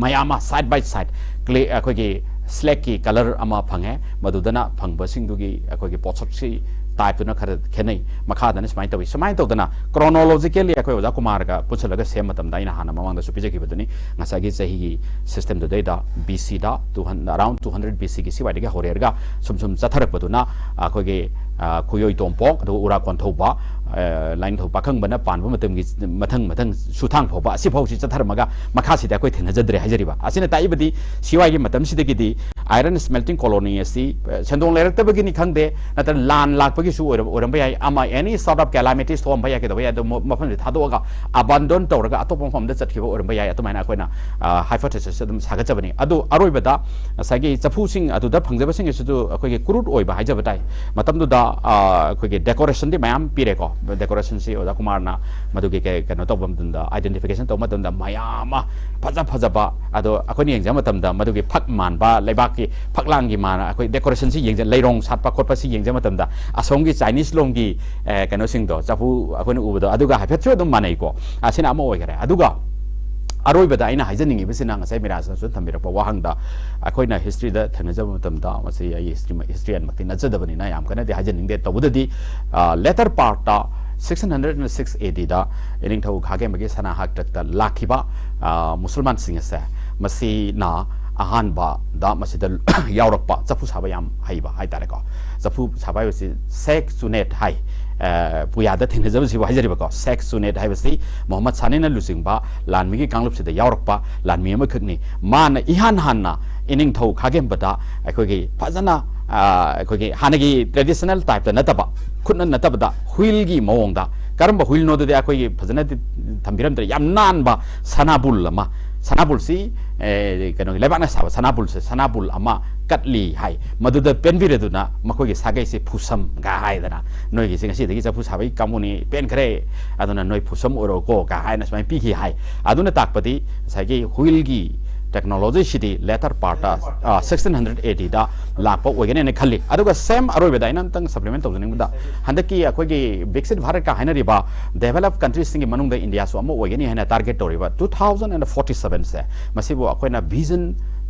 ꯃꯌꯥꯝ ꯑꯃ ꯁꯥꯏꯠ ꯕꯥꯏ ꯁꯥꯏꯠ ꯀ꯭ꯂꯦ, ꯑꯩꯈꯣꯏꯒꯤ ꯁ꯭ꯂꯦꯛꯀꯤ ꯀꯂꯔ ꯑꯃ ꯐꯪꯉꯦ꯫ ꯃꯗꯨꯗꯅ ꯐꯪꯕꯁꯤꯡꯗꯨꯒꯤ ꯑꯩꯈꯣꯏꯒꯤ ꯄꯣꯠꯁꯛꯁꯤ ꯇꯥꯏꯞꯇꯨꯅ ꯈꯔ ꯈꯦꯠꯅꯩ꯫ ꯃꯈꯥꯗꯅ ꯁꯨꯃꯥꯏꯅ ꯇꯧꯏ꯫ ꯁꯨꯃꯥꯏꯅ ꯇꯧꯗꯅ ꯀ꯭ꯔꯣꯅꯣꯂꯣꯖꯤꯀꯦꯜꯂꯤ ꯑꯩꯈꯣꯏ ꯑꯣꯖꯥ ꯀꯨꯃꯥꯔꯒ ꯄꯨꯟꯁꯤꯜꯂꯒ ꯁꯦꯝꯕ ꯃꯇꯝꯗ ꯑꯩꯅ ꯍꯥꯟꯅ ꯃꯃꯥꯡꯗꯁꯨ ꯄꯤꯖꯈꯤꯕꯗꯨꯅꯤ, ꯉꯁꯥꯏꯒꯤ ꯆꯍꯤꯒꯤ ꯁꯤꯁꯇꯦꯝꯗꯨꯗꯩꯗ ꯕꯤ ꯁꯤꯗ ꯇꯨ ꯍꯟ-, ꯑꯔꯥꯎꯟ ꯇꯨ ꯍꯟꯗ꯭ꯔꯦꯠ ꯕꯤ ꯁꯤꯒꯤ ꯁꯤꯋꯥꯏꯗꯒꯤ ꯍꯧꯔꯦꯔꯒ ꯁꯨꯝ ꯁꯨꯝ ꯆꯠꯊꯔꯛꯄꯗꯨꯅ ꯑꯩꯈꯣꯏꯒꯤ, ꯑ, ꯈꯨꯌꯣꯏ ꯇꯣꯝꯄꯣꯛ, ꯑꯗꯨꯒ ꯎꯔꯥ ꯀꯣꯟꯊꯧꯕ, ꯑ, ꯂꯥꯏꯅꯤꯡꯊꯧ ꯄꯥꯈꯪꯕꯅ ꯄꯥꯟꯕ ꯃꯇꯝꯒꯤ ꯃꯊꯪ ꯃꯊꯪ ꯁꯨꯊꯥꯡ ꯐꯥꯎꯕ ꯑꯁꯤꯐꯥꯎꯁꯤ ꯆꯠꯊꯔꯝꯃꯒ ꯃꯈꯥꯁꯤꯗꯤ ꯑꯩꯈꯣꯏ ꯊꯦꯡꯅꯖꯗ꯭ꯔꯦ ꯍꯥꯏꯖꯔꯤꯕ꯫ ꯑꯁꯤꯅ ꯇꯥꯛꯏꯕꯗꯤ ꯁꯤꯋꯥꯏꯒꯤ ꯃꯇꯝꯁꯤꯗꯒꯤꯗꯤ Iron smelting colony ꯑꯁꯤ ꯁꯦꯟꯗꯣꯡ ꯂꯩꯔꯛꯇꯕꯒꯤꯅꯤ ꯈꯪꯗꯦ, ꯅꯠꯇ꯭ꯔꯒ ꯂꯥꯟ ꯂꯥꯛꯄꯒꯤꯁꯨ ꯑꯣꯏꯔꯝꯕ ꯌꯥꯏ, ꯑꯃ any sort of calamity ꯊꯣꯛꯑꯝꯕ ꯌꯥꯏ, ꯀꯩꯗꯧꯕ ꯌꯥꯏ, ꯑꯗꯣ ꯃꯐꯝꯁꯤ ꯊꯥꯗꯣꯛꯑꯒ ꯑꯕꯥꯟꯗꯣꯟ ꯇꯧꯔꯒ ꯑꯇꯣꯞꯄ ꯃꯐꯝꯗ ꯆꯠꯈꯤꯕ ꯑꯣꯏꯔꯝꯕ ꯌꯥꯏ, ꯑꯗꯨꯃꯥꯏꯅ ꯑꯩꯈꯣꯏꯅ ꯍꯥꯏꯄꯣꯊꯦꯁꯤꯁ ꯑꯗꯨꯝ ꯁꯥꯒꯠꯆꯕꯅꯤ꯫ ꯑꯗꯨ ꯑꯔꯣꯏꯕꯗ ꯉꯁꯥꯏꯒꯤ ꯆꯐꯨꯁꯤꯡ ꯑꯗꯨꯗ ꯐꯪꯖꯕꯁꯤꯡ ꯑꯁꯤꯁꯨ ꯑꯩꯈꯣꯏꯒꯤ ꯀ꯭ꯔꯨꯗ ꯑꯣꯏꯕ ꯍꯥꯏꯖꯕ ꯇꯥꯏ꯫ ꯃꯇꯝꯗꯨꯗ ꯑꯩꯈꯣꯏꯒꯤ ꯗꯦꯀꯣꯔꯦꯁꯟꯗꯤ ꯃꯌꯥꯝ ꯄꯤꯔꯦꯀꯣ꯫ ꯗꯦꯀꯣꯔꯦꯁꯟꯁꯤ ꯑꯣꯖꯥ ꯀꯨꯃꯥꯔꯅ ꯃꯗꯨꯒꯤ ꯀꯩꯅꯣ ꯇꯧꯕ ꯃꯇꯝꯗ, identification ꯇꯧꯕ ꯃꯇꯝꯗ ꯃꯌꯥꯝ ꯑꯃ ꯐꯖ ꯐꯖꯕ, ꯑꯗꯣ ꯑꯩꯈꯣꯏꯅ ꯌꯦꯡꯖꯕ ꯃꯇꯝꯗ ꯃꯗꯨꯒꯤ ꯐꯛ ꯃꯥꯟꯕ, ꯂꯩꯕꯥꯛꯀꯤ ꯐꯛꯂꯥꯡꯒꯤ ꯃꯥꯟꯕ ꯑꯩꯈꯣꯏ ꯗꯦꯀꯣꯔꯦꯁꯟꯁꯤ ꯌꯦꯡꯖ ꯂꯩꯔꯣꯡ ꯁꯥꯠꯄ ꯈꯣꯠꯄꯁꯤ ꯌꯦꯡꯖꯕ ꯃꯇꯝꯗ ꯑꯁꯣꯝꯒꯤ ꯆꯥꯏꯅꯤꯁ ꯂꯣꯝꯒꯤ ꯀꯩꯅꯣꯁꯤꯡꯗꯣ, ꯆꯐꯨ ꯑꯩꯈꯣꯏꯅ ꯎꯕꯗꯣ ꯑꯗꯨꯒ ꯍꯥꯏꯐꯦꯠꯁꯨ ꯑꯗꯨꯝ ꯃꯥꯟꯅꯩꯀꯣ꯫ ꯑꯁꯤꯅ ꯑꯃ ꯑꯣꯏꯈꯔꯦ꯫ ꯑꯗꯨꯒ ꯑꯔꯣꯏꯕꯗ ꯑꯩꯅ ꯍꯥꯏꯖꯅꯤꯡꯉꯤꯕꯁꯤꯅ, ꯉꯁꯥꯏ ꯃꯤꯔꯥꯖꯅꯁꯨ ꯊꯝꯕꯤꯔꯛꯄ ꯋꯥꯍꯪꯗ ꯑꯩꯈꯣꯏꯅ ꯍꯤꯁꯇ꯭ꯔꯤꯗ ꯊꯦꯡꯅꯖꯕ ꯃꯇꯝꯗ, ꯃꯁꯤ ꯑꯩ ꯍꯤꯁꯇ꯭ꯔꯤ ꯍꯤꯁꯇ꯭ꯔꯤꯌꯟꯃꯛꯇꯤ ꯅꯠꯆꯗꯕꯅꯤꯅ ꯌꯥꯝ ꯀꯟꯅꯗꯤ ꯍꯥꯏꯖꯅꯤꯡꯗꯦ꯫ ꯇꯧꯕꯗꯗꯤ ꯂꯦꯇꯔ ꯄꯥꯔꯠꯇ sixteen hundred and six A ꯗꯤꯗ ꯏꯅꯤꯡꯊꯧ ꯈꯥꯒꯦꯝꯕꯒꯤ ꯁꯅꯥ ꯍꯥꯛꯇꯛꯇ ꯂꯥꯛꯈꯤꯕ ꯃꯨꯁꯜꯃꯥꯟꯁꯤꯡ ꯑꯁꯦ, ꯃꯁꯤꯅ ꯑꯍꯥꯟꯕꯗ ꯃꯁꯤꯗ ꯌꯥꯎꯔꯛꯄ ꯆꯐꯨ ꯁꯥꯕ ꯌꯥꯝ ꯍꯩꯕ ꯍꯥꯏꯇꯥꯔꯦꯀꯣ꯫ ꯆꯐꯨ ꯁꯥꯕ ꯍꯥꯏꯕꯁꯤ ꯁꯦꯛ ꯆꯨꯅꯦꯠ ꯍꯥꯏ꯫ ꯄꯨꯌꯥꯗ ꯊꯦꯡꯅꯖꯕꯁꯤꯕꯨ ꯍꯥꯏꯖꯔꯤꯕꯀꯣ꯫ ꯁꯦꯛ ꯆꯨꯅꯦꯠ ꯍꯥꯏꯕꯁꯤ ꯃꯣꯍꯝꯃꯗ ꯁꯥꯅꯤꯅ ꯂꯨꯆꯤꯡꯕ ꯂꯥꯟꯃꯤꯒꯤ ꯀꯥꯡꯂꯨꯞꯁꯤꯗ ꯌꯥꯎꯔꯛꯄ ꯂꯥꯟꯃꯤ ꯑꯃꯈꯛꯅꯤ꯫ ꯃꯥꯅ ꯏꯍꯥꯟ ꯍꯥꯟꯅ ꯏꯅꯤꯡꯊꯧ ꯈꯥꯒꯦꯝꯕꯗ ꯑꯩꯈꯣꯏꯒꯤ ꯐꯖꯅ, ꯑꯩꯈꯣꯏꯒꯤ ꯍꯥꯟꯅꯒꯤ ꯇ꯭ꯔꯦꯗꯤꯁꯅꯦꯜ ꯇꯥꯏꯞꯇ ꯅꯠꯇꯕ, ꯈꯨꯠꯅ ꯅꯠꯇꯕꯗ ꯍꯨꯏꯜꯒꯤ ꯃꯑꯣꯡꯗ, ꯀꯔꯝꯕ ꯍꯨꯏꯜꯅꯣꯗꯨꯗꯤ ꯑꯩꯈꯣꯏꯒꯤ ꯐꯖꯅꯗꯤ ꯊꯝꯕꯤꯔꯝꯗ꯭ꯔꯦ, ꯌꯥꯝ ꯅꯥꯟꯕ ꯁꯅꯥꯕꯨꯜ ꯑꯃ, ꯁꯅꯥꯕꯨꯜꯁꯤ ꯀꯩꯅꯣꯒꯤ ꯂꯩꯕꯥꯛꯅ ꯁꯥꯕ ꯁꯅꯥꯕꯨꯜꯁꯦ, ꯁꯅꯥꯕꯨꯜ ꯑꯃ ꯀꯠꯂꯤ ꯍꯥꯏ꯫ ꯃꯗꯨꯗ ꯄꯦꯟꯕꯤꯔꯗꯨꯅ ꯃꯈꯣꯏꯒꯤ ꯁꯥꯒꯩꯁꯦ ꯐꯨꯁꯝꯒ ꯍꯥꯏꯗꯅ, "ꯅꯣꯏꯒꯤꯁꯦ ꯉꯁꯤꯗꯒꯤ ꯆꯐꯨ ꯁꯥꯕꯒꯤ ꯀꯥꯡꯕꯨꯅꯤ, ꯄꯦꯟꯈ꯭ꯔꯦ, ꯑꯗꯨꯅ ꯅꯣꯏ ꯐꯨꯁꯝ ꯑꯣꯏꯔꯣꯀꯣ" ꯀ ꯍꯥꯏꯅ ꯁꯨꯃꯥꯏꯅ ꯄꯤꯈꯤ ꯍꯥꯏ꯫ ꯑꯗꯨꯅ ꯇꯥꯛꯄꯗꯤ ꯉꯁꯥꯏꯒꯤ ꯍꯨꯏꯜꯒꯤ ꯇꯦꯛꯅꯣꯂꯣꯖꯤꯁꯤꯗꯤ ꯂꯦꯇꯔ ꯄꯥꯔꯠꯇ ꯁꯤꯛꯁꯇꯤꯟ ꯍꯟꯗ꯭ꯔꯦꯠ ꯑꯦ ꯗꯤꯗ ꯂꯥꯛꯄ ꯑꯣꯏꯒꯅꯤ ꯍꯥꯏꯅ ꯈꯜꯂꯤ꯫ ꯑꯗꯨꯒ ꯁꯦꯝ ꯑꯔꯣꯏꯕꯗ ꯑꯩꯅ ꯑꯝꯇꯪ ꯁꯄ꯭ꯂꯤꯃꯦꯟ ꯇꯧꯖꯅꯤꯡꯕꯗ, ꯍꯟꯗꯛꯀꯤ ꯑꯩꯈꯣꯏꯒꯤ ꯕꯤꯛꯁꯤꯠ ꯚꯥꯔꯠꯀ ꯍꯥꯏꯅꯔꯤꯕ ꯗꯦꯚꯦꯂꯞ ꯀꯟꯇ꯭ꯔꯤꯁꯤꯡꯒꯤ ꯃꯅꯨꯡꯗ ꯏꯟꯗꯤꯌꯥꯁꯨ ꯑꯃ ꯑꯣꯏꯒꯅꯤ ꯍꯥꯏꯅ ꯇꯥꯔꯒꯦꯠ ꯇꯧꯔꯤꯕ ꯇꯨ ꯊꯥꯎꯖꯟ ꯑꯦꯟ ꯐꯣꯔꯇꯤ ꯁꯕꯦꯟꯁꯦ, ꯃꯁꯤꯕꯨ ꯑꯩꯈꯣꯏꯅ ꯚꯤꯖꯟ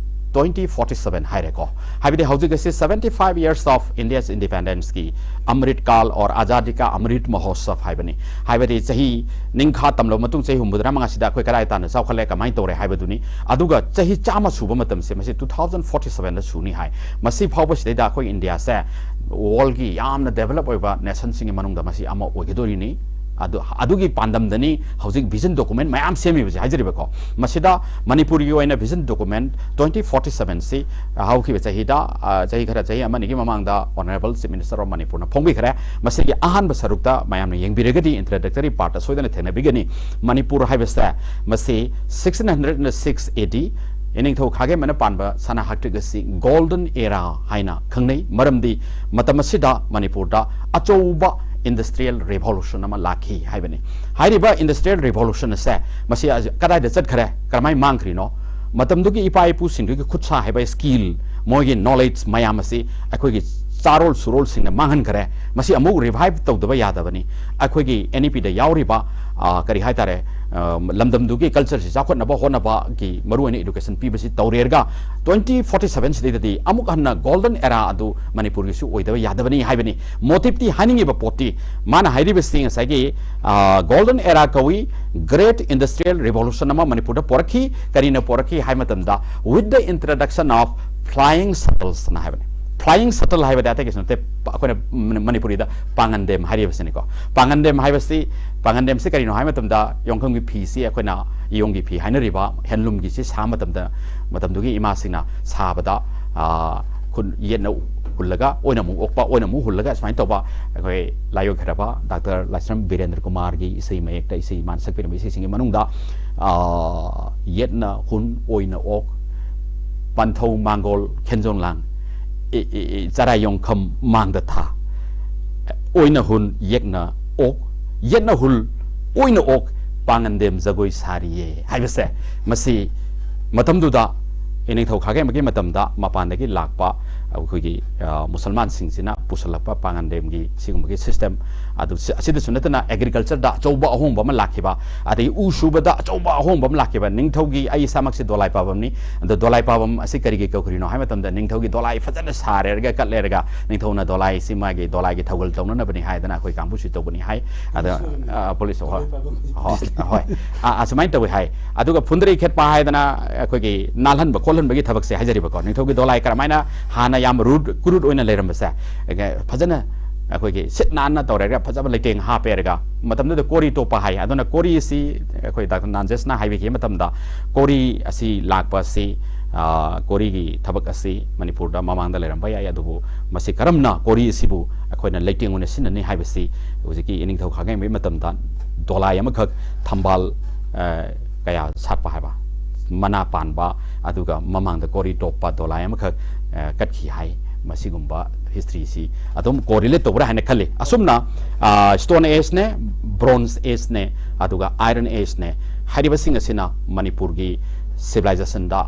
ꯇ꯭ꯋꯦꯟꯇꯤ ꯐꯣꯔꯇꯤ ꯁꯕꯦꯟ ꯍꯥꯏꯔꯦꯀꯣ꯫ ꯍꯥꯏꯕꯗꯤ ꯍꯧꯖꯤꯛ ꯑꯁꯤ seventy five years of India's independence ꯀꯤ ꯑꯃ꯭ꯔꯤꯠ ꯀꯥꯜ or ꯑꯖꯥꯗꯤ ꯀꯥ ꯑꯃ꯭ꯔꯤꯠ ꯃꯍꯣꯠꯁꯕ ꯍꯥꯏꯕꯅꯤ꯫ ꯍꯥꯏꯕꯗꯤ ꯆꯍꯤ ꯅꯤꯡꯈꯥ ꯇꯝꯂꯕ ꯃꯇꯨꯡ ꯆꯍꯤ ꯍꯨꯝꯐꯨꯇꯔꯥ ꯃꯉꯥꯁꯤꯗ ꯑꯩꯈꯣꯏ ꯀꯗꯥꯏ ꯇꯥꯟꯅ ꯆꯥꯎꯈꯠꯂꯦ, ꯀꯃꯥꯏꯅ ꯇꯧꯔꯦ ꯍꯥꯏꯕꯗꯨꯅꯤ꯫ ꯑꯗꯨꯒ ꯆꯍꯤ ꯆꯥꯝꯃ ꯁꯨꯕ ꯃꯇꯝꯁꯦ ꯃꯁꯤ ꯇꯨ ꯊꯥꯎꯖꯟ ꯐꯣꯔꯇꯤ ꯁꯕꯦꯟꯗ ꯁꯨꯅꯤ ꯍꯥꯏ꯫ ꯃꯁꯤ ꯐꯥꯎꯕꯁꯤꯗꯩꯗ ꯑꯩꯈꯣꯏ ꯏꯟꯗꯤꯌꯥꯁꯦ ꯋꯥꯔꯜꯒꯤ ꯌꯥꯝꯅ ꯗꯦꯚꯦꯂꯞ ꯑꯣꯏꯕ ꯅꯦꯁꯟꯁꯤꯡꯒꯤ ꯃꯅꯨꯡꯗ ꯃꯁꯤ ꯑꯃ ꯑꯣꯏꯒꯗꯣꯔꯤꯅꯤ꯫ ꯑꯗꯨ, ꯑꯗꯨꯒꯤ ꯄꯥꯟꯗꯝꯗꯅꯤ ꯍꯧꯖꯤꯛ vision document ꯃꯌꯥꯝ ꯁꯦꯝꯃꯤꯕꯁꯦ ꯍꯥꯏꯖꯔꯤꯕꯀꯣ꯫ ꯃꯁꯤꯗ ꯃꯅꯤꯄꯨꯔꯒꯤ ꯑꯣꯏꯅ vision document twenty forty seven ꯁꯤ ꯍꯧꯈꯤꯕ ꯆꯍꯤꯗ, ꯑ, ꯆꯍꯤ ꯈꯔ, ꯆꯍꯤ ꯑꯃ ꯑꯅꯤꯒꯤ ꯃꯃꯥꯡꯗ Honourable Chief Minister of ꯃꯅꯤꯄꯨꯔꯅ ꯐꯣꯡꯕꯤꯈ꯭ꯔꯦ꯫ ꯃꯁꯤꯒꯤ ꯑꯍꯥꯟꯕ ꯁꯔꯨꯛꯇ ꯃꯌꯥꯝꯅ ꯌꯦꯡꯕꯤꯔꯒꯗꯤ introductory part ꯁꯣꯏꯗꯅ ꯊꯦꯡꯅꯕꯤꯒꯅꯤ꯫ ꯃꯅꯤꯄꯨꯔ ꯍꯥꯏꯕꯁꯦ ꯃꯁꯤ sixteen hundred six A D, ꯏꯅꯤꯡꯊꯧ ꯈꯥꯒꯦꯝꯕꯅ ꯄꯥꯟꯕ ꯁꯅꯥ ꯍꯥꯛꯇꯤꯛ ꯑꯁꯤ Golden Era ꯍꯥꯏꯅ ꯈꯪꯅꯩ꯫ ꯃꯔꯝꯗꯤ ꯃꯇꯝ ꯑꯁꯤꯗ ꯃꯅꯤꯄꯨꯔꯗ ꯑꯆꯧꯕ industrial revolution ꯑꯃ ꯂꯥꯛꯈꯤ ꯍꯥꯏꯕꯅꯤ꯫ ꯍꯥꯏꯔꯤꯕ industrial revolution ꯑꯁꯦ ꯃꯁꯤ ꯑꯁ-, ꯀꯗꯥꯏꯗ ꯆꯠꯈ꯭ꯔꯦ, ꯀꯔꯝꯍꯥꯏꯅ ꯃꯥꯡꯈ꯭ꯔꯤꯅꯣ? ꯃꯇꯝꯗꯨꯒꯤ ꯏꯄꯥ ꯏꯄꯨꯁꯤꯡꯗꯨꯒꯤ ꯈꯨꯠ ꯁꯥ ꯍꯥꯏꯕ skill, ꯃꯣꯏꯒꯤ knowledge ꯃꯌꯥꯝ ꯑꯁꯤ ꯑꯩꯈꯣꯏꯒꯤ ꯆꯥꯔꯣꯜ ꯁꯨꯔꯣꯜꯁꯤꯡꯅ ꯃꯥꯡꯍꯟꯈ꯭ꯔꯦ꯫ ꯃꯁꯤ ꯑꯃꯨꯛ revive ꯇꯧꯗꯕ ꯌꯥꯗꯕꯅꯤ꯫ ꯑꯩꯈꯣꯏꯒꯤ N E P ꯗ ꯌꯥꯎꯔꯤꯕ, ꯑ, ꯀꯔꯤ ꯍꯥꯏꯇꯥꯔꯦ, ꯑ, ꯂꯝꯗꯝꯗꯨꯒꯤ culture ꯁꯤ ꯆꯥꯎꯈꯠꯅꯕ ꯍꯣꯠꯅꯕꯒꯤ ꯃꯔꯨꯑꯣꯏꯅ education ꯄꯤꯕꯁꯤ ꯇꯧꯔꯦꯔꯒ twenty forty seven ꯁꯤꯗꯩꯗꯗꯤ ꯑꯃꯨꯛ ꯍꯟꯅ Golden Era ꯑꯗꯨ ꯃꯅꯤꯄꯨꯔꯒꯤꯁꯨ ꯑꯣꯏꯗꯕ ꯌꯥꯗꯕꯅꯤ ꯍꯥꯏꯕꯅꯤ꯫ Motive ꯇꯤ ꯍꯥꯏꯅꯤꯡꯉꯤꯕ ꯄꯣꯠꯇꯤ ꯃꯥꯅ ꯍꯥꯏꯔꯤꯕꯁꯤ ꯉꯁꯥꯏꯒꯤ, ꯑ, Golden Era ꯀꯧꯏ, Great Industrial Revolution ꯑꯃ ꯃꯅꯤꯄꯨꯔꯗ ꯄꯣꯔꯛꯈꯤ꯫ ꯀꯔꯤꯅ ꯄꯣꯔꯛꯈꯤ ꯍꯥꯏꯕ ꯃꯇꯝꯗ, with the introduction of flying shuttles ꯅ ꯍꯥꯏꯕꯅꯤ꯫ Flying shuttle ꯍꯥꯏꯕꯗꯤ ꯑꯇꯩ ꯀꯩꯁꯨ ꯅꯠꯇꯦ, ꯄ-, ꯑꯩꯈꯣꯏꯅ ꯃꯅꯤ-, ꯃꯅꯤꯄꯨꯔꯤꯗ ꯄꯥꯉꯟꯗꯦꯝ ꯍꯥꯏꯔꯤꯕꯁꯤꯅꯤꯀꯣ꯫ ꯄꯥꯉꯟꯗꯦꯝ ꯍꯥꯏꯕꯁꯤ, ꯄꯥꯉꯟꯗꯦꯝꯁꯤ ꯀꯔꯤꯅꯣ ꯍꯥꯏꯕ ꯃꯇꯝꯗ, ꯌꯣꯡꯈꯪꯒꯤ ꯐꯤꯁꯤ ꯑꯩꯈꯣꯏꯅ ꯏꯌꯣꯡꯒꯤ ꯐꯤ ꯍꯥꯏꯅꯔꯤꯕ handloom ꯒꯤꯁꯤ ꯁꯥꯕ ꯃꯇꯝꯗ, ꯃꯇꯝꯗꯨꯒꯤ ꯏꯃꯥꯁꯤꯡꯅ ꯁꯥꯕꯗ, ꯑ, ꯈꯨꯟ ꯌꯦꯠꯅ ꯍꯨꯜꯂꯒ, ꯑꯣꯏꯅ ꯑꯃꯨꯛ ꯑꯣꯛꯄ, ꯑꯣꯏꯅ ꯑꯃꯨꯛ ꯍꯨꯜꯂꯒ, ꯁꯨꯃꯥꯏꯅ ꯇꯧꯕ ꯑꯩꯈꯣꯏ ꯂꯥꯏꯑꯣꯏꯈ꯭ꯔꯕ ꯗꯥꯛꯇꯔ ꯂꯥꯏꯁ꯭ꯔꯝ ꯕꯤꯔꯦꯟꯗ꯭ꯔ ꯀꯨꯃꯥꯔꯒꯤ ꯏꯁꯩ ꯃꯌꯦꯛꯇ ꯏꯁꯩ, ꯃꯥꯅ ꯁꯛꯄꯤꯔꯝꯕ ꯏꯁꯩꯁꯤꯡꯒꯤ ꯃꯅꯨꯡꯗ, ꯑ, ꯌꯦꯠꯅ ꯍꯨꯟ, ꯑꯣꯏꯅ ꯑꯣꯛ, ꯄꯟꯊꯧ ꯃꯥꯡꯒꯣꯜ ꯈꯦꯟꯖꯣꯡ ꯂꯥꯡ, ꯏ-, ꯏ-, ꯏ-, ꯆꯔꯥꯏ ꯌꯣꯡꯈꯝ ꯃꯥꯡꯗ ꯊꯥ, ꯑꯣꯏꯅ ꯍꯨꯟ, ꯌꯦꯛꯅ ꯑꯣꯛ, ꯌꯦꯠꯅ ꯍꯨꯜ, ꯑꯣꯏꯅ ꯑꯣꯛ, ꯄꯥꯉꯟꯗꯦꯝ ꯖꯒꯣꯏ ꯁꯥꯔꯤꯌꯦ ꯍꯥꯏꯕꯁꯦ, ꯃꯁꯤ ꯃꯇꯝꯗꯨꯗ ꯏꯅꯤꯡꯊꯧ ꯈꯥꯒꯦꯝꯕꯒꯤ ꯃꯇꯝꯗ ꯃꯄꯥꯟꯗꯒꯤ ꯂꯥꯛꯄ ꯑꯩꯈꯣꯏꯒꯤ, ꯑ, ꯃꯨꯁꯜꯃꯥꯟꯁꯤꯡꯁꯤꯅ ꯄꯨꯁꯜꯂꯛꯄ ꯄꯥꯉꯟꯗꯦꯝꯒꯤ ꯁꯤꯒꯨꯝꯕꯒꯤ system ꯑꯗꯨ ꯁꯤ-, ꯑꯁꯤꯗꯁꯨ ꯅꯠꯇꯅ agriculture ꯗ ꯑꯆꯧꯕ ꯑꯍꯣꯡꯕ ꯑꯃ ꯂꯥꯛꯈꯤꯕ, ꯑꯗꯒꯤ ꯎ ꯁꯨꯕꯗ ꯑꯆꯧꯕ ꯑꯍꯣꯡꯕ ꯑꯃ ꯂꯥꯛꯈꯤꯕ꯫ ꯅꯤꯡꯊꯧꯒꯤ, ꯑꯩ ꯏꯁꯥꯃꯛꯁꯦ ꯗꯣꯂꯥꯏ ꯄꯥꯕꯝꯅꯤ, ꯑꯗꯣ ꯗꯣꯂꯥꯏ ꯄꯥꯕꯝ ꯑꯁꯤ ꯀꯔꯤꯒꯤ ꯀꯧꯈ꯭ꯔꯤꯅꯣ ꯍꯥꯏꯕ ꯃꯇꯝꯗ, ꯅꯤꯡꯊꯧꯒꯤ ꯗꯣꯂꯥꯏ ꯐꯖꯅ ꯁꯥꯔꯦꯔꯒ ꯀꯠꯂꯦꯔꯒ, ꯅꯤꯡꯊꯧꯅ ꯗꯣꯂꯥꯏꯁꯤ ꯃꯥꯒꯤ ꯗꯣꯂꯥꯏꯒꯤ ꯊꯧꯒꯜ ꯇꯧꯅꯅꯕꯅꯤ ꯍꯥꯏꯗꯅ ꯑꯩꯈꯣꯏ ꯀꯥꯡꯕꯨꯁꯤ ꯇꯧꯕꯅꯤ ꯍꯥꯏ꯫ ꯑꯗ, ꯄꯨꯂꯤꯁ ꯑꯣꯏꯅ꯫ ꯑ, ꯄꯨꯂꯤꯁ, ꯍꯣꯏ꯫ ꯗꯣꯂꯥꯏ ꯄꯥꯕꯝ꯫ ꯍꯣꯏ, ꯍꯣꯏ꯫ ꯑ, ꯑꯁꯨꯃꯥꯏꯅ ꯇꯧꯏ ꯍꯥꯏ꯫ ꯑꯗꯨꯒ ꯐꯨꯟꯗ꯭ꯔꯩ ꯈꯦꯠꯄ ꯍꯥꯏꯗꯅ ꯑꯩꯈꯣꯏꯒꯤ ꯅꯥꯜꯍꯟꯕ ꯈꯣꯠꯍꯟꯕꯒꯤ ꯊꯕꯛꯁꯦ ꯍꯥꯏꯖꯔꯤꯕꯀꯣ꯫ ꯅꯤꯡꯊꯧꯒꯤ ꯗꯣꯂꯥꯏ ꯀꯔꯝꯍꯥꯏꯅ ꯍꯥꯟꯅ ꯌꯥꯝ rude, crude ꯑꯣꯏꯅ ꯂꯩꯔꯝꯕꯁꯦ, ꯑꯦ, ꯐꯖꯅ ꯑꯩꯈꯣꯏꯒꯤ ꯁꯤꯠ ꯅꯥꯟꯅ ꯇꯧꯔꯒ ꯐꯖꯕ ꯂꯩꯇꯦꯡ ꯍꯥꯞꯄꯦꯔꯒ ꯃꯇꯝꯗꯨꯗ ꯀꯣꯔꯤ ꯇꯣꯞꯄ ꯍꯥꯏ꯫ ꯑꯗꯨꯅ ꯀꯣꯔꯤ ꯑꯁꯤ ꯑꯩꯈꯣꯏ ꯗꯥꯛꯇꯔ ꯅꯥꯟꯖꯦꯁꯅ ꯍꯥꯏꯕꯤꯈꯤꯕ ꯃꯇꯝꯗ ꯀꯣꯔꯤ ꯑꯁꯤ ꯂꯥꯛꯄ ꯑꯁꯤ, ꯑ, ꯀꯣꯔꯤꯒꯤ ꯊꯕꯛ ꯑꯁꯤ ꯃꯅꯤꯄꯨꯔꯗ ꯃꯃꯥꯡꯗ ꯂꯩꯔꯝꯕ ꯌꯥꯏ, ꯑꯗꯨꯕꯨ ꯃꯁꯤ ꯀꯔꯝꯅ ꯀꯣꯔꯤ ꯑꯁꯤꯕꯨ ꯑꯩꯈꯣꯏꯅ ꯂꯩꯇꯦꯡ ꯑꯣꯏꯅ ꯁꯤꯖꯤꯟꯅꯅꯤ ꯍꯥꯏꯕꯁꯤ ꯍꯧꯖꯤꯛꯀꯤ ꯏꯅꯤꯡꯊꯧ ꯈꯥꯒꯦꯡꯕꯒꯤ ꯃꯇꯝꯗ ꯗꯣꯂꯥꯏ ꯑꯃꯈꯛ ꯊꯝꯕꯥꯜ, ꯑ, ꯀꯌꯥ ꯁꯥꯠꯄ ꯍꯥꯏꯕ, ꯃꯅꯥ ꯄꯥꯟꯕ, ꯑꯗꯨꯒ ꯃꯃꯥꯡꯗ ꯀꯣꯔꯤ ꯇꯣꯞꯄ ꯗꯣꯂꯥꯏ ꯑꯃꯈꯛ, ꯑ, ꯀꯠꯈꯤ ꯍꯥꯏ꯫ ꯃꯁꯤꯒꯨꯝꯕ ꯍꯤꯁꯇ꯭ꯔꯤꯁꯤ ꯑꯗꯨꯝ ꯀꯣꯔꯤꯂꯦꯠ ꯇꯧꯕ꯭ꯔꯥ ꯍꯥꯏꯅ ꯈꯜꯂꯤ꯫ ꯑꯁꯨꯝꯅ, ꯑ, ꯁ꯭ꯇꯣꯟ ꯑꯦꯖꯅꯦ, ꯕ꯭ꯔꯣꯟꯖ ꯑꯦꯖꯅꯦ, ꯑꯗꯨꯒ ꯑꯥꯏꯔꯟ ꯑꯦꯖꯅꯦ ꯍꯥꯏꯔꯤꯕꯁꯤꯡ ꯑꯁꯤꯅ ꯃꯅꯤꯄꯨꯔꯒꯤ ꯁꯤꯚꯤꯂꯥꯏꯖꯦꯁꯟꯗ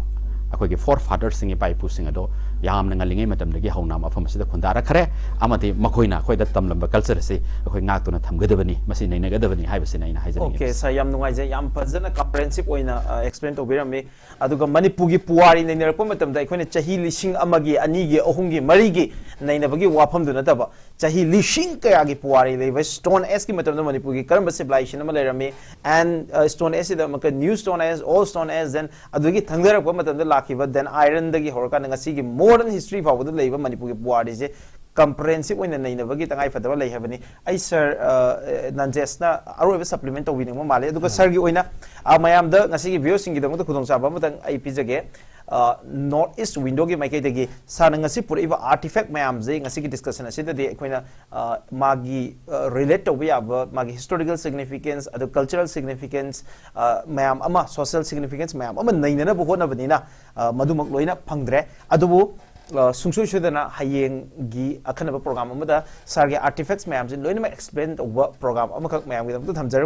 ꯑꯩꯈꯣꯏꯒꯤ ꯐꯣꯔ ꯐꯥꯗꯔꯁꯤꯡ, ꯏꯄꯥ ꯏꯄꯨꯁꯤꯡ ꯑꯗꯣ ꯌꯥꯝꯅ ꯉꯜꯂꯤꯉꯩ ꯃꯇꯝꯗꯒꯤ ꯍꯧꯅ ꯃꯐꯝ ꯑꯁꯤꯗ ꯈꯨꯟꯗꯥꯔꯛꯈ꯭ꯔꯦ, ꯑꯃꯗꯤ ꯃꯈꯣꯏꯅ ꯑꯩꯈꯣꯏꯗ ꯇꯝꯂꯝꯕ ꯀꯜꯆꯔ ꯑꯁꯤ ꯑꯩꯈꯣꯏ ꯉꯥꯛꯇꯨꯅ ꯊꯝꯒꯗꯕꯅꯤ, ꯃꯁꯤ ꯅꯩꯅꯒꯗꯕꯅꯤ ꯍꯥꯏꯕꯁꯤꯅ ꯑꯩꯅ ꯍꯥꯏꯖꯅꯤꯡꯉꯤ꯫ ꯑꯣꯀꯦ ꯁꯥꯔ, ꯌꯥꯝ ꯅꯨꯡꯉꯥꯏꯖꯩ, ꯌꯥꯝ ꯐꯖꯅ ꯀꯝꯄ꯭ꯔꯦꯍꯦꯟꯁꯤꯞ ꯑꯣꯏꯅ ꯑꯦꯛꯁꯄ꯭ꯂꯦꯟ ꯇꯧꯕꯤꯔꯝꯃꯤ꯫ ꯑꯗꯨꯒ ꯃꯅꯤꯄꯨꯔꯒꯤ ꯄꯨꯋꯥꯔꯤ ꯅꯩꯅꯔꯛꯄ ꯃꯇꯝꯗ ꯑꯩꯈꯣꯏꯅ ꯆꯍꯤ ꯂꯤꯁꯤꯡ ꯑꯃꯒꯤ, ꯑꯅꯤꯒꯤ, ꯑꯍꯨꯝꯒꯤ, ꯃꯔꯤꯒꯤ ꯅꯩꯅꯕꯒꯤ ꯋꯥꯐꯝꯗꯨ ꯅꯠꯇꯕ, ꯆꯍꯤ ꯂꯤꯁꯤꯡ ꯀꯌꯥꯒꯤ ꯄꯨꯋꯥꯔꯤ ꯂꯩꯕ ꯁ꯭ꯇꯣꯟ ꯑꯦꯖꯀꯤ ꯃꯇꯝꯗ ꯃꯅꯤꯄꯨꯔꯒꯤ ꯀꯔꯝꯕ ꯁꯤꯚꯤꯂꯥꯏꯖꯦꯁꯟ ꯑꯃ ꯂꯩꯔꯝꯃꯤ, ꯑꯦꯟ ꯁ꯭ꯇꯣꯟ ꯑꯦꯖꯁꯤꯗ ꯑꯃꯨꯛꯀ new stone age, old stone age, then ꯑꯗꯨꯗꯒꯤ ꯊꯪꯗꯔꯛꯄ ꯃꯇꯝꯗ ꯂꯥꯛꯈꯤꯕ ꯗꯦꯟ ꯑꯥꯏꯔꯟꯗꯒꯤ ꯍꯧꯔꯀꯥꯟꯗ ꯉꯁꯤꯒꯤ ꯃꯣꯗꯔꯟ ꯍꯤꯁꯇ꯭ꯔꯤ ꯐꯥꯎꯕꯗ ꯂꯩꯕ ꯃꯅꯤꯄꯨꯔꯒꯤ ꯄꯨꯋꯥꯔꯤꯁꯦ ꯀꯝꯄ꯭ꯔꯦꯍꯦꯟꯁꯤꯞ ꯑꯣꯏꯅ ꯅꯩꯅꯕꯒꯤ ꯇꯉꯥꯏ ꯐꯗꯕ ꯂꯩ ꯍꯥꯏꯕꯅꯤ꯫ ꯑꯩ ꯁꯥꯔ, ꯑ, ꯅꯟꯖꯦꯁꯅ ꯑꯔꯣꯏꯕ ꯁꯄ꯭ꯂꯤꯃꯦꯟ ꯇꯧꯕꯤꯅꯤꯡꯕ ꯃꯥꯜꯂꯦ꯫ ꯑꯗꯨꯒ ꯁꯥꯔꯒꯤ ꯑꯣꯏꯅ, ꯑ, ꯃꯌꯥꯝꯗ ꯉꯁꯤꯒꯤ ꯚ꯭ꯌꯨꯋꯔꯁꯤꯡꯒꯤꯗꯃꯛꯇ ꯈꯨꯗꯣꯡꯆꯥꯕ ꯑꯃꯇꯪ ꯑꯩ ꯄꯤꯖꯒꯦ꯫ ꯑ, ꯅꯣꯔꯠ ꯏꯁ ꯋꯤꯟꯗꯣꯒꯤ ꯃꯥꯏꯀꯩꯗꯒꯤ ꯁꯥꯔꯅ ꯉꯁꯤ ꯄꯨꯔꯛꯏꯕ ꯑꯥꯔꯇꯤꯐꯦꯛ ꯃꯌꯥꯝꯁꯦ ꯉꯁꯤꯒꯤ ꯗꯤꯁꯀꯁꯟ ꯑꯁꯤꯗꯗꯤ ꯑꯩꯈꯣꯏꯅ, ꯑ, ꯃꯥꯒꯤ, ꯑ, ꯔꯤꯂꯦꯠ ꯇꯧꯕ ꯌꯥꯕ ꯃꯥꯒꯤ ꯍꯤꯁꯇꯣꯔꯤꯀꯦꯜ ꯁꯤꯒꯅꯤꯐꯤꯀꯦꯟꯁ, ꯑꯗꯨ ꯀꯜꯆꯔꯦꯜ ꯁꯤꯒꯅꯤꯐꯤꯀꯦꯟꯁ, ꯑ, ꯃꯌꯥꯝ ꯑꯃ, ꯁꯣꯁꯤꯌꯦꯜ ꯁꯤꯒꯅꯤꯐꯤꯀꯦꯟꯁ ꯃꯌꯥꯝ ꯑꯃ ꯅꯩꯅꯅꯕ ꯍꯣꯠꯅꯕꯅꯤꯅ, ꯑ, ꯃꯗꯨꯃꯛ ꯂꯣꯏꯅ ꯐꯪꯗ꯭ꯔꯦ꯫ ꯑꯗꯨꯕꯨ, ꯑ, ꯁꯨꯡꯁꯣꯏ ꯁꯣꯏꯗꯅ ꯍꯌꯦꯡꯒꯤ ꯑꯈꯟꯅꯕ ꯄ꯭ꯔꯣꯒ꯭ꯔꯥꯝ ꯑꯃꯗ ꯁꯥꯔꯒꯤ ꯑꯥꯔꯇꯤꯐꯦꯛꯁ ꯃꯌꯥꯝꯁꯦ ꯂꯣꯏꯅꯃꯛ ꯑꯦꯛꯁꯄ꯭ꯂꯦꯟ ꯇꯧꯕ ꯄ꯭ꯔꯣꯒ꯭ꯔꯥꯝ ꯑꯃꯈꯛ ꯃꯌꯥꯝꯒꯤꯗꯃꯛꯇ ꯊꯝꯖꯔꯝꯒꯦ꯫